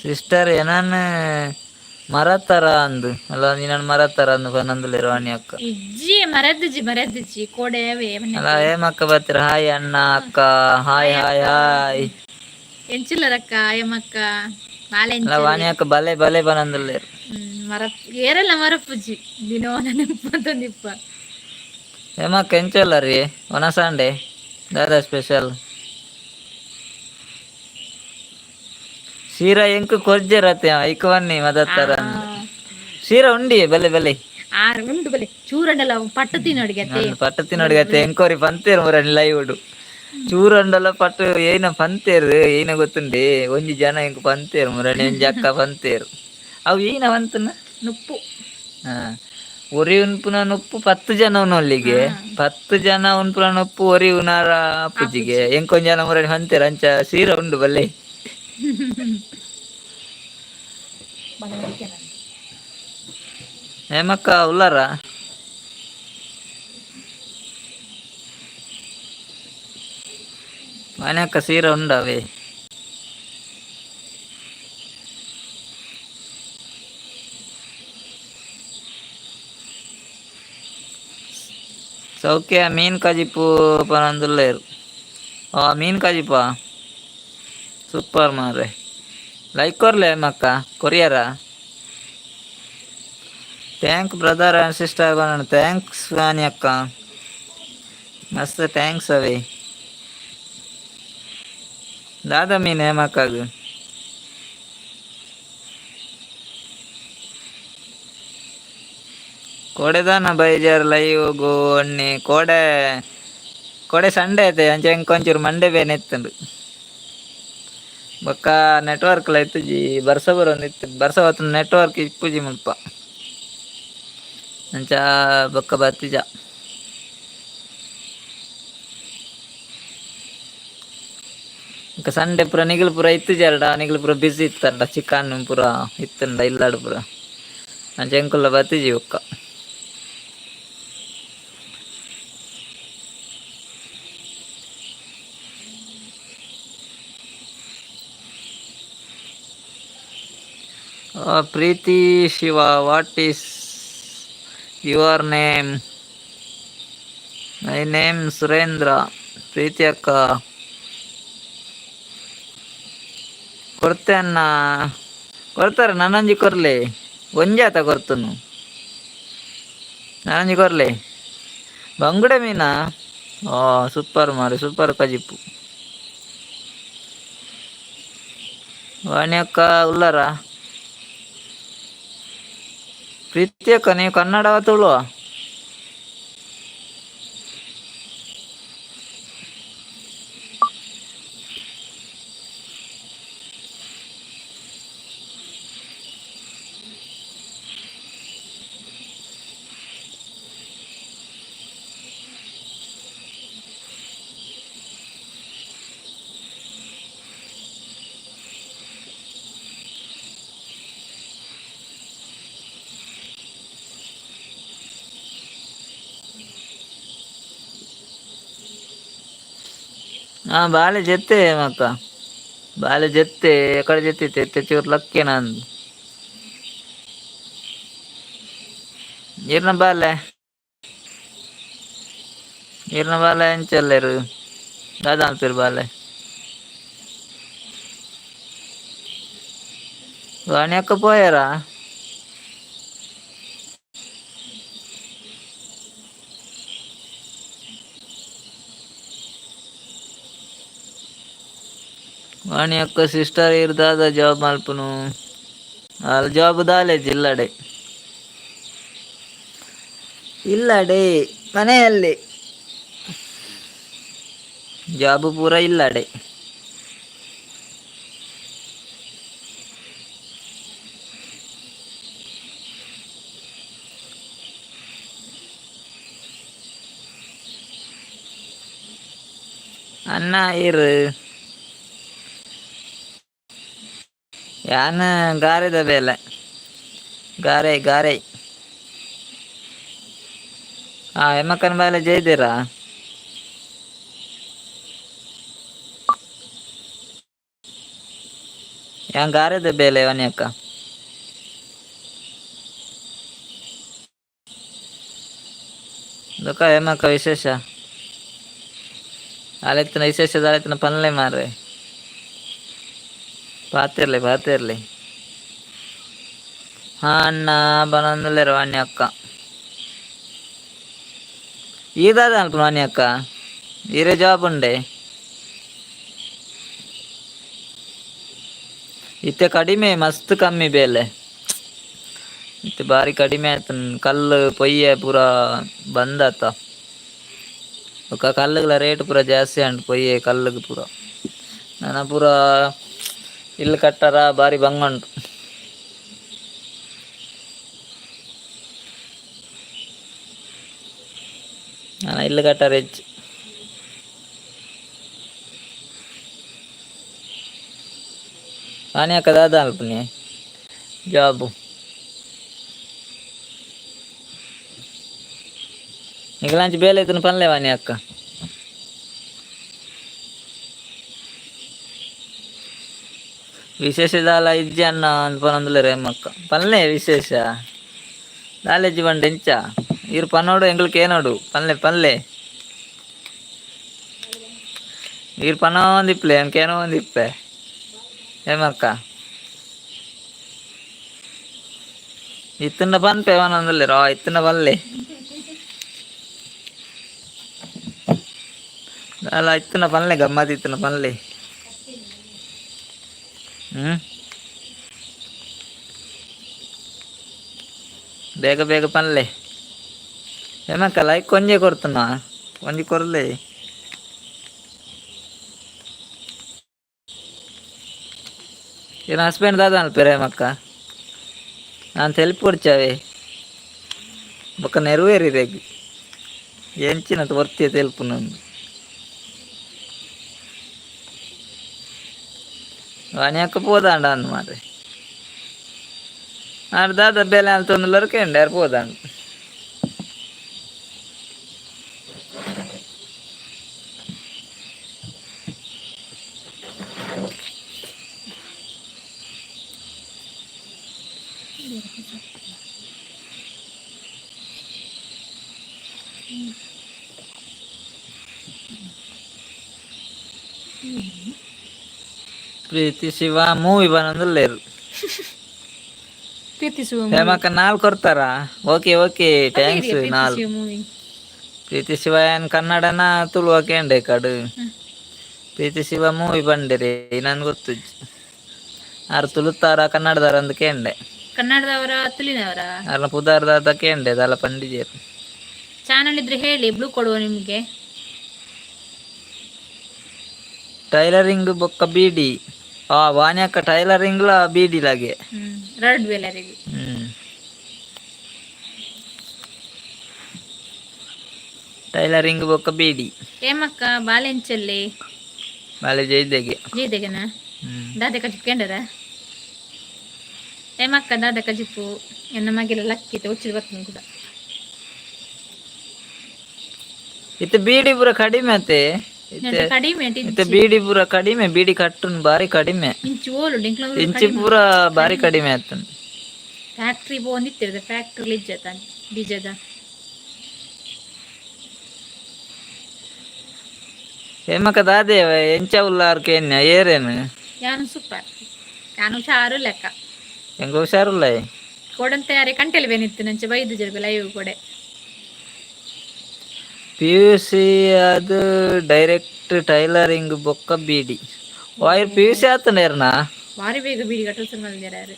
ಸಿಸ್ಟರ್ ಎನನ್ ಮರತರ ಅಂದ್ ಅಲ್ಲ, ನಿನ್ನನ್ ಮರತರ ಅಂದ್ ಪನೊಂದುಲ್ಲೆರ್ ವಾಣಿ ಅಕ್ಕ. ಇಜ್ಜಿ ಮರದ್ದುಜಿ ಮರದ್ದುಜಿ ಕೋಡೆ ಅಲ್ಲ ಹೇಮಕ್ಕ ಬರ್ತೀರ, ಹಾಯ್ ಅಣ್ಣ ಅಕ್ಕ, ಹಾಯ್ ಹಾಯ್ ಹಾಯ್. ಎಂಚಿಲ್ಲರಕ್ಕ ಏಮಕ್ಕ ಬಾಳೆ. ಅಲ್ಲ ವಾಣಿ ಅಕ್ಕ ಬಲೆ ಬಲೆ ಪನೊಂದುಲ್ಲೆರ್. ಮರ ಏರೆಲ್ಲ ಮರಪುಜಿ ದಿನೋ ನೆನಪಂತಂದಿಪ್ಪ. ಹೇಮಕ್ಕ ಎಂಚಲ್ಲ ರೀ, ವನಸಾಂಡೆ ದಾದಾ ಸ್ಪೆಷಲ್? ಶೀರಾ ಎಂಕ್ ಕೊರ್ಜೆರತ್ತೆ ಐಕ್ ಬನ್ನಿ ಮದತ್ತರ ಶೀರಾ ಉಂಡಿ ಬಲೆ ಬಲೆ. ಆರ್ ಉಂಡು ಬಲೆ ಚೂರಂಡಲ ಪಟ್ಟು ತಿನ್ನೋಡಿಗೆ. ನಂದು ಪಟ್ಟು ತಿನ್ನೋಡಿಗತ್ತೆ ಎಂಕೋರಿ ಪಂತೇರು ಮುರನಿ ಲೈವ್ ಚೂರಂಡಲ ಪಟ್ಟು ಏನ ಪಂತೇರು ಏನ ಗೊತ್ತುಂಡೆ, ಒಂಜಿ ಜನ ಎಂಕ್ ಪಂತೇರು ಮುರಣಿ ಒಂಜಿ ಅಕ್ಕ ಪಂತೇರು ಅವು ಏನ ಪಂತನ. ನುಪ್ಪು. ಹಾ ಒರಿ ಉನ್ಪುನ ನುಪ್ಪು 10 ಜನ ಉನ್ನೊಲ್ಲಿಗೆ, 10 ಜನ ಉನ್ಪುನ ನುಪ್ಪು ಒರಿ ಉನಾರ ಪೂಜಿಗೆ ಎಂಕೊಂಜಿ ಜನ ಮುರಣಿ ಪಂತೇರು ಅಂಚ ಸೀರೆ ಉಂಡು ಬಲ್ಲೆ. ಹೇಮಕ್ಕ ಉಲ್ಲಾರ? ವಾಣಿ ಅಕ್ಕ ಸೀರೆ ಉಂಡವೇ? ಸೌಖ್ಯ ಮೀನ್ ಕಜಿಪು ಪನೊಂದುಲ್ಲೆರ್. ಆ ಮೀನ್ ಕಜಿಪ ಸೂಪರ್ ಮಾರ್ರೆ. ಲೈಕ್ ಕೊರ್ಲೆ ಮಕ್ಕ courier. Thank brother and sister. Thanks Vani ಅಕ್ಕ, ಮಸ್ತ್ thanks ಅವೇ. ದಾದಾ ಮೀನ್ ಹೇಮಕ್ಕಾಗ? ಕೋಡೆದಾನ ಬೈಜಾರ್ ಲೈವ್ ಗೋ ಅಣ್ಣಿ? ಕೋಡೆ ಕೋಡೆ ಸಂಡೆ ಐತೆ, ಅಂಚೆ ಎಂಕೊಂಚೂರು ಮಂಡೆ ಬೇನೆ ಇತ್ತುಂಡು. ಬೊಕ್ಕ ನೆಟ್ವರ್ಕ್ ಲ ಇತ್ತುಜಿ, ಬರ್ಸ ಬರೊಂದಿತ್ತು. ಬರ್ಸ ಬತ್ತುಂಡ ನೆಟ್ವರ್ಕ್ ಇಪ್ಪುಜಿ ಮುಲ್ಪ. ಅಂಚ ಬೊಕ್ಕ ಬತ್ತಿಜ. ಬೊಕ್ಕ ಸಂಡೆ ಪೂರ ನಿಗಲ್ ಪೂರ ಇತ್ತುಜಾರ್ಡ, ನಿಗಲ್ ಪೂರ ಬಿಸಿ ಇತ್ತಂಡ, ಚಿಕನ್ ಪೂರ ಇತ್ತುಂಡ ಇಲ್ಲಡ್ ಪೂರ. ಅಂಚ ಎಂಕುಲ್ಲ ಬತ್ತಿಜಿ ಬೊಕ್ಕ. Preethi Shiva, what is your name? My name Surendra. Preethi ಅಕ್ಕ ಕೊರ್ತೆ ಅನ್ನ ಕೊರ್ತಾರೆ. ನನ್ನಂಜಿ ಕೊರ್ಲೆ, ಒಂಜಾತ ಕೊರ್ತುನು. ನಾನಂಜಿ ಕೊರ್ಲೆ. ಬಂಗುಡೆ ಮೀನಾ? ಓ ಸೂಪರ್ ಮಾರೆ, ಸೂಪರ್ ಕಜಿಪು. ವಾಣಿ ಅಕ್ಕ ಉಲ್ಲಾರ? ಪ್ರೀತಿ ಅಕ್ಕ, ನೀವು ಕನ್ನಡವ ತುಳುವ? ಹಾ, ಬಾಲೆ ಜೆತ್ತೆ ಮಕ್ಕ, ಬಾಲೆ ಜೆತ್ತೆ. ಎಕಡೆ ಜೆತ್ತಿತ್ತೆ? ಎತ್ತೆ ಚೂರು ಲಕ್ಕೆ ನಂದು. ಈರ್ನ ಬಾಲೆ, ಈರ್ನ ಬಾಲೆ ಎಂಚಲ್ಲೇರು? ದಾದ ಅನ್ಪಿರು ಬಾಲೆ? ವಾಣಿ ಅಕ್ಕ ಪೋಯಾರಾ? ವಾಣಿ ಅಕ್ಕ ಸಿಸ್ಟರ್, ಇರ್ ದಾದ ಜಾಬ್ ಮಲ್ಪುನು? ಅಲ್ ಜಾಬ್ ದಾಲೇಜ್ ಇಲ್ಲಡೆ, ಇಲ್ಲಡೆ ಮನೆಯಲ್ಲಿ ಜಾಬ್ ಪೂರ ಇಲ್ಲಡೆ. ಅಣ್ಣ ಇರು. ಯಾನ್ ಗಾರೆದ ಬೇಲೆ, ಗಾರೆ ಗಾರೆ. ಹಾ, ಎಮ್ಮಕ್ಕನ ಬಾಲೆ ಜೈದಿರಾ? ಯಾನ್ ಗಾರೆದ ಬೇಲೆ ವಾಣಿ ಅಕ್ಕ. ಬೊಕ ಹೇಮಕ್ಕ ವಿಶೇಷ? ಆಲೆತ್ತಿನ ವಿಶೇಷ ದಾಲೆತ್ತಿನ ಪನ್ಲೆ ಮಾರ್ರೆ. ಪಾತಿರ್ಲಿ ಪಾತಿರ್ಲಿ. ಹಾ ಅಣ್ಣ ಬನೊಂದುಲ್ಲೆರ್ ವಾಣಿ ಅಕ್ಕ. ಈ ದಾದ ಅನ್ಪುನ ವಾಣಿ ಅಕ್ಕ? ಈರೆ ಜಾಬ್ ಉಂಡೆ? ಇತ್ತೆ ಕಡಿಮೆ, ಮಸ್ತ್ ಕಮ್ಮಿ ಬೇಲೆ ಇತ್ತೆ, ಬಾರಿ ಕಡಿಮೆ ಆಯ್ತು. ಕಲ್ಲು ಪೊಯ್ಯೆ ಪೂರ ಬಂದಾತ. ಬೊಕ್ಕ ಕಲ್ಲುಗಳ ರೇಟ್ ಪೂರ ಜಾಸ್ತಿ ಉಂಟು, ಪೊಯ್ಯೆ ಕಲ್ಲುಗ್ ಪೂರ. ನನ ಪೂರ ಇಲ್ಲ್ ಕಟ್ಟರ ಬಾರಿ ಬಂಗ ಉಂಟು. ನನ ಇಲ್ಲ್ ಕಟ್ಟರೆ ಹೆಚ್ಚು. ವಾಣಿ ಅಕ್ಕ ದಾದ ಅಲ್ಪುನಿ ಜಾಬ್? ನಿಕಲಾಂಚಿ ಬೇಲೆ ಇತ್ತುಂಡ ಪನ್ಲೆ ವಾಣಿ ಅಕ್ಕ. ವಿಶೇಷ ದಾಲ ಇಜ್ಜಿ ಅಣ್ಣ ಅಂದ್ ರೇಮಕ್ಕ ಪಲ್ಲೆ ವಿಶೇಷ ದಾಲೆಜ್ಜಿ ಬಂಡ ಎಂಚ ಇರು ಪನ್ನೋಡು ಎಂಗ್ಲಕ್ಕೆ ಏನೋಡು ಪಲ್ಲೆ ಪಲ್ಲೆ ಇರು ಪನ್ನೋ ಒಂದಿಪ್ಲೆ ಏನೋ ಒಂದಿಪ್ಪೆ ಹೇಮಕ್ಕ ಇತ್ತನ್ನ ಪನ್ಪೆ ಅವನಂದಲ್ಲೆ ರಾ ಇತ್ತನ್ನ ಪಲ್ಲೆ ದಾಲ ಇತ್ತನ್ನ ಪಲ್ಲೆ ಗಮ್ಮತ್ ಇತ್ತನ್ನ ಪಲ್ಲೆ. ಹ್ಮ್ ಬೇಗ ಬೇಗ ಪನ್ಲೆ ಹೇಮಕ್ಕ ಲೈಕ್ ಕೊಂಜೆ ಕೊಡ್ತನ ಒಂಜಿ ಕೊರ್ಲೆ. ಏನು ಹಸ್ಬೆಂಡ್ ದಾದ ಅನ್ಪೇರೆ ಹೇಮಕ್ಕ ನಾನು ತೆಲಿಪು ಕೊಡ್ಚಾವೆ ಬೊಕ್ಕ ನೆರವೇರಿರೆಗ್ ಎಂಚಿನ ಒರ್ತಿಯ ತೆಲ್ಪು ನಂದು ವಾಣಿಯಕ್ಕ ಪೋದಾಂಡ ಅಂದ್ ಮಾರ್ರೆ ಆರ್ ದಾದ ಬೆಲೆ ಅಂತಂದು ಕೇಂಡ ಯಾರು ಪೋದಾಂಡ. ಪ್ರೀತಿ ಶಿವ ಮೂವಿ ಬಂದಲ್ಲೇರು. ಪ್ರೀತಿ ಶಿವ. ಹೇಮಕ್ಕ ನಾಲ್ ಕೊಡ್ತಾರಾ? ಓಕೆ ಓಕೆ thanks ನಾಲ್. ಶಿವ ಮೂವಿ. ಪ್ರೀತಿ ಶಿವ ಏನ್ ಕನ್ನಡನ ತುಳುವ ಕೇಂಡೆ ಕಡು. ಪ್ರೀತಿ ಶಿವ ಮೂವಿ ಬಂಡಿರಿ ನನ್ ಗೊತ್ತು ಆರ್ ತುಳುತ್ತಾರ ಕನ್ನಡದಾರ ಅಂದ್ ಕೇಂಡೆ. ಕನ್ನಡದವರ ತುಳಿನವರ? ಅರ್ನ ಪುದಾರ್ದಾದ ಕೇಂಡೆ ದಾಲ ಪಂಡಿಜೇರು. ಚಾನಲ್ ಇದ್ರೆ ಹೇಳಿ, ಬ್ಲೂ ಕೊಡುವ ನಿಮಗೆ. ಟೈಲರಿಂಗ್ ಬೊಕ್ಕ ಬೀಡಿ ಆ ವಾನ್ಯಕ್ಕ ಟೈಲರಿಂಗ್ಲ ಬೀಡಿ ಲಾಗೆ. ರಡ್ ಬೇಲರಿಗೆ. ಟೈಲರಿಂಗ್ ಬೊಕ್ಕ ಬೀಡಿ. ಹೇಮಕ್ಕ ಬಾಲೆಂಚಲ್ಲಿ? ಬಾಲೆ ಜೈದೆಗೆ. ಜೀದೆಗೆನ? ದಾದೆ ಕಜಿಪ್ಪು ಕೇಂಡರ ಹೇಮಕ್ಕ? ದಾದ ಕಜಿಪ್ಪು ಎನ್ನ ಮಗಿಲ ಲಕ್ಕಿತ ಉಚ್ಚಿದ ಬರ್ತನ ಕೂಡ. ಇತ್ತ ಬೀಡಿ ಪೂರ ಕಡಿಮೆ ಅತ್ತೆ. ನೆಟ್ಟ ಕಡಿಮೆ. ಇತ್ತ ಬೀಡಿ ಪೂರ ಕಡಿಮೆ, ಬೀಡಿ ಕಟ್ಟುನ್ ಬಾರಿ ಕಡಿಮೆ. ಇಂಚು ಓಲು ಡಿಂಕ್ಲ. ಇಂಚಿ ಪೂರ ಬಾರಿ ಕಡಿಮೆ ಆತನ್. ಫ್ಯಾಕ್ಟ್ರಿ ಪೋಂದಿತ್ತಿರದ ಫ್ಯಾಕ್ಟ್ರಿ ಇಜ್ಜತ ಬೀಜದ. ಹೇಮಕ್ಕ ದಾದೆ ಎಂಚ ಉಲ್ಲಾರ್ ಕೇನ್ಯ ಏರೇನು? ಯಾನು ಸೂಪರ್, ಯಾನು ಹುಷಾರು ಲೆಕ್ಕ. ಎಂಗ ಹುಷಾರುಲ್ಲ. ಕೊಡಂತ ಯಾರೇ ಕಂಟೆಲ್ ಬೇನಿತ್ತು ನಂಚೆ ಬೈದು ಜರ್ಬೆ ಲೈವ್ ಕೊಡೆ. ಪಿ ಯು ಸಿ ಅದು ಡೈರೆಕ್ಟ್ ಟೈಲರಿಂಗ್ ಬೊಕ್ಕ beedi wire. P U C ಆತನೇರ್ನಾ? ಬಾರಿ ಬೇಗ ಬೀಡಿ ಕಟ್ಟಲು ಶುರು ಮಾಡಿದ್ದಾರೆ ಯಾರು.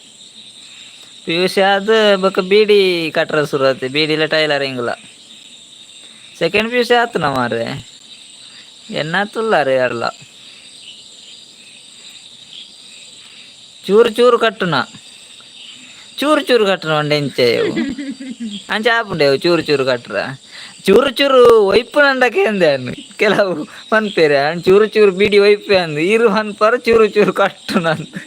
ಪಿ ಯು ಸಿ ಆದ ಬೊಕ್ಕ ಬೀಡಿ ಕಟ್ಟರ ಶುರು ಆತು, ಬೀಡಿಲ ಟೈಲರಿಂಗ್ಲ. ಸೆಕೆಂಡ್ ಪಿ ಯು ಸಿ ಆತನ ಮಾರ್ರೆ. ಎನ್ನಾತುಲ್ಲಾರೆ ಯಾರಲ್ಲ ಚೂರು ಚೂರು ಕಟ್ಟುನ, ಚೂರು ಚೂರು ಕಟ್ಟುನ ಒಂಡೆ ಎಂಚೆವು ಅಂಚ ಆಪುಂಡೆವು ಚೂರು ಚೂರು ಕಟ್ಟರ. ಚೂರು ಚೂರು ಒಯ್ಪುನಂಡಕ್ಕೆ ಅಂದೆ ಅನ್ನು ಕೆಲವು ಪನ್ಪೇರೆ ಅನ್ ಚೂರು ಚೂರು ಬೀಡಿ ಒಯ್ಪೆ ಅಂದು ಇರು ಪನ್ಪರ ಚೂರು ಚೂರು ಕಟ್ಟುನ ಅಂದ್.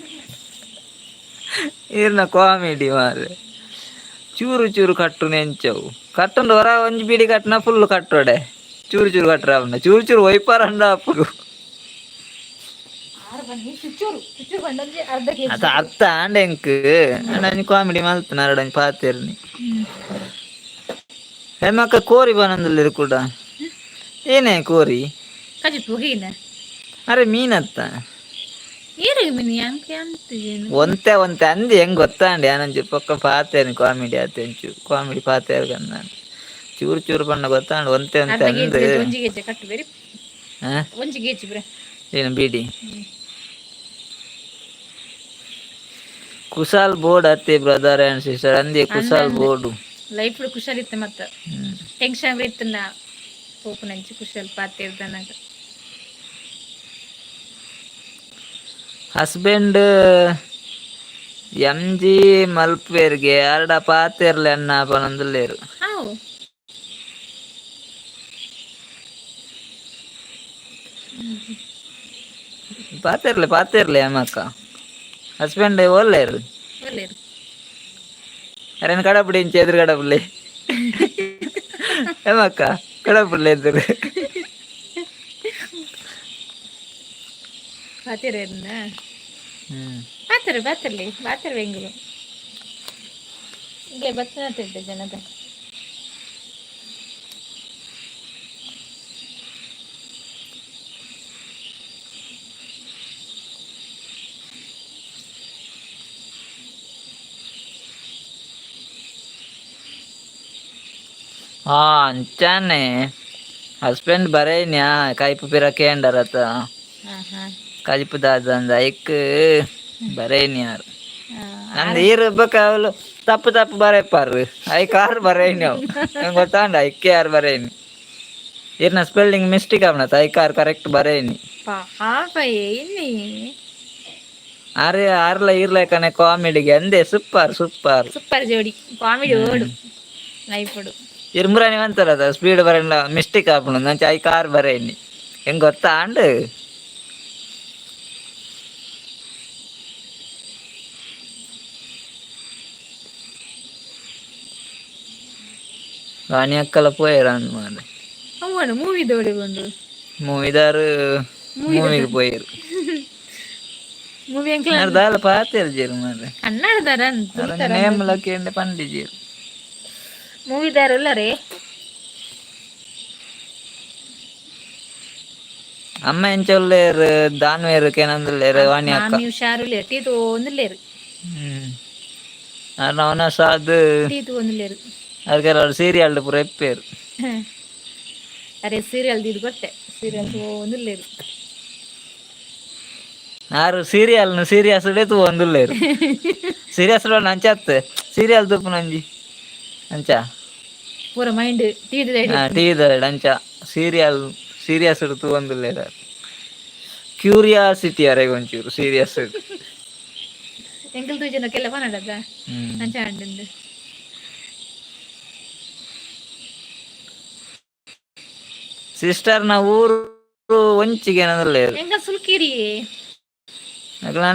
ಈರ್ನ ಕಾಮಿಡಿ ಮಾರ್ರೆ. ಚೂರು ಚೂರು ಕಟ್ಟುನ ಎಂಚವು ಕಟ್ಟುಂಡು ಹೊರ ಒಂಜಿ ಬೀಡಿ ಕಟ್ಟುನ ಫುಲ್ ಕಟ್ಟೋಡೆ ಚೂರು ಚೂರು ಕಟ್ಟರ ಅವನ ಚೂರು ಚೂರು ಒಯ್ಪಾರಂಡ ಅಪ್ಪು. ಆರು ಬನ್ನಿ ಚುಚ್ಚೂರು ಚುಚ್ಚೂರು ಬಂಡೊಂಜಿ ಅರ್ಧ ಕೆಜಿ. ಅದು ಅರ್ಥ ಆಂಡ ಎಂಕ್ ಅಂಡ ಕಾಮಿಡಿ ಮಲ್ತನ ಅರಡಂಜಿ ಪಾತೆರ್ನಿ. ಹೇಮಕ್ಕ ಕೋರಿ ಬನಂದುಲ್ಲೆರ್ ಕೂಡ ಏನೇ ಕೋರಿ? ಕಜಿಪ್ಪು ಹೀನ. ಅರೆ ಮೀನತ್ತ. ಏರಿಗೆ ಮೀನು ಯಾಂಕ್ ಅಂತಿಜೇನು. ಒಂತೆ ಒಂತೆ ಅಂದ್ ಹೆಂಗ್ ಗೊತ್ತಾಂಡೆ ಆನಂಚು ಪೊಕ್ಕ ಪಾತೆರ್ನಿ ಕಾಮಿಡಿ ಆತೆ ಒಂಚೂರು ಕಾಮಿಡಿ ಪಾತೆರ್ಗಂದ ಚೂರು ಚೂರು ಪಂಡ ಗೊತ್ತಾಂಡ್ ಒಂತೆ ಒಂತೆ ಅರ್ಧ ಅಂದ್. ಕೆಜಿ ಒಂಜಿ ಕೆಜಿ ಕಟ್ಟು ಬೇರೆ. ಹಾ. ಒಂಜಿ ಕೆಜಿ ಬ್ರೆ. ಏನು ಬೀಡಿ ಕುಸಾಲ್ ಬೋರ್ಡ್ ಅತ್ತೆ ಬ್ರದರ್ ಅಂಡ್ ಸಿಸ್ಟರ್ ಅಂದೆ ಕುಸಾಲ್ ಬೋರ್ಡು. ಲೈಫ್ ಕುಶಲ್ ಇತ್ತು ಮತ್ತೆ ಟೆನ್ಷನ್ ಇತ್ತು ನಾ ಪೋಪುನಂಚಿ ಕುಶಲ್ ಪಾತೆರ್ದನಾಗ. ಹಸ್ಬೆಂಡ್ ಎಂ ಜಿ ಮಲ್ಪೇರ್ಗೆ ಅರಡ ಪಾತೆರ್ಲೆ ಅನ್ನ ಪನೊಂದುಲ್ಲೆರ್. ಹಾವು. ಪಾತೆರ್ಲೆ ಪಾತೆರ್ಲೆ ಅಮ್ಮಕ್ಕ ಹಸ್ಬೆಂಡ್ ಓಲ್ಲೇರು? ಒಳ್ಳೇದು. ಅರೇನು ಕಡಪುಡಿ ಇಂಚ ಎದುರು ಕಡಪುಡ್ಲೆ ಏಮಕ್ಕ ಕಡಪುಡ್ಲೆ ಎದುರು. ಪಾತೆರ. ಪಾತ್ರ ಪಾತ್ರಲಿ ಪಾತ್ರ ಬೆಂಗ್ಳು ಇಂಗ್ಲೆ ಬತ್ತನ ಜನದ. ಹಾ, ಅಂಚಾನೆ ಹಸ್ಬೆಂಡ್ ಬರೇನ್ಯಾ ಕೈಪು ಪಿರ ಕೇಂಡರತ. ಹಾ ಹಾ. ಕಜಿಪು ದಾದಂದ ಐಕ್ ಬರೇನ್ಯಾರು. ನಂದು ಈರು ಬೊಕ ಅವಳು ತಪ್ಪು ತಪ್ಪು ಬರೇಪಾರು, ಐಕ್ ಆರು ಬರೇನಿ ಅವು. ನಂಗೆ ಗೊತ್ತಾಂಡ ಐಕ್ಕೆ ಯಾರು ಬರೇನಿ. ಈರ್ನ ಸ್ಪೆಲ್ಲಿಂಗ್ ಮಿಸ್ಟೇಕ್ ಅವನತ, ಐಕ್ ಆರು ಕರೆಕ್ಟ್ ಬರೇನಿ. ಪಾಪ ಏನಿ. ಆರೆ ಆರ್ಲ ಈರ್ಲ ಕಣೆ ಕಾಮಿಡಿಗೆ ಅಂದೆ, ಸೂಪರ್ ಸೂಪರ್. ಸೂಪರ್ ಜೋಡಿ, ಕಾಮಿಡಿ ಓಡು ಲೈಫ್ ಓಡು. ಇರ್ಮುರಾಣಿ ಅಂತಾರದ ಸ್ಪೀಡ್ ಬರೇನ ಮಿಸ್ಟೇಕ್ ಆಪುಂಡು ನಂಚ I car ಬರೇನಿ ಹೆಂಗ್ ಗೊತ್ತಾ ಅಂಡ್. ವಾಣಿ ಅಕ್ಕಲ ಪೋಯರ ಅಂದ್ ಮಾರ್ರೆ. ಅವನು ಮೂವಿ ದೋಡಿ ಬಂದು. ಮೂವಿದಾರು ಮೂವಿಗೆ ಪೋಯರು. Movie uncle. ದಾಲ ಪಾತೆರ್ ಜೇರು ಮಾರ್ರೆ. ಕನ್ನಡದಾರ. ನೇಮ್ ಲಕ್ಕೇಂಡೆ ಪಂಡಿಜೇರು. ಮೂವಿದಾರ ಉಲ್ಲರೇ. ಅಮ್ಮ ಎಂಚ ಉಲ್ಲೇರು ದಾನ್ವೇರು ಕೆನಂದುಲ್ಲೇರು ವಾಣಿ ಅಕ್ಕ? ಮಾಮಿ ಹುಷಾರುಲ್ಲೇರು, ಟೀ ತೋಂದುಲ್ಲೇರು. ಅವನ ಸಾದ್. ಟೀ ತೋಂದುಲ್ಲೇರು. ಅದಕ್ಕೆಲ್ಲ ಸೀರಿಯಲ್ ಪೂರ ಎಪ್ಪೇರು. ಅರೆ ಸೀರಿಯಲ್ ಇದು ಗೊತ್ತೆ, ಸೀರಿಯಲ್ ತೋಂದುಲ್ಲೇರು. ಆರು ಸೀರಿಯಲ್ ಸೀರಿಯಸ್ ತೂ ಒಂದುಲ್ಲೇರು. ಸೀರಿಯಸ್ ನಂಚತ್ ಸೀರಿಯಲ್ ತೂಪು ನಂಜಿ ಅಂಚ. ಪೂರ ಮೈಂಡ್ ಟೀ. ಟಿವಿದ ಅಂಚ ಸೀರಿಯಲ್ ಸೀರಿಯಸ್ ತೂ ಒಂದುಲ್ಲೇರು. ಕ್ಯೂರಿಯಾಸಿಟಿ ಅರೆಗ್ ಒಂಚೂರು ಸೀರಿಯಸ್. ಎಂಕಲ್ ತೂಜನ ಕೆಲ ಪನಡದ ಅಂಚ ಅಂಡಂದು. ಸಿಸ್ಟರ್ ನ ಊರು ಒಂಚಿಗೆ ಏನಂದ್ರಲ್ಲೇರು? ಎಂಕ ಸುಲ್ಕಿರಿ.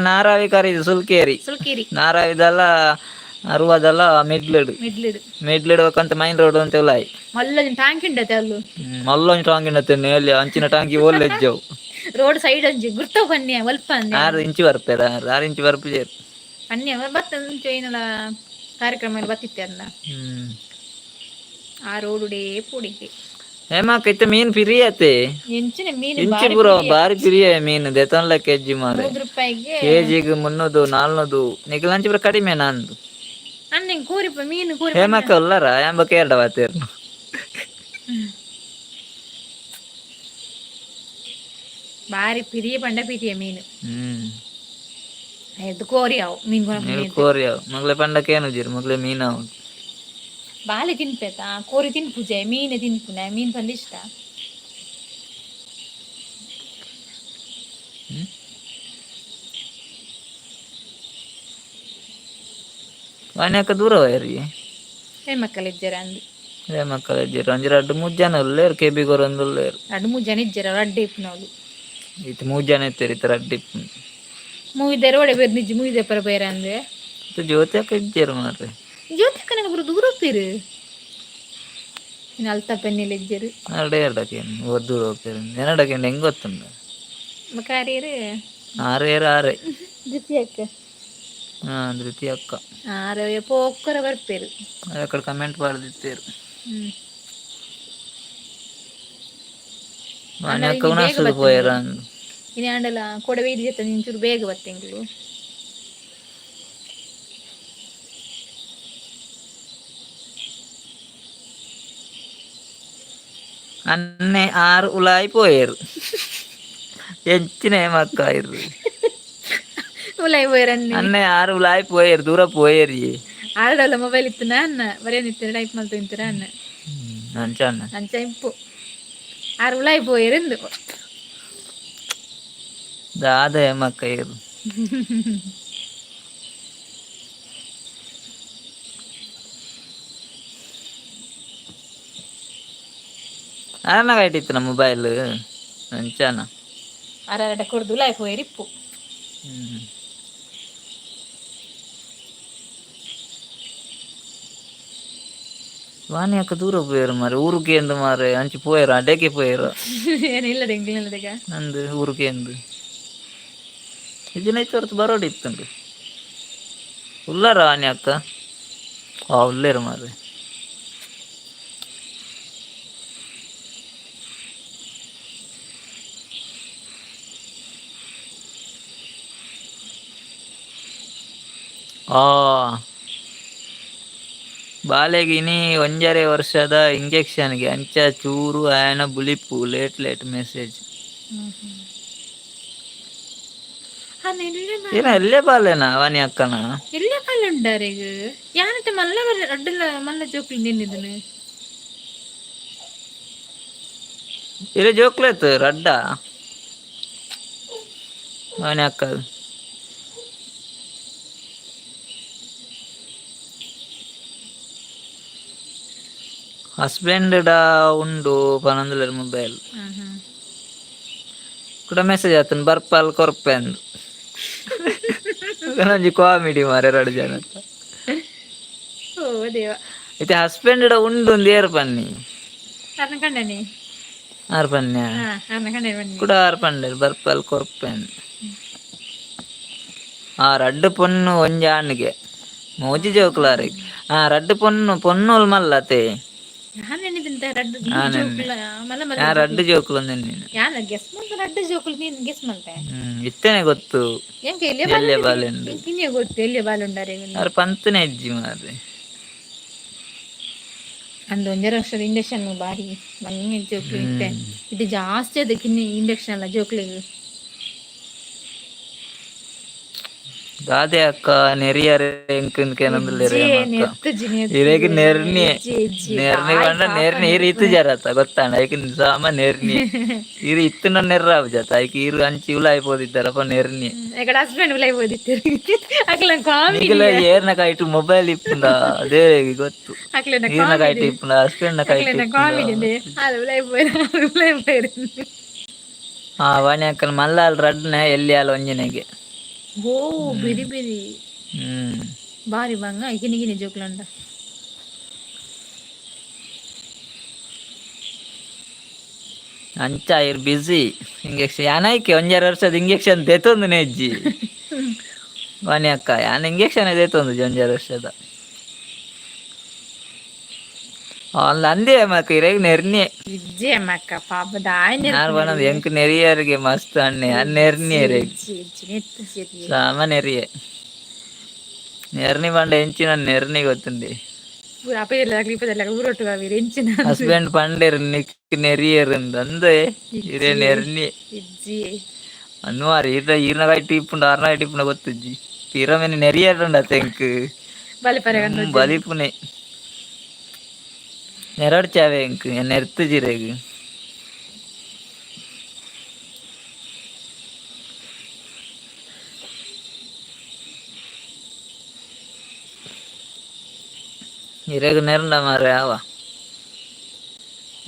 ನಾರಾವಿ ಕರೀದು ಸುಲ್ಕೇರಿ. ಸುಲ್ಕಿರಿ. ನಾರಾವಿದಲ್ಲ, ಅರುವದಲ್ಲ ಮಿಡ್ಲಿಡ್. ಮಿಡ್ಲಿಡ್. ಮಿಡ್ಲಿಡ್ ಅಂತ ಮೈನ್ ರೋಡ್ ಅಂತ ಉಲಾಯಿ. ಮಲ್ಲ ಟ್ಯಾಂಕ್ ಉಂಡತೆ ಅಲ್ಲು. ಮಲ್ಲೊಂಜಿ ಟಾಂಗಿ ಉಂಡತೆ ಅಲ್ಲಿ, ಅಂಚಿನ ಟಾಂಗಿ ಓಲ್ ಎಜ್ಜವು. ರೋಡ್ ಸೈಡ್ ಒಂಜಿ ಗುರ್ತ ಪನ್ಯ ಒಲ್ಪ ಅಂದೆ. 6 ಇಂಚು ಬರ್ಪೇರ, 6 ಇಂಚು ಬರ್ಪುಜೇರು. ಪನ್ಯ ಬತ್ತ ಏನಲ ಕಾರ್ಯಕ್ರಮ ಎಲ್ಲ ಬತ್ತಿತ್ತೆ ಅಲ್ಲ. ಆ ರೋಡುಡೇ ಪೂಡಿಗೆ. ಹೇಮಾಕ ಇತ್ತ ಮೀನ್ ಪಿರಿ ಅತೆ. ಎಂಚಿನ ಮೀನು? ಇಂಚಿ ಪೂರ ಬಾರಿ ಪಿರಿಯ ಮೀನು ದೆತೊನ್ಲ ಕೆಜಿ ಮಾರೆ. 100 ರೂಪಾಯಿಗೆ. ಕೆಜಿಗ್ 300 400, ನಿಕ್ಲ್ ಅಂಚಿ ಪೂರ ಕಡಿಮೆ ನಂದು. ಅಣ್ಣೆ ಕೂರಿಪ ಮೀನು ಕೂರಿ. ಹೇಮಕ್ಕ ಉಲ್ಲರ ಎಂಬ ಕೇರಳ ಬಾತೇರ್ನು. ಬಾರಿ ಪಿರಿಯ ಪಂಡ ಪಿರಿಯ ಮೀನು. ಎದ್ದು ಕೋರಿ ಅವು ಮೀನು ಕೊನಪು. ನೀರು ಕೋರಿ ಅವು ಮಗ್ಲೆ ಪಂಡಕ್ಕೆ ಏನು ಜೀರು ಮಗ್ಲೆ ಮೀನು ಅವು. ಬಾಲೆ ತಿನ್ಪೇತಾ, ಕೋರಿ ತಿನ್ಪುಜೆ, ಮೀನು ತಿನ್ಪುನ, ಮೀನು ಪಂಡ ಇಷ್ಟ. ವಾನ್ಯಾಕ ದೂರ ಹೋಯರಿ. ಹೆಣ್ಮಕ್ಕಳು ಇಜ್ಜರ ಅಂದು. ಹೇಮಕ್ಕಲ ಇಜ್ಜಿರು, ಒಂಜಿ ರಡ್ಡ್ ಮೂಜ್ ಜನ ಉಲ್ಲೇರು, ಕೆಬಿ ಕೊರೊಂದು ಉಲ್ಲೇರು. ರಡ್ಡ್ ಮೂಜ್ ಜನ ಇಜ್ಜರ, ರಡ್ಡೆ ಇಪ್ಪುನವ್ಲು. ಇತ್ತೆ ಮೂಜ್ ಜನ ಇತ್ತೆರ್, ಇತ್ತೆ ರಡ್ಡ್ ಇಪ್ಪುನು. ಮೂವಿದಾರ ಒಡೆ ಬೇರ್ ನಿಜ್ಜಿ ಮೂವಿದೆ ಪರ ಬೇರೆ ಅಂದೆ. ಇತ್ತೆ ಜ್ಯೋತಿ ಇಜ್ಜೆರ್ ಮಾರ್ರೆ. ಜ್ಯೋತಿ ಪೂರ ದೂರ ಹೋಗ್ತೀರು ಇನ್ನು ಅಲ್ತ ಪೆನ್ನಿಲ್ ಇಜ್ಜೆರು. ಅರಡೆ ಎರಡಕ್ಕೆ ಓ ದೂರ ಹೋಗ್ತೇವೆ ಎನ್ನಡಕ್ಕೆ ಹೆಂಗ್ ಗೊತ್ತುಂಡು. ಬೊಕ ಆರೇರು? ಆರು ಏರು ಆರೆ. ದ್ವಿತೀಯ ಅಕ್ಕ. ಹಾ, ಧೃತಿ ಅಕ್ಕ. ಆರು ಪೋಕ್ಕರ ಬರ್ಪೇರು. ಅಕಡೆ ಕಮೆಂಟ್ ಪಾಡ್ದಿತ್ತೇರು. ವಾಣಿ ಅಕ್ಕ ಉಣಸುದು ಪೋಯೆರ ಅಂದ್. ಇನಿ ಆಂಡಲ ಕೊಡವೆ ಇದು ಜೊತೆ ನಿಂಚೂರು ಬೇಗ ಬತ್ತೆಂಗ್ಲು. ಅನ್ನೆ ಆರು ಉಲಾಯಿ ಪೋಯೆರು ಎಂಚಿನ ಹೇಮಕ್ಕ ಇರು. ಉಲಾಯಿ ಪೋಯೆರ್ ಅನ್ನೆ. ಅನ್ನೆ ಆರು ಉಲಾಯಿ ಪೋಯೆರು, ದೂರ ಪೋಯೆರಿ. ಆರಡಲ್ಲ ಮೊಬೈಲ್ ಇತ್ತನ ಅನ್ನ ಬರೇನಿತ್ತರ ಟೈಪ್ ಮಲ್ತು ಇಂತರ ಅನ್ನ. ಅಂಚ ಅನ್ನ. ಅಂಚ ಇಂಪು ಆರು ಉಲಾಯಿ ಪೋಯೆರ್ ಇಂದು. ದಾದ ಹೇಮಕ್ಕ ಇರು. ಅರನ ಕೈಟಿತ್ತಿನ ಮೊಬೈಲ್ ಅಂಚನ. ಅರಡ ಕೊಡ್ದು ಉಲಾಯಿ ಪೋಯೆರ್ ಇಪ್ಪು. ವಾಣಿ ಅಕ್ಕ ದೂರ ಪೋಯೆರು ಮಾರೆ, ಊರುಗೆ ಎಂದು ಮಾರೆ, ಅಂಚಿ ಪೋಯೆರು, ಅಡೆಗೆ ಪೋಯೆರು. ಏನಿಲ್ಲ ಎಂಗ್ಲಿಲ್ಲದಗ. ನಂದು ಊರುಗೆ ಎಂದು ಇದಿನ ಹೊರತು ಬರೋಡಿ ಇತ್ತುಂಡು. ಉಲ್ಲಾರ ವಾಣಿ ಅಕ್ಕ? ಆ ಉಲ್ಲೇರು ಮಾರ್ರೆ. ಆ ಬಾಲೆಗ್ ಇನಿ ಒಂಜರೆ ವರ್ಷದ ಇಂಜೆಕ್ಷನ್ಗೆ ಅಂಚ ಚೂರು ಆಯನ ಬುಲಿಪು ಲೇಟ್ ಲೇಟ್ ಮೆಸೇಜ್. ಏನ ಎಲ್ಲೇ ಬಾಲೆನಾ ವಾಣಿ ಅಕ್ಕನ? ಎಲ್ಲ ಬಾಲೆ ಉಂಡಾರೆಗ್ ಯಾನಟ ಮಲ್ಲ ಅಡ್ಡಲ ಮಲ್ಲ ಜೋಕ್ಲು ನಿನ್ನಿದನು. ಇರೆ ಜೋಕ್ಲೇತ್ ರಡ್ಡ ವಾಣಿ ಅಕ್ಕ. ಹಸ್ಬೆಂಡ್ ಡ ಉಂಡು ಪನೊಂದುಲ್ಲೆರ್ ಮೊಬೈಲ್. ಕುಡ ಮೆಸೇಜ್ ಆತನ್ ಬರ್ಪಲ್ ಕೊರ್ಪೆ ಅಂದ್. ಒಂಜಿ ಕಾಮಿಡಿ ಮಾರ್ರೆ ರಡ್ಡ್ ಜನತ. ಓ ದೇವ. ಇತ್ತೆ ಹಸ್ಬೆಂಡ್ ಡ ಉಂಡು ಅಂದ್ ಏರ್ ಪನ್ನಿ? ಅರ್ನ ಕಂಡನಿ. ಆರ್ ಪನ್ಯ? ಹಾ, ಅರ್ನ ಕಂಡನಿ ಪನ್ನಿ. ಕುಡ ಆರ್ ಪಂಡೆರ್ ಬರ್ಪಲ್ ಕೊರ್ಪೆ ಅಂದ್. ಆ ರಡ್ಡ್ ಪೊನ್ನು ಒಂಜಿ ಆಣ್ಗೆ ಮೂಜಿ ಜೋಕುಲಾರೆಗ್. ಆ ರಡ್ಡ್ ಪೊನ್ನು ಪೊನ್ನುಲ್ ಮಲ್ಲತೆ. ಯಾನ್ ಎನ್ನಿದಿಂತ ರಡ್ಡ್ ಜೋಕುಲ ಮಲ್ಲ ಮಲ್ಲ. ಆ ರಡ್ಡ್ ಜೋಕುಲು ಅಂದ್. ಯಾನ್ ಗೆಸ್ ಮಲ್ತ ರಡ್ಡ್ ಜೋಕುಲು ನೀನ್ ಗೆಸ್ ಮಲ್ತೆ. ಇತ್ತನೆ ಗೊತ್ತು. ಎಂಕ್ ಎಲ್ಯ ಎಲ್ಯ ಬಾಲೆ ಬಾಲೆ ಉಂಡು. ಎಂಕ್ ಗೊತ್ತು ಎಲ್ಯ ಬಾಲೆ ಉಂಡಾರೆಗ್. ಆರ್ ಪಂತನೆ ಇಜ್ಜಿ ಮಾರ್ರೆ. ಅಂದ್ ಒಂಜರೆ ವರ್ಷದ ಇಂಜೆಕ್ಷನ್ ಬಾರಿ ಮಂಗೆ ಜೋಕ್ಲು ಇತ್ತೆ. ಇದು ಜಾಸ್ತಿ ಅದಕ್ಕೆ ಇಂಜೆಕ್ಷನ್ ಅಲ್ಲ ಜೋಕ್ಲೆಗ್. ದಾದೆ ಅಕ್ಕ ನೆರಿಯರೆ ಎಂಕ್ ಕೇನೊಂದುಲ್ಲೆರ್ ಅಕ್ಕ. ಇರೆಗ್ ನೆರ್ನಿ ನೆರ್ನಿ ಪಂಡ ನೆರ್ನಿ ಈರ್ ಇತ್ತು ಜರತ ಗೊತ್ತಾಂಡ ಐಕ್ ಸಾಮ ನೆರ್ನಿ ಈರ್ ಇತ್ತುಂಡ ನೆರ್ರಾವು ಜತ ಐಕ್ ಈರ್ ಅಂಚಿ ಉಲಾಯಿ ಪೋದಿದ್ದಾರಪ್ಪ ನೆರ್ನಿ. ಎಕಡ ಹಸ್ಬೆಂಡ್ ಉಲಾಯಿ ಪೋದಿತ್ತೆರ್ ಅಕ್ಲೆನ ಕಾಮಿಡಿ. ನಿಗಲ ಏರ್ನ ಕೈಟ್ ಮೊಬೈಲ್ ಇಪ್ಪುಂಡ ಅದೇ ಗೊತ್ತು. ಅಕ್ಲೆನ ಈರ್ನ ಕೈಟ್ ಇಪ್ಪುಂಡ ಹಸ್ಬೆಂಡ್ ನ ಕೈಟ್. ಅಕ್ಲೆನ ಕಾಮಿಡಿ ಅದು ಉಲಾಯಿ ಪೋಯೆರ್ ಉಲಾಯಿ ಪೋಯೆರ್. ಹಾ ವಾಣಿ ಅಕ್ಕನ ಮಲ್ಲಾಲ್ ರಡ್ಡ್ನೆ ಎಲ್ಲಿಯಾಲ್ ಒಂಜಿನೆಗೆ. ಓ ಬಿರಿ ಬಿರಿ. ಬಾರಿ ಬಂಗ ಗಿನಿ ಗಿನಿ ಜೋಕ್ಲಂಡ. ಅಂಚ ಇರ್ ಬಿಸಿ ಇಂಜೆಕ್ಷನ್ ಯಾನೈಕೆ ಒಂಜಾರು ವರ್ಷದ ಇಂಜೆಕ್ಷನ್ ದೆತೊಂದು ನೆಜ್ಜಿ ವಾಣಿ ಅಕ್ಕ. ಯಾನ್ ಇಂಜೆಕ್ಷನ್ ದೆತೊಂದು ಒಂಜಾರು ವರ್ಷದ ಅಲ್ಲ ಅಂದೇ ಮಕ್ಕ ಇರೆಗ್ ನೆರ್ನಿ. ಇಜ್ಜೆ ಅಮ್ಮಕ್ಕ ಪಾಪ ದಾಯ. ಯಾನ್ ಪನೊಂದು ಎಂಕ್ ನೆರಿಯರಿಗೆ ಮಸ್ತ್ ಅಣ್ಣೆ ಯಾನ್ ನೆರ್ನಿ ಇರೆಗ್. ಸಾಮ ನೆರಿಯೆ ನೆರ್ನಿ ಪಂಡ ಎಂಚಿನ ನೆರ್ನಿ ಗೊತ್ತುಂಡೆ. ಹಸ್ಬೆಂಡ್ ಪಂಡೆರ್ ನಿಕ್ ನೆರಿಯರ್ ಅಂದ್ ಇರೆ ನೆರ್ನಿ. ಅನ್ವಾರ್ ಈರ್ನ ಈರ್ನ ಕೈಟ್ ಇಪ್ಪುಂಡು ಆರ್ನ ಕೈಟ್ ಇಪ್ಪುಂಡ ಗೊತ್ತುಜ್ಜಿ. ಪಿರಮೆನೆ ನೆರಿಯರುಂಡ ಎಂಕ್ ಬಲಿಪುನೆ ನೆರಡ್ಚಾವೆ ಎಂಕ್ ನೆರ್ತುಜಿರೆಗ್. ಇರೆಗ್ ನೆರ್ಂಡ ಮಾರ್ರೆ ಆವ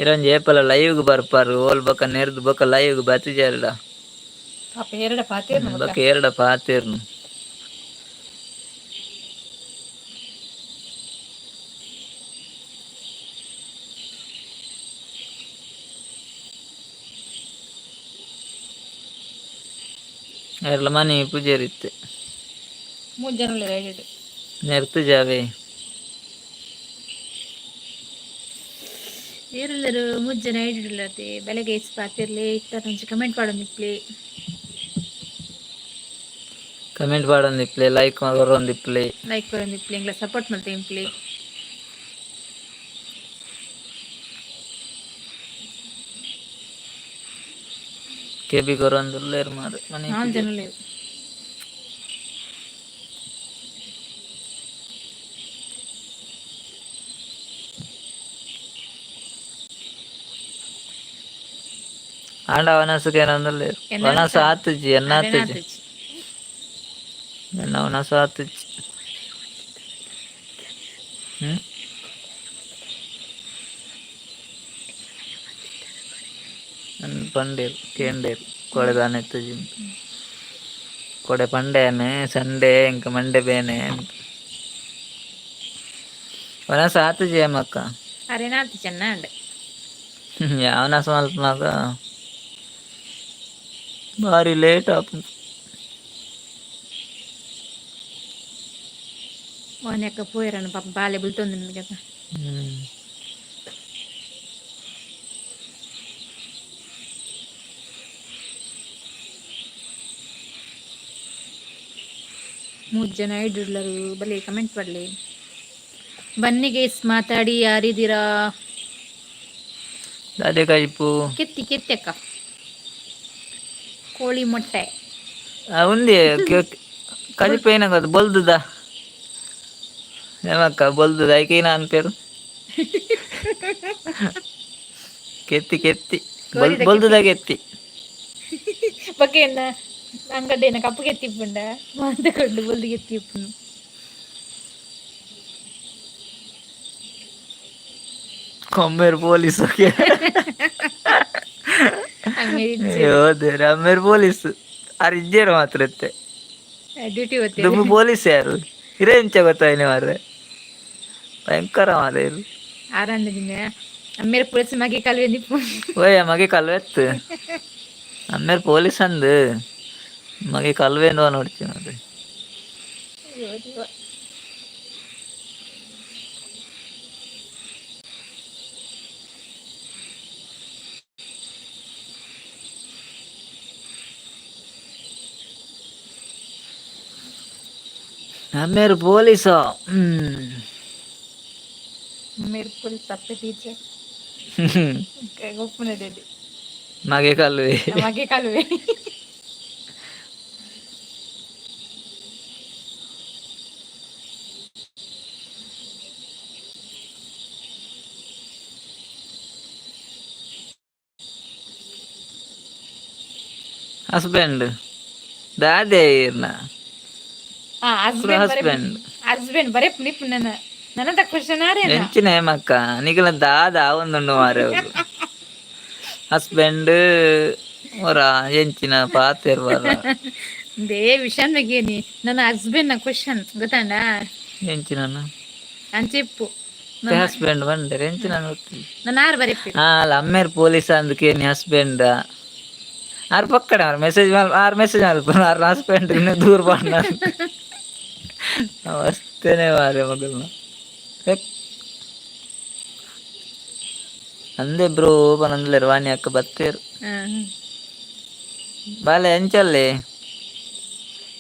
ಇರೊಂಜಿ ಏಪಲ ಲೈವ್ಗ್ ಬರ್ಪಾರು ಓಲ್ ಬೊಕ ನೆರ್ದ್ ಬೊಕ ಲೈವ್ಗ್ ಬತ್ತಿಜೆರ್ಡ. ಪಾಪ ಎರಡ ಪಾತೆರ್ನ. ಬೊಕ ಏರ್ಡ ಪಾತೆರ್ನು. ಏರ್ಲ ಮನಿ ಪೂಜಾರಿ ಇತ್ತೆ. ಮೂರು ಜನ ಉಲ್ಲೆರ್. ನೆರ್ತುಜಾವೆ. ಏರುಲ್ಲೆರ್ ಮೂಜಿ ಜನ ಐಡಿಡ್ ಉಲ್ಲೆರ್. ಬೆಳಗ್ಗೆ ಏಸ್ ಪಾತೆರ್ಲೆ ಇತ್ತ ಒಂಜಿ ಕಮೆಂಟ್ ಪಾಡೊಂದಿಪ್ಲೆ. ಕಮೆಂಟ್ ಪಾಡೊಂದಿಪ್ಲೆ ಲೈಕ್ ಕೊರೊಂದಿಪ್ಲೆ. ಲೈಕ್ ಕೊರೊಂದಿಪ್ಲೆ ಎಂಕ್ಲ ಸಪೋರ್ಟ್ ಮಲ್ತಿಂಪ್ಲೆ. ಕೆಬಿ ಕೊರೊಂದುಲ್ಲೆರ್ ಮಾರ್ರೆ ಮನಿ. ನಾಲ್ ಜನ ಉಲ್ಲೆರ್. ಆಂಡ ವನಸುಗೆ ಏನೊಂದುಲ್ಲೆರ್. ವನಸು ಆತುಜಿ ಎನ್ನ ಆತುಜಿ ಎನ್ನ ವನಸು ಆತುಜಿ. ಪಂಡೇರ್ ಕೇಂಡೇರ್ ಕೋಡೆ ದಾನೆ ಇತ್ತುಜಿ ಕೋಡೆ ಪಂಡೇನೆ ಸಂಡೇ ಎಂಕ್ ಮಂಡೆ ಬೇನೆ. ವನಸು ಆತುಜಿ ಏಮಕ್ಕ. ಅರೆನಾತು ಚೆನ್ನ ಅಂಡ್. ಯಾವನಸ ಮಲ್ಪುನಗ ಬಾರಿ ಲೇಟ್ ಆಪುಂಡು. ವಾನ್ಯಕ್ಕ ಪೋಯರನ ಪಾಪ ಬಾಲೆ ಬುಲ್ತೊಂದು ನಿಮಗೆ. ಮೂರು ಜನ ಐಡಿರ್ಲರು, ಬಲಿ ಕಮೆಂಟ್ ಮಾಡಲಿ. ಬನ್ನಿ ಗೈಸ್, ಮಾತಾಡಿ. ಯಾರಿದ್ದೀರಾ? ದಾದೆ ಕಜಿಪು? ಕೆತ್ತಿ ಕೆತ್ತಿ ಅಕ್ಕ, ಕೋಳಿ ಮೊಟ್ಟೆ. ಉಂದಿ ಕಜಿಪು ಏನಾಗದು ಬೊಲ್ದುದ ಏಮಕ್ಕ, ಬೊಲ್ದುದ ಐಕೇನ ಅನ್ಪೇರು ಕೆತ್ತಿ ಕೆತ್ತಿ ಕೋಳಿದ. ಬೊಲ್ದುದ ಕೆತ್ತಿ. ಬೊಕ್ಕ ಎನ್ನ ಅಂಗಡಿನ ಕಪ್ಪು ಕೆತ್ತಿಪ್ಪುಂಡ ಮಾತಕೊಂಡು ಬೊಲ್ದು ಕೆತ್ತಿಪ್ಪುನು. ಕೊಮ್ಮೇರು ಪೊಲೀಸ್. ಅಮ್ಮೇರಿ. ಅಯ್ಯೋ ದೇವ್ರೆ, ಅಮ್ಮೇರು ಪೊಲೀಸ್ ಆರ್ ಇಜ್ಜೇರು ಮಾತ್ರ ಇತ್ತೆ. ಡ್ಯೂಟಿ ಒತ್ತೆ. ದುಂಬು ಪೊಲೀಸ್ ಯಾರು ಇರೇ ಎಂಚ ಗೊತ್ತಾಯ್ನಿ ಮಾರ್ರೆ, ಭಯಂಕರ ಮಾರ್ರೆ ಇರು. ಆರಂದ ದಿನ ಅಮ್ಮೇರ ಪೊಲೀಸ್ ಮಗೆ ಕಲ್ವೆ ನಿಪ್ಪು. ಓಯ್, ಮಗೆ ಕಲ್ವೆತ್ತು. ಅಮ್ಮೇರು ಪೊಲೀಸ್ ಅಂದು ಮಗೆ ಕಲ್ವೇಂದು ನೋಡ್ತೀನಿ ಮಾರ್ರೆ. ಅಯ್ಯೋ ದೇವ. ಅಮ್ಮೇರು ಪೊಲೀಸು ಹ್ಮ್. ಅಮ್ಮೇರ ಪೊಲೀಸ್ ಅಪ್ಪೆ ಟೀಚರ್ ಒಪ್ಪುನದೆ. ಮಗೆ ಕಲ್ವೆ. ಮಗೆ ಕಲ್ವೆ. ಹಸ್ಬೆಂಡ್ ದಾದೆ ಇರ್ನ? ಹಾ, ಹಸ್ಬೆಂಡ್. ಹಸ್ಬೆಂಡ್. ಹಸ್ಬೆಂಡ್ ಬರೇ ನಿಪ್ಪು ನನ್ನ ನನ್ನಂತ ಕ್ವಶನ್ ಆರೇನ? ಎಂಚಿನ ಹೇಮಕ್ಕ, ನಿಗಲ ದಾದ ಆವೊಂದುಂಡು ಮಾರೆ. ಅವರು ಹಸ್ಬೆಂಡ್ ಒರ ಎಂಚಿನ ಪಾತೆರ್ ಬರ. They ವಿಷನ್ ಬಗ್ಗೆನಿ ನನ್ನ ಹಸ್ಬೆಂಡ್ ನ ಕ್ವಶನ್ ಗೊತ್ತಾಂಡ? ಎಂಚಿನ? ಅಂಚೆಪ್ಪು. ಹಸ್ಬೆಂಡ್ ಬಂದರೆ ಎಂಚಿನ ಗೊತ್ತಿಲ್ಲ. ನನ್ನ ಆರು ಬರೆಪ್ಪಿ. ಹಾ ಅಲ್ಲ, ಅಮ್ಮೇರ್ ಪೊಲೀಸ್ ಅಂದಕ್ಕೆ ಹಸ್ಬೆಂಡ್ ಆರ್ ಪಕ್ಕಡೆ ಆರ್ ಮೆಸೇಜ್ ಮಲ್ ಆರ್ ಮೆಸೇಜ್ ಮಲ್ಪ ಆರ್ ಹಸ್ಬೆಂಡ್ ಇನ್ನು ದೂರ ಬಂದ ಅಷ್ಟೇನೆ ಮಾರೆ ಮಗಲ್ನ. ಅಂದೆ ಬ್ರೋ ಪನಂದ್ಲೇರು ವಾಣಿ ಅಕ್ಕ ಬತ್ತೇರು. ಬಾಲೆ ಎಂಚಲ್ಲಿ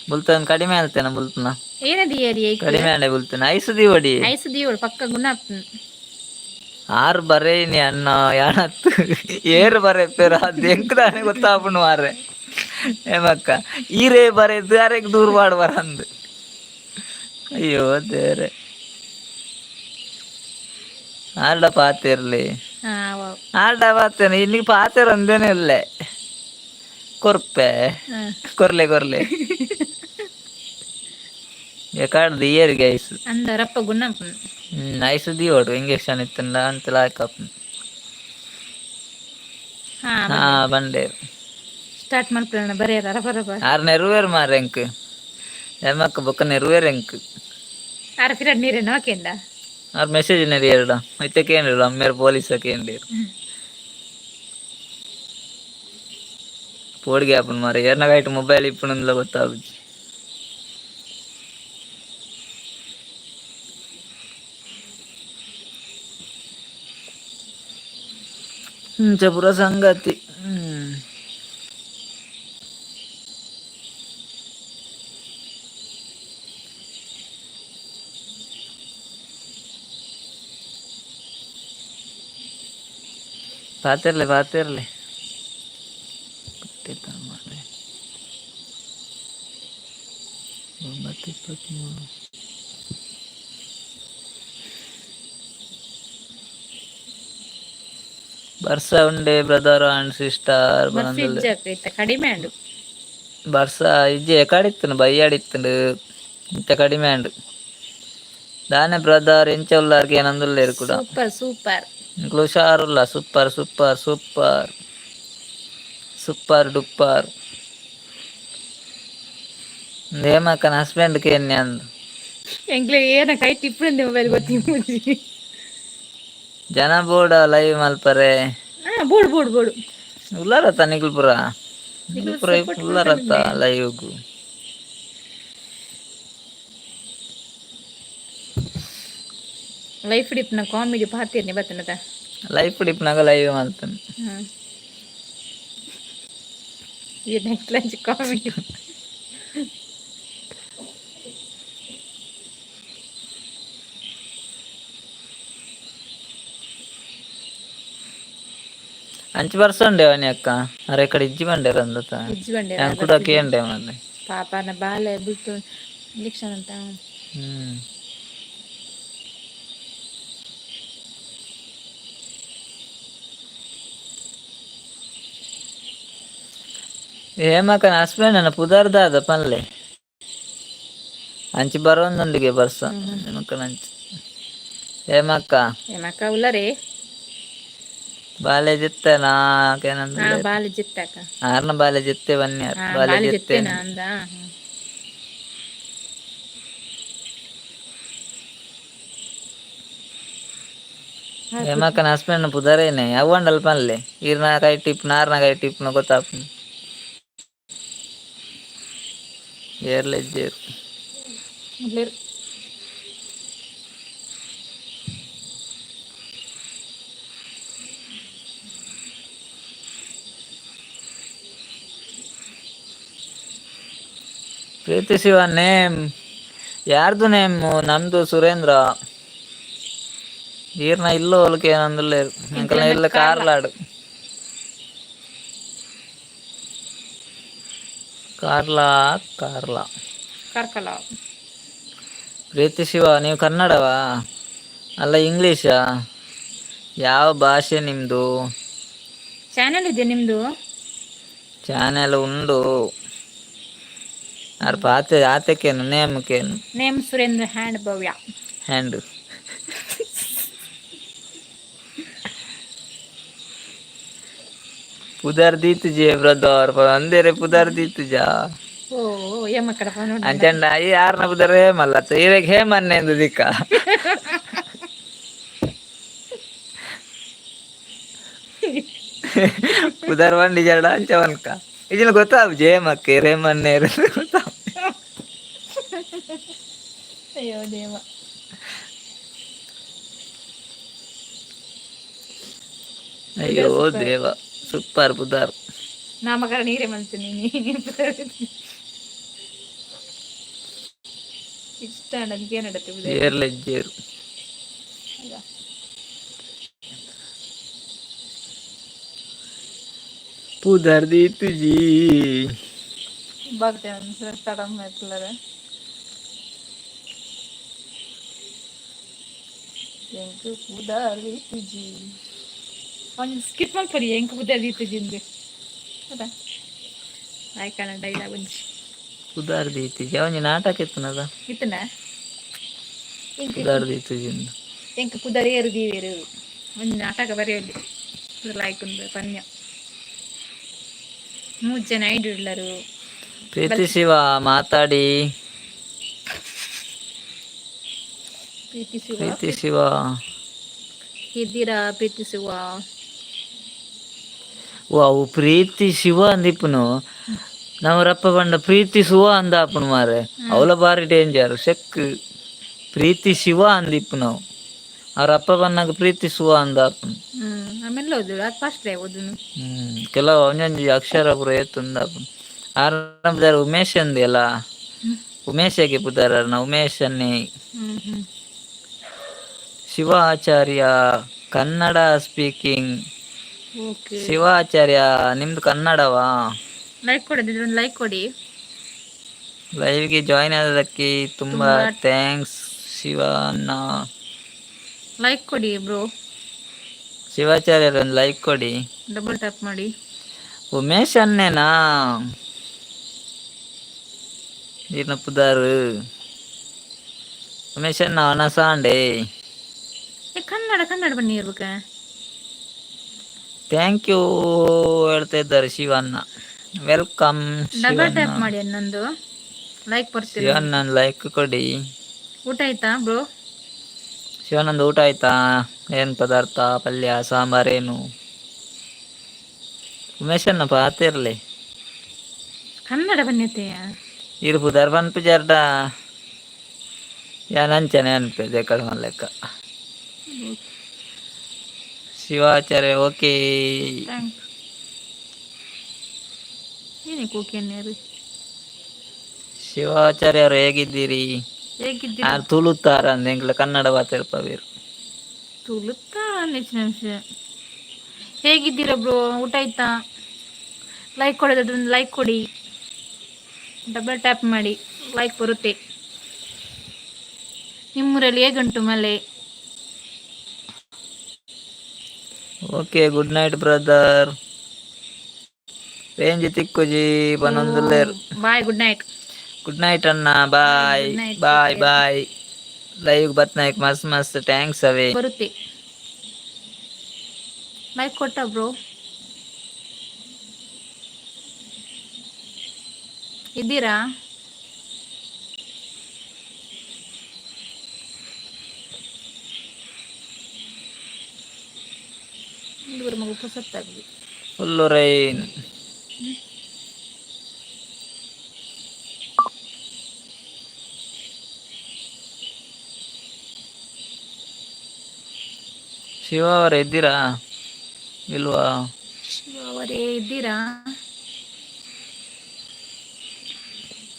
ಬುಲ್ತನ್ ಕಡಿಮೆ ಆಲ್ತೇನ ಬುಲ್ತನ? ಏನದಿ ಏರಿ? ಕಡಿಮೆ ಆಂಡೆ ಬುಲ್ತನ ಐಸು ದಿವಡಿ. ಐಸ್ ದಿಯೋಳು ಪಕ್ಕ ಗುಣ ಆಗ್ತದೆ. ಆರು ಬರೇನಿ ಅಣ್ಣ ಯಾಣತ್ತು ಏರು ಬರೆ ಪೇರ ಅದು ಎಂಕ್ ತಾನೆ ಗೊತ್ತಾಪುಂಡು ಮಾರ್ರೆ. ಏಮಕ್ಕ, ಈರೇ ಬರೆದು ಅರೆಗ್ ದೂರ ಪಾಡ್ ಬರಂದು. ಅಯ್ಯೋ ದೇವ್ರೆ, ಆರ್ಡ ಪಾತಿರ್ಲಿ. ಹಾ ವಾವ್. ಆರ್ಡ ಪಾತೇನೆ ಇಲ್ಲಿಗೆ ಪಾತೆರ್ ಅಂದೇನೆ ಇಲ್ಲೆ ಕೊರ್ಪೆ. ಕೊರ್ಲೆ ಕೊರ್ಲೆ ಎಕಾಡ್ದು ಇಯರ್ಗೆ ಐಸ್. ಅಂದರಪ್ಪ ಗುಣ ಆಗ್ತದೆ. ಹ್ಮ್, ಐಸ್ ದಿವೋಡು ಇಂಜೆಕ್ಷನ್ ಇತ್ತಂಡ ಅಂತ ಲಾಯ್ಕಪ್. ಹಾ. ಹಾ, ಬಂಡೇರು. ಸ್ಟಾರ್ಟ್ ಮಾಡ್ಕೊಳ್ಳೋಣ ಬರೆಯರ ರಪ ರಪ. ಆರ್ ನೆರವೇರ್ ಮಾರ ಎಂಕ್ ಎಮ್ಮಕ್ಕ ಬೊಕ್ಕ ನೆರವೇರ್ ಎಂಕ್. ಆರ ಫಿರಡ್ ನೀರೇನ ಓಕೆಂದ. ಆರ್ ಮೆಸೇಜ್ ನೆರಿಯರ್ಡ ಇತ್ತೆ ಕೇಂದ್ರ ಅಮ್ಮೇರ್ ಪೊಲೀಸ ಕೇಂದ್ರ ಪೋಡಿಗೆ ಆಪುಂಡು ಮಾರ. ಏರ್ನಾಗ ಐಟ್ ಮೊಬೈಲ್ ಇಪ್ಪುಂಡುಂದ್ಲ ಗೊತ್ತಾಪುಜಿ. ಇಂಚ ಪೂರ ಸಂಗತಿ. ಹ್ಮ್ ಪಾತಿರ್ಲಿ ಪಾತಿರ್ಲಿ ಮಾರ್ರೆ. 9:23. ಬರ್ಸ ಉಂಡೆ ಬ್ರದರ್ ಅಂಡ್ ಸಿಸ್ಟರ್ ಬನಂದುಲ್ಲೆ. ಇಜ್ಜ ಕಡಿಮೆ ಅಂಡು. ಬರ್ಸ ಇಜ್ಜೆ ಕಡಿತ್ತುಂಡು ಬಯ್ಯಾಡಿತ್ತುಂಡು, ಇಂಚ ಕಡಿಮೆ ಅಂಡು. ದಾನೆ ಬ್ರದರ್ ಎಂಚ ಉಲ್ಲಾರ್ಗೆ ಏನಂದುಲ್ಲೇರು ಕೂಡ. Super super. ಇಂಕ್ಲು ಹುಷಾರುಲ್ಲ, super super super super duper. ಹೇಮಕ್ಕನ ಹಸ್ಬೆಂಡ್ ಕೇನ್ಯ ಅಂದು. ಎಂಕ್ಲೆ ಏನ ಕೈ ಟಿಪ್ಪುಂದೆ ಮೊಬೈಲ್ ಗೊತ್ತಿಂಬುಜಿ. ಜನ ಬೋಡ ಲೈವ್ ಮಲ್ಪರೆ. ಹಾ, ಬೋಡು ಬೋಡು ಬೋಡು. ಉಲ್ಲಾರತ್ತ ನಿಕುಲ್ ಪುರ ನಿಕುಲ್ ಪುರ ಉಲ್ಲಾರತ್ತ ಲೈವ್ಗು? ಲೈಫ್ ಡಿಪ್ನ ಕಾಮಿಡಿ ಪಾತಿರ್ನಿ ಬತ್ತನದ. ಲೈಫ್ ಡಿಪ್ನಾಗ ಲೈವ್ ಮಾಡ್ತಾನೆ. ಈ ನೆಕ್ಸ್ಟ್ ಲಂಚ್ ಕಾಮಿಡಿ. ಅಂಚು ಬರ್ಸ ಉಂಡೆ ಅವನಿ ಅಕ್ಕ, ಅರೆ ಕಡೆ ಇಜ್ಜಿ ಬಂಡೇರ ಅಂದತ. ಇಜ್ಜಿ ಬಂಡೆ. ನಾನು ಕೂಡ ಕೇಂಡೆ ಮಾರ್ರೆ. ಪಾಪನ ಬಾಲೆ ಬಿಟ್ಟು ಇಂಜೆಕ್ಷನ್ ಅಂತ. ಹೇಮಕ್ಕನ ಹಸ್ಬೆಂಡ್ ನನ್ನ ಪುದರ್ದಾದ ಪನ್ಲೆ, ಅಂಚಿ ಬರೋಂದೊಂದಿಗೆ ಬರ್ಸ ಹೇಮಕ್ಕನ ಅಂಚಿ ಹೇಮಕ್ಕ. ಏಮಕ್ಕ ಉಲ್ಲರೇ? ಬಾಲೆ ಜಿತ್ತೆ ನಾಕೇನಂದ್ರೆ. ಹಾ, ಬಾಲೆ ಜಿತ್ತಾಕ. ಆರ್ನ ಬಾಲೆ ಜಿತ್ತೆ ಬನ್ನಿ. ಬಾಲೆ ಬಾಲೆ ಜಿತ್ತೆ. ಜಿತ್ತೇನಾ ಅಂದ. ಹೇಮಕ್ಕನ ಹಸ್ಬೆಂಡ್ ಪುದರೇನೆ ಅవ్ವಂಡಲ್ ಪನ್ಲೆ, ಈರ್ನ ಕೈ ಟಿಪ್ ನಾರ್ನ ಕೈ ಟಿಪ್ನ ಗೊತ್ತಾಪುಂಡು. ಏರ್ಲೆಜ್ಜೇರು. ಉಲ್ಲೇರು. ಪ್ರೀತಿ ಶಿವ ನೇಮ್ ಯಾರ್ದು ನೇಮ್? ನಮ್ದು ಸುರೇಂದ್ರ. ಈರ್ನ ಇಲ್ಲೋ ಒಲಕೆ ಏನಂದುಲ್ಲೇರು, ಎಂಕಲ್ನ ಇಲ್ಲ ಕಾರ್ಲಾಡು ಕಾರ್ಲಾ ಕಾರ್ಲಾ. ಕಾರ್ಕಳ. ಪ್ರೀತಿ ಶಿವ, ನೀವು ಕನ್ನಡವಾ ಅಲ್ಲ ಇಂಗ್ಲೀಷಾ? ಯಾವ ಭಾಷೆ ನಿಮ್ಮದು? ಚಾನೆಲ್ ಇದೆ ನಿಮ್ದು? ಚಾನೆಲ್ ಉಂಡು. ಆರ್ ಪಾತೆ ಆತಕ್ಕೇನು ನೇಮಕ್ಕೇನು? ನೇಮ್ ಸುರೇಂದ್ರ ಹ್ಯಾಂಡ್ ಭವ್ಯ. ಹ್ಯಾಂಡ್ ಪುದರ್ ದೀತುಜೆ ಬ್ರದರ್ ಅಂದೇರೆ, ಪುದರ್ ದೀತುಜಾ. ಓ ಏಮಕ್ಕಡ ನೋಡಿ. ಅಂಚಂಡ ಈ ಯಾರನ ಪುದರ್ ಹೇಮಲ್ಲ, ಇರೆಗ್ ಹೇಮನ್ನೆ ಎಂದು ದಿಕ್ಕ. ಪುದರ್ ಬಂಡಿ ಜಡ ಅಂಚ ವನ್ಕ ಇಜಿನ ಗೊತ್ತಾವು ಹೇಮಕ್ಕೆ ರೇಮನ್ನೆ ಗೊತ್ತಾವು. ಅಯ್ಯೋ ದೇವ. ಅಯ್ಯೋ ದೇವ, ಸೂಪರ್ ಪುದರ್. ನಾಮಕರಣ ನೀರೇ ಮಾಡ್ತೀನಿ. ಇಷ್ಟ ನನಗೆ ನಡತೆ. ಏರ್ಲೆಜ್ಜೇರು. ಪುದರ್ ದೀತುಜಿ. ಬಾಗ್ತೆ ಸಡನ್ ಮಾಡ್ತಾರೆ. ಎಂಕ್ ಪುದರ್ ದೀತುಜಿ, ಒಂದು ಸ್ಕಿಪ್ ಮಲ್ಪರಿ, ಎಂಕ್ ಪುದರ್ ದೀತುಜಿ ಇಂದು ಅದ ಆಯ್ಕಣ ಡೈಲಾಗ್ ಒಂಜಿ. ಪುದರ್ ದೀತುಜಿ ಒಂಜಿ ನಾಟಕ ಇತ್ತನದ. ಇತ್ತನ. ಪುದರ್ ದೀತುಜಿ. ಎಂಕ್ ಪುದರ್ ಏರು ದೀವೇರು, ಒಂಜಿ ನಾಟಕ ಬರೆಯಲಿ ಲಾಯ್ಕ್ ಉಂದು ಪನ್ಯ ಮೂರು ಜನ ಐಡುಳ್ಳರು. ಪ್ರೀತಿ ಶಿವ ಮಾತಾಡಿ. ಪ್ರೀತಿ ಶಿವ. ಪ್ರೀತಿ ಶಿವ. ಇದ್ದೀರಾ ಪ್ರೀತಿ ಶಿವ? ಓ ಅವು ಪ್ರೀತಿ ಶಿವ ಅಂದಿಪ್ಪುನು, ನಮ್ಮರಪ್ಪ ಪಂಡ ಪ್ರೀತಿ ಸುವ ಅಂದಾಪುನು ಮಾರೆ. ಅವಳ ಬಾರಿ ಡೇಂಜರ್ ಸೆಕ್. ಪ್ರೀತಿ ಶಿವ ಅಂದಿಪ್ಪು ನಾವು, ಅವ್ರ ಅಪ್ಪ ಬನ್ನಾಗ ಪ್ರೀತಿ ಸುವ ಅಂದಾಪುನು. ಆಮೇಲೆ ಓದುಡು ಅದು ಫಸ್ಟ್ ಓದುನು. ಕೆಲವು ಒಂಜೊಂಜಿ ಅಕ್ಷರ ಪೂರ ಏತುಂದಾಪುನು. ಆರಂಭ ಉಮೇಶ್ ಅಂದಿಯಲ್ಲ, ಉಮೇಶಗೆ ಪುದರನ ಉಮೇಶ್ ಅನ್ನಿ. ಹ್ಮ್ ಹ್ಮ್ ಶಿವಾಚಾರ್ಯ ಕನ್ನಡ ಸ್ಪೀಕಿಂಗ್. ಓಕೆ. ಶಿವಾಚಾರ್ಯ, ನಿಮ್ದು ಕನ್ನಡವಾ? ಲೈಕ್ ಕೊಡೋದಿದ್ರೆ ಒಂದು ಲೈಕ್ ಕೊಡಿ. ಲೈವ್ಗೆ ಜಾಯಿನ್ ಆದದಕ್ಕೆ ತುಂಬಾ thanks Shivanna. Like ಕೊಡಿ ಬ್ರೋ. ಶಿವಾಚಾರ್ಯರ ಒಂದು ಲೈಕ್ ಕೊಡಿ. ಡಬಲ್ ಟ್ಯಾಪ್ ಮಾಡಿ. ಉಮೇಶ್ ಅನ್ನೇನಾ ಈರ್ನ ಪುದಾರು? ಉಮೇಶ್ ಅಣ್ಣ ಅನಸಾಂಡೆ. ಏ ಕನ್ನಡ ಕನ್ನಡ ಬನ್ನಿ ಇರ್ಬೇಕ. Thank you ಹೇಳ್ತಾ ಇದ್ದಾರೆ ಶಿವಣ್ಣ. Welcome. Double tap ಮಾಡಿ, ನಂದು ಲೈಕ್ ಬರ್ತೀರ. ಶಿವಣ್ಣ ಲೈಕ್ ಕೊಡಿ. ಊಟ ಆಯ್ತಾ ಬ್ರೋ? ಶಿವನಂದು ಊಟ ಆಯ್ತಾ? ಏನು ಪದಾರ್ಥ, ಪಲ್ಯ ಸಾಂಬಾರ್ ಏನು? ಉಮೇಶಣ್ಣ ಪಾತಿರ್ಲಿ. ಕನ್ನಡ ಬನ್ನಿತ್ತೆಯ. ಇರು ಪುದರ್ ಪನ್ಪು ಜರ್ಡ ಯಾನ್ ಅಂಚನೆ ಅನ್ಪೆ ದೇಕಡ ಲೆಕ್ಕ. ಶಿವಾಚಾರ್ಯ ಓಕೆ. Thanks. ಏನಕ್ಕೆ ಓಕೆ ಅನ್ನೇರು? ಶಿವಾಚಾರ್ಯರು ಹೇಗಿದ್ದೀರಿ? ಹೇಗಿದ್ದೀರಿ? ಆರ್ ತುಳುತ್ತಾರ ಅಂದ್ ಎಂಕ್ಲ ಕನ್ನಡ ಪಾತೆರ್ಪವೇರು. ತುಳುತ್ತಾ ನೆಚ್ಚಿನ ವಿಷಯ. ಹೇಗಿದ್ದೀರಾ ಬ್ರೋ? ಊಟ ಆಯ್ತಾ? ಲೈಕ್ ಕೊಡೋದಾದ್ರೆ ಒಂದು ಲೈಕ್ ಕೊಡಿ, ಡಬಲ್ ಟ್ಯಾಪ್ ಮಾಡಿ, ಲೈಕ್ ಬರುತ್ತೆ. ನಿಮ್ಮೂರಲ್ಲಿ ಹೇಗುಂಟು ಮಳೆ? Okay, good night brother. Range ತಿಕ್ಕುಜಿ ಪನೊಂದುಲ್ಲೆರ್. Bye, good night. Good night ಅಣ್ಣ, bye. Good night. Bye bye. Live ಬತ್ನಾಯ್ಕ್ ಮಸ್ತ್ ಮಸ್ತ್ thanks ಅವೇ. ಬರುತ್ತೆ. ಲೈಕ್ ಕೊಟ್ಟ ಬ್ರೋ ಇದ್ದೀರಾ? ಇವರು ಮಗು ಪುಸತ್ತಾಗಿ. Full rain. Shiva ಅವರೇ ಇದ್ದೀರಾ ಇಲ್ವಾ? ಶಿವ ಅವರೇ ಇದ್ದೀರಾ?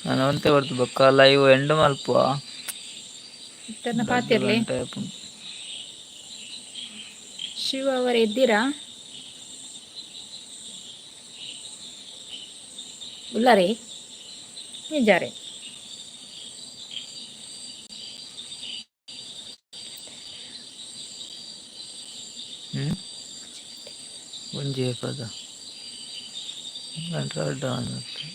ನಾನು ಒಂತೆ ಹೊರ್ತು ಬೊಕ್ಕ ಲೈವ್ ಎಂಡ್ ಮಲ್ಪುವ. ಇತ್ತನ್ನ ಪಾತಿರ್ಲಿ. ಗಂಟೆ ಆಪುಂಡು. ಶಿವ ಅವರೇ ಇದ್ದೀರಾ? ಉಲ್ಲಾರೆ ನಿಜಾರೆ. ಹ್ಮ್ ಒಂಜಿ ಪದ ಗಂಟೆ ಅಡ್ಡ ಅನ್ನತ್ತೆ.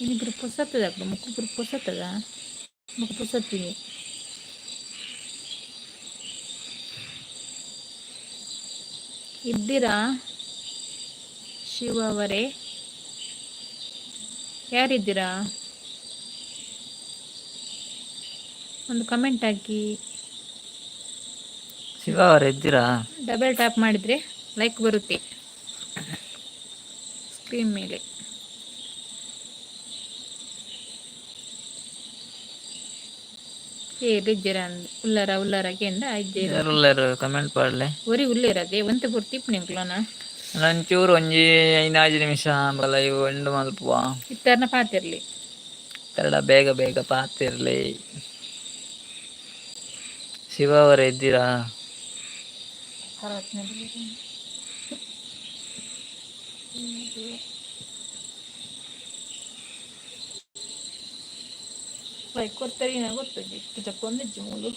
ಇನ್ನಿಬ್ರು ಪೊಸತ್ತದ ಮುಕ್ಕುಬ್ರು ಪೊಸತ್ತದ ಮುಖ ಪೊಸತ್ತಿನಿ. ಇದ್ದೀರಾ ಶಿವ ಅವರೇ? ಯಾರಿದ್ದೀರಾ? ಒಂದು ಕಮೆಂಟ್ ಹಾಕಿ. ಶಿವ ಅವರೇ ಇದ್ದೀರಾ? ಡಬಲ್ ಟ್ಯಾಪ್ ಮಾಡಿದರೆ ಲೈಕ್ ಬರುತ್ತೆ ಸ್ಕ್ರೀನ್ ಮೇಲೆ. ಏ ಇಜ್ಜರ ಉಲ್ಲರ ಉಲ್ಲರ ಕೇಂದ್ರ ಇಜ್ಜೇರು. ಯಾರುಲ್ಲೆರ್ ಕಮೆಂಟ್ ಪಾಡ್ಲೆ. ಒರಿ ಉಲ್ಲೇರದೆ ಒಂತೆ ಪೊರ್ತು ಇಪ್ಪು ನಿಂಕ್ಲನ. ನಂಚೂರು ಒಂಜಿ ಐನಾಜಿ ನಿಮಿಷ ಲೈವ್ ಎಂಡ್ ಮಲ್ಪುವ. ಇತ್ತರ್ನ ಪಾತಿರ್ಲಿ. ಕನ್ನಡ ಬೇಗ ಬೇಗ ಪಾತಿರ್ಲಿ. ಶಿವ ಅವರೇ ಇದ್ದೀರಾ? ಲೈಕ್ ಕೊಡ್ತಾರೆ ಗೊತ್ತು ಜಕ್ಕೊಂದಿಜ್ಜಿ ಮೂಲು.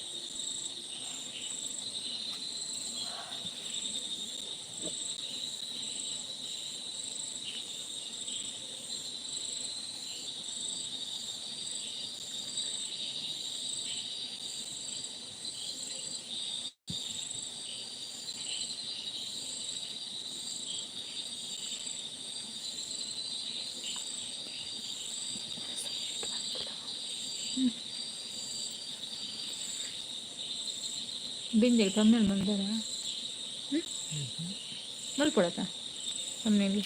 ಬಿಂದಿಗೆ ತಮ್ಮನೇಲಿ ಬಂದಾರ ಮಲ್ಕೊಳತ್ತ ತಮ್ಮನೇಲಿ.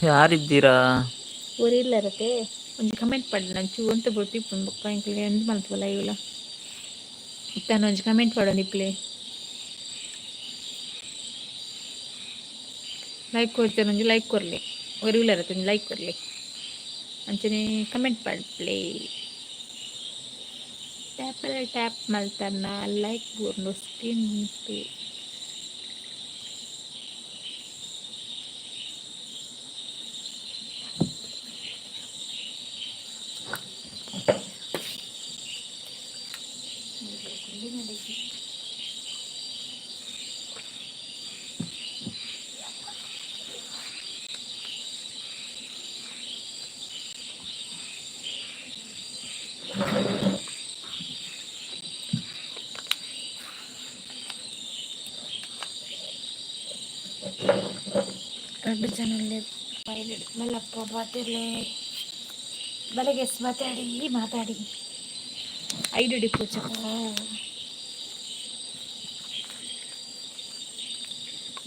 ಯಾರಿದ್ದೀರಾ? ಊರಿಲ್ಲರತೆ ಒಂಜಿ ಕಮೆಂಟ್ ಪಾಡ್ಲೆ ನಂಚು ಒಂತೆ ಪೊರ್ತು ಇಪ್ಪುಂಡು ಬೊಕ್ಕ ಎಂಕ್ಲೆ ಎಂದ್ ಮಲ್ಪುವ ಲೈವ್ಲ. ಇತ್ತಾನ ಒಂಜಿ ಕಮೆಂಟ್ ಪಾಡೊಂದು ಇಪ್ಲೆ. ಲೈಕ್ ಕೊಡ್ತಾರೆ ಒಂಜಿ ಲೈಕ್ ಕೊರ್ಲೆ. ಒರಿ ಉಲ್ಲರತೆ ಒಂಜಿ ಲೈಕ್ ಕೊರ್ಲೆ. ಅಂಚನೆ ಕಮೆಂಟ್ ಪಾಡ್ಲೆ. ಟ್ಯಾಪಲ್ ಟ್ಯಾಪ್ ಮಲ್ತರ್ನ ಲೈಕ್ ಬೂರ್ಂಡು ಸ್ಕ್ರೀನ್. ರಡ್ಡ್ ಜನ ಉಲ್ಲೆರ್ ಬೈಲೆಡ್ ಮಲ್ಲಪ್ಪ ಪಾತೆರ್ಲೆ. ಬಲೆಗೆ ಮಾತಾಡಿ ಮಾತಾಡಿ. ಐದು ಡಿಪ್ಪು.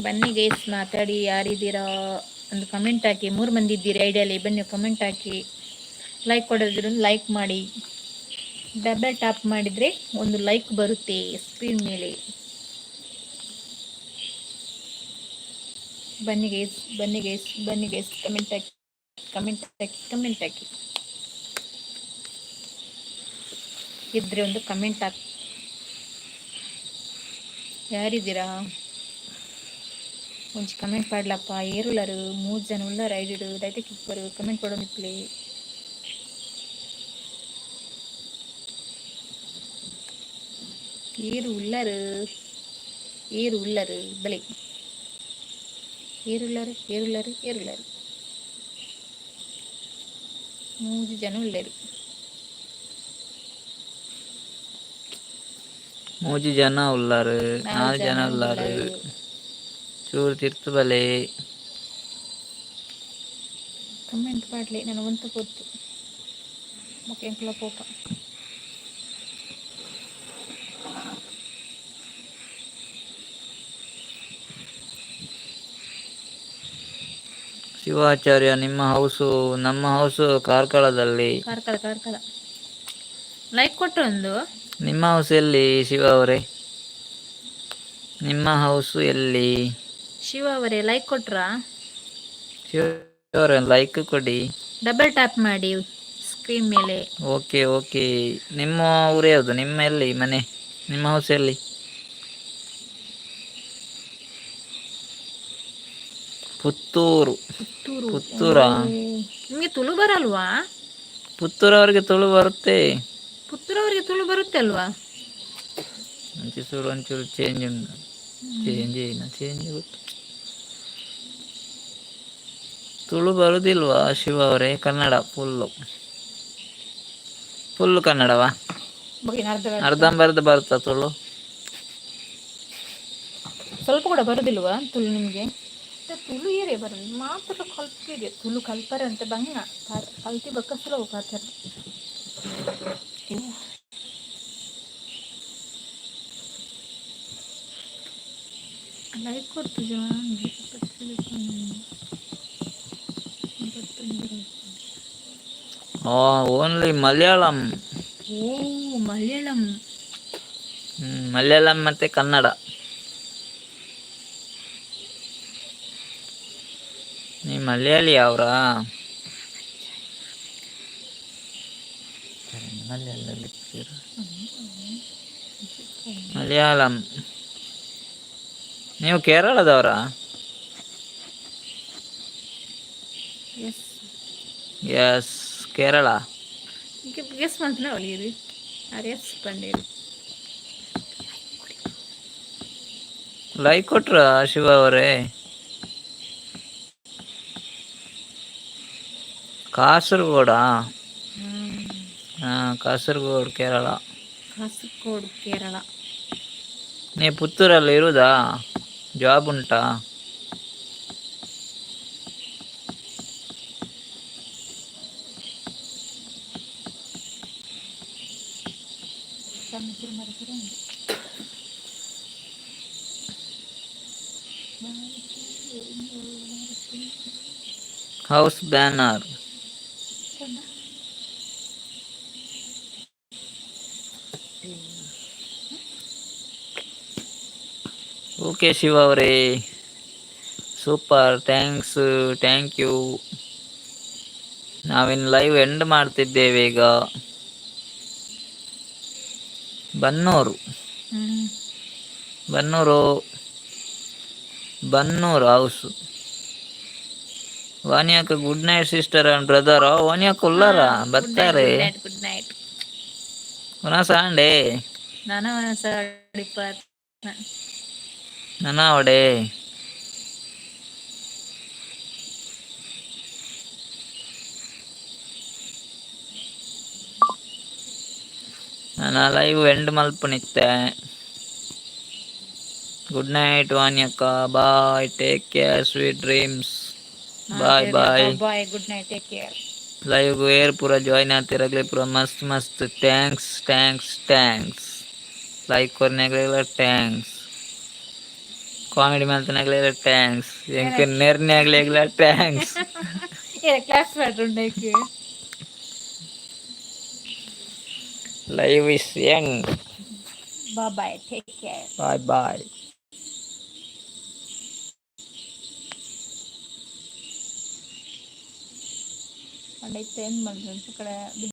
ಬನ್ನಿ ಗೈಸ್, ಮಾತಾಡಿ. ಯಾರಿದ್ದೀರಾ? ಒಂದು ಕಮೆಂಟ್ ಹಾಕಿ. ಮೂರು ಮಂದಿ ಇದ್ದೀರಿ ಐಡಿಯಲ್ಲಿ. ಬನ್ನಿ, ಕಮೆಂಟ್ ಹಾಕಿ. ಲೈಕ್ ಕೊಡೋದಿದ್ರೆ ಲೈಕ್ ಮಾಡಿ. ಡಬಲ್ ಟ್ಯಾಪ್ ಮಾಡಿದರೆ ಒಂದು ಲೈಕ್ ಬರುತ್ತೆ ಸ್ಕ್ರೀನ್ ಮೇಲೆ. ಬನ್ನಿ ಗೈಸ್, ಬನ್ನಿ ಗೈಸ್, ಬನ್ನಿ guys. Comment hockey, comment hockey, comment hockey. ಇದ್ರೆ ಒಂದು ಕಮೆಂಟ್ ಹಾಕಿ. ಯಾರಿದ್ದೀರಾ? ಒಂಜಿ ಕಮೆಂಟ್ ಪಾಡ್ಲಪ್ಪ. ಏರುಲ್ಲರು? ಮೂರು ಜನ ಉಲ್ಲರ್ ಐಡಿಡು. ದಯವಿಟ್ಟು ಇಬ್ಬರು ಕಮೆಂಟ್ ಕೊಡೋನಿಪ್ಲಿ. ಏರು ಉಲ್ಲರು? ಏರು ಉಲ್ಲರು? ಬಲೆ, ಏರುಲ್ಲರು, ಏರುಲ್ಲರು, ಏರುಲ್ಲರು? ಮೂರು ಜನ ಉಳ್ಳರು. ಮೂಜಿ ಜನ ಉಲ್ಲಾರು, ನಾಲ್ ಜನ ಉಲ್ಲಾರು. ಚೂರು ತಿರ್ತು ಬಲೆ. ಕಮೆಂಟ್ ಪಾಡ್ಲಿ. ನಾನು ಒಂತ ಗೊತ್ತು ಓಕೆ ಎಂಕ್ಲ ಪೋಪ. ಶಿವಾಚಾರ್ಯ, ನಿಮ್ಮ ಹೌಸು? ನಮ್ಮ ಹೌಸು ಕಾರ್ಕಳದಲ್ಲಿ. ಕಾರ್ಕಳ, ಕಾರ್ಕಳ. ಲೈಕ್ ಕೊಟ್ಟು ಒಂದು. ನಿಮ್ಮ ಹೌಸ್ ಎಲ್ಲಿ ಶಿವ ಅವರೇ? ನಿಮ್ಮ ಹೌಸು ಎಲ್ಲಿ? ಶಿವ ಅವರೇ, ಲೈಕ್ ಕೊಟ್ರಾ? ಶಿವ ಅವರೇ, ಲೈಕ್ ಕೊಡಿ. ಡಬಲ್ ಟ್ಯಾಪ್ ಮಾಡಿ ಸ್ಕ್ರೀನ್ ಮೇಲೆ. Okay okay. ನಿಮ್ಮ ಊರು ಯಾವುದು? ನಿಮ್ಮ ಎಲ್ಲಿ ಮನೆ? ನಿಮ್ಮ ಹೌಸ್ ಎಲ್ಲಿ? ಪುತ್ತೂರು. ಪುತ್ತೂರು. ಪುತ್ತೂರಾ? ನಿಮಗೆ ತುಳು ಬರಲ್ವಾ? ಪುತ್ತೂರವರಿಗೆ ತುಳು ಬರುತ್ತೆ. ಪುತ್ತೂರವರಿಗೆ ತುಳು ಬರುತ್ತೆ ಅಲ್ವಾ? ಒಂಚೂರು ಒಂಚೂರು ಚೇಂಜ್ ಉಂಟು. ಚೇಂಜ್ ಏನ ಚೇಂಜ್ ಗೊತ್ತು. ತುಳು ಬರುದಿಲ್ವಾ ಶಿವ ಅವರೇ? ಕನ್ನಡ ಫುಲ್ಲು ಫುಲ್ಲು ಕನ್ನಡವಾ? ಅರ್ಧ. ಅರ್ಧಂಬರ್ಧ ಬರುತ್ತಾ ತುಳು? ಸ್ವಲ್ಪ ಕೂಡ ಬರುದಿಲ್ವಾ ತುಳು ನಿಮಗೆ? ತುಳು ಏರೇ ಬರೋದು ಮಾತ್ರ ಕಲ್ತಿದೆ. ತುಳು ಕಲ್ಪರೆ ಅಂತ ಬಂಗ ಕಲ್ತಿ ಬಕ್ಕ ಸುಲಭ ಪಾತ್ರ. ಲೈಕ್ ಕೊಡ್ತು ಜನ. ಓನ್ಲಿ ಮಲಯಾಳಂ. ಓ, ಮಲಯಾಳಂ. ಮಲಯಾಳಂ ಮತ್ತೆ ಕನ್ನಡ. ನೀ ಮಲಯಾಳಿ ಅವರಾ? ಮಲಯಾಳಂ. ನೀವು ಕೇರಳದವರಾ? ಎಸ್. ಎಸ್, ಕೇರಳ. ಗೆಸ್ ಮಾಡ್ತಾನೆ ಒಲಿಯಿರಿ. ಆರ್ ಎಸ್ ಪಂಡೇರಿ. ಲೈಕ್ ಕೊಟ್ರ ಶಿವ ಅವರೇ? ಕಾಸರಗೋಡಾ? ಹಾ, ಕಾಸರಗೋಡು, ಕೇರಳ. ಕಾಸರಗೋಡು, ಕೇರಳ. ನೀವು ಪುತ್ತೂರಲ್ಲಿ ಇರುವುದಾ? ಜಾಬ್ ಉಂಟಾ? House banner. Okay Shiva ಅವರೇ, ಸೂಪರ್. Thanks, thank you. ನಾವಿನ್ನು ಲೈವ್ ಎಂಡ್ ಮಾಡ್ತಿದ್ದೇವೆ ಈಗ. ಬನ್ನೂರು. ಬನ್ನೂರು, ಬನ್ನೂರು ಹೌಸ್. ವಾನಿಯಾಕ, good night sister and brother. ವಾನಿಯಾಕ ಉಲ್ಲಾರ? ಬರ್ತಾರೆ. Good night. ಸಾಂಡೆ. ನಾನು ನನಾವಡೆ. ನಾನು ಲೈವ್ ಎಂಡ್ ಮಲ್ಪನಿತ್ತೆ. ಗುಡ್ ನೈಟ್ ವಾನ್ಯಕ್ಕ, bye, take care, sweet dreams, bye bye. Bye, good night, take care. Live ಏರ್ ಪೂರ ಜಾಯಿನ್ ಆತಿರಗ್ಲೆ ಪೂರ ಮಸ್ತ್ ಮಸ್ತ್ thanks, thanks, thanks. Like ಕೊರ್ನಗ್ಲೆಗ್ಲ thanks, comedy ಮಲ್ತನಗ್ಲೆಗ್ಲ thanks, ಎಂಕ್ ನೆರ್ನಗ್ಲೆಗ್ಲ thanks. ಏ class ಮಾಡ್ರುಂಡೈಕ್. Live is young. Bye, take care. Bye bye. ಅಂಡ ಇತ್ತೆ ಏನು ಮಾಡ್ರಿ ಕಡೆ.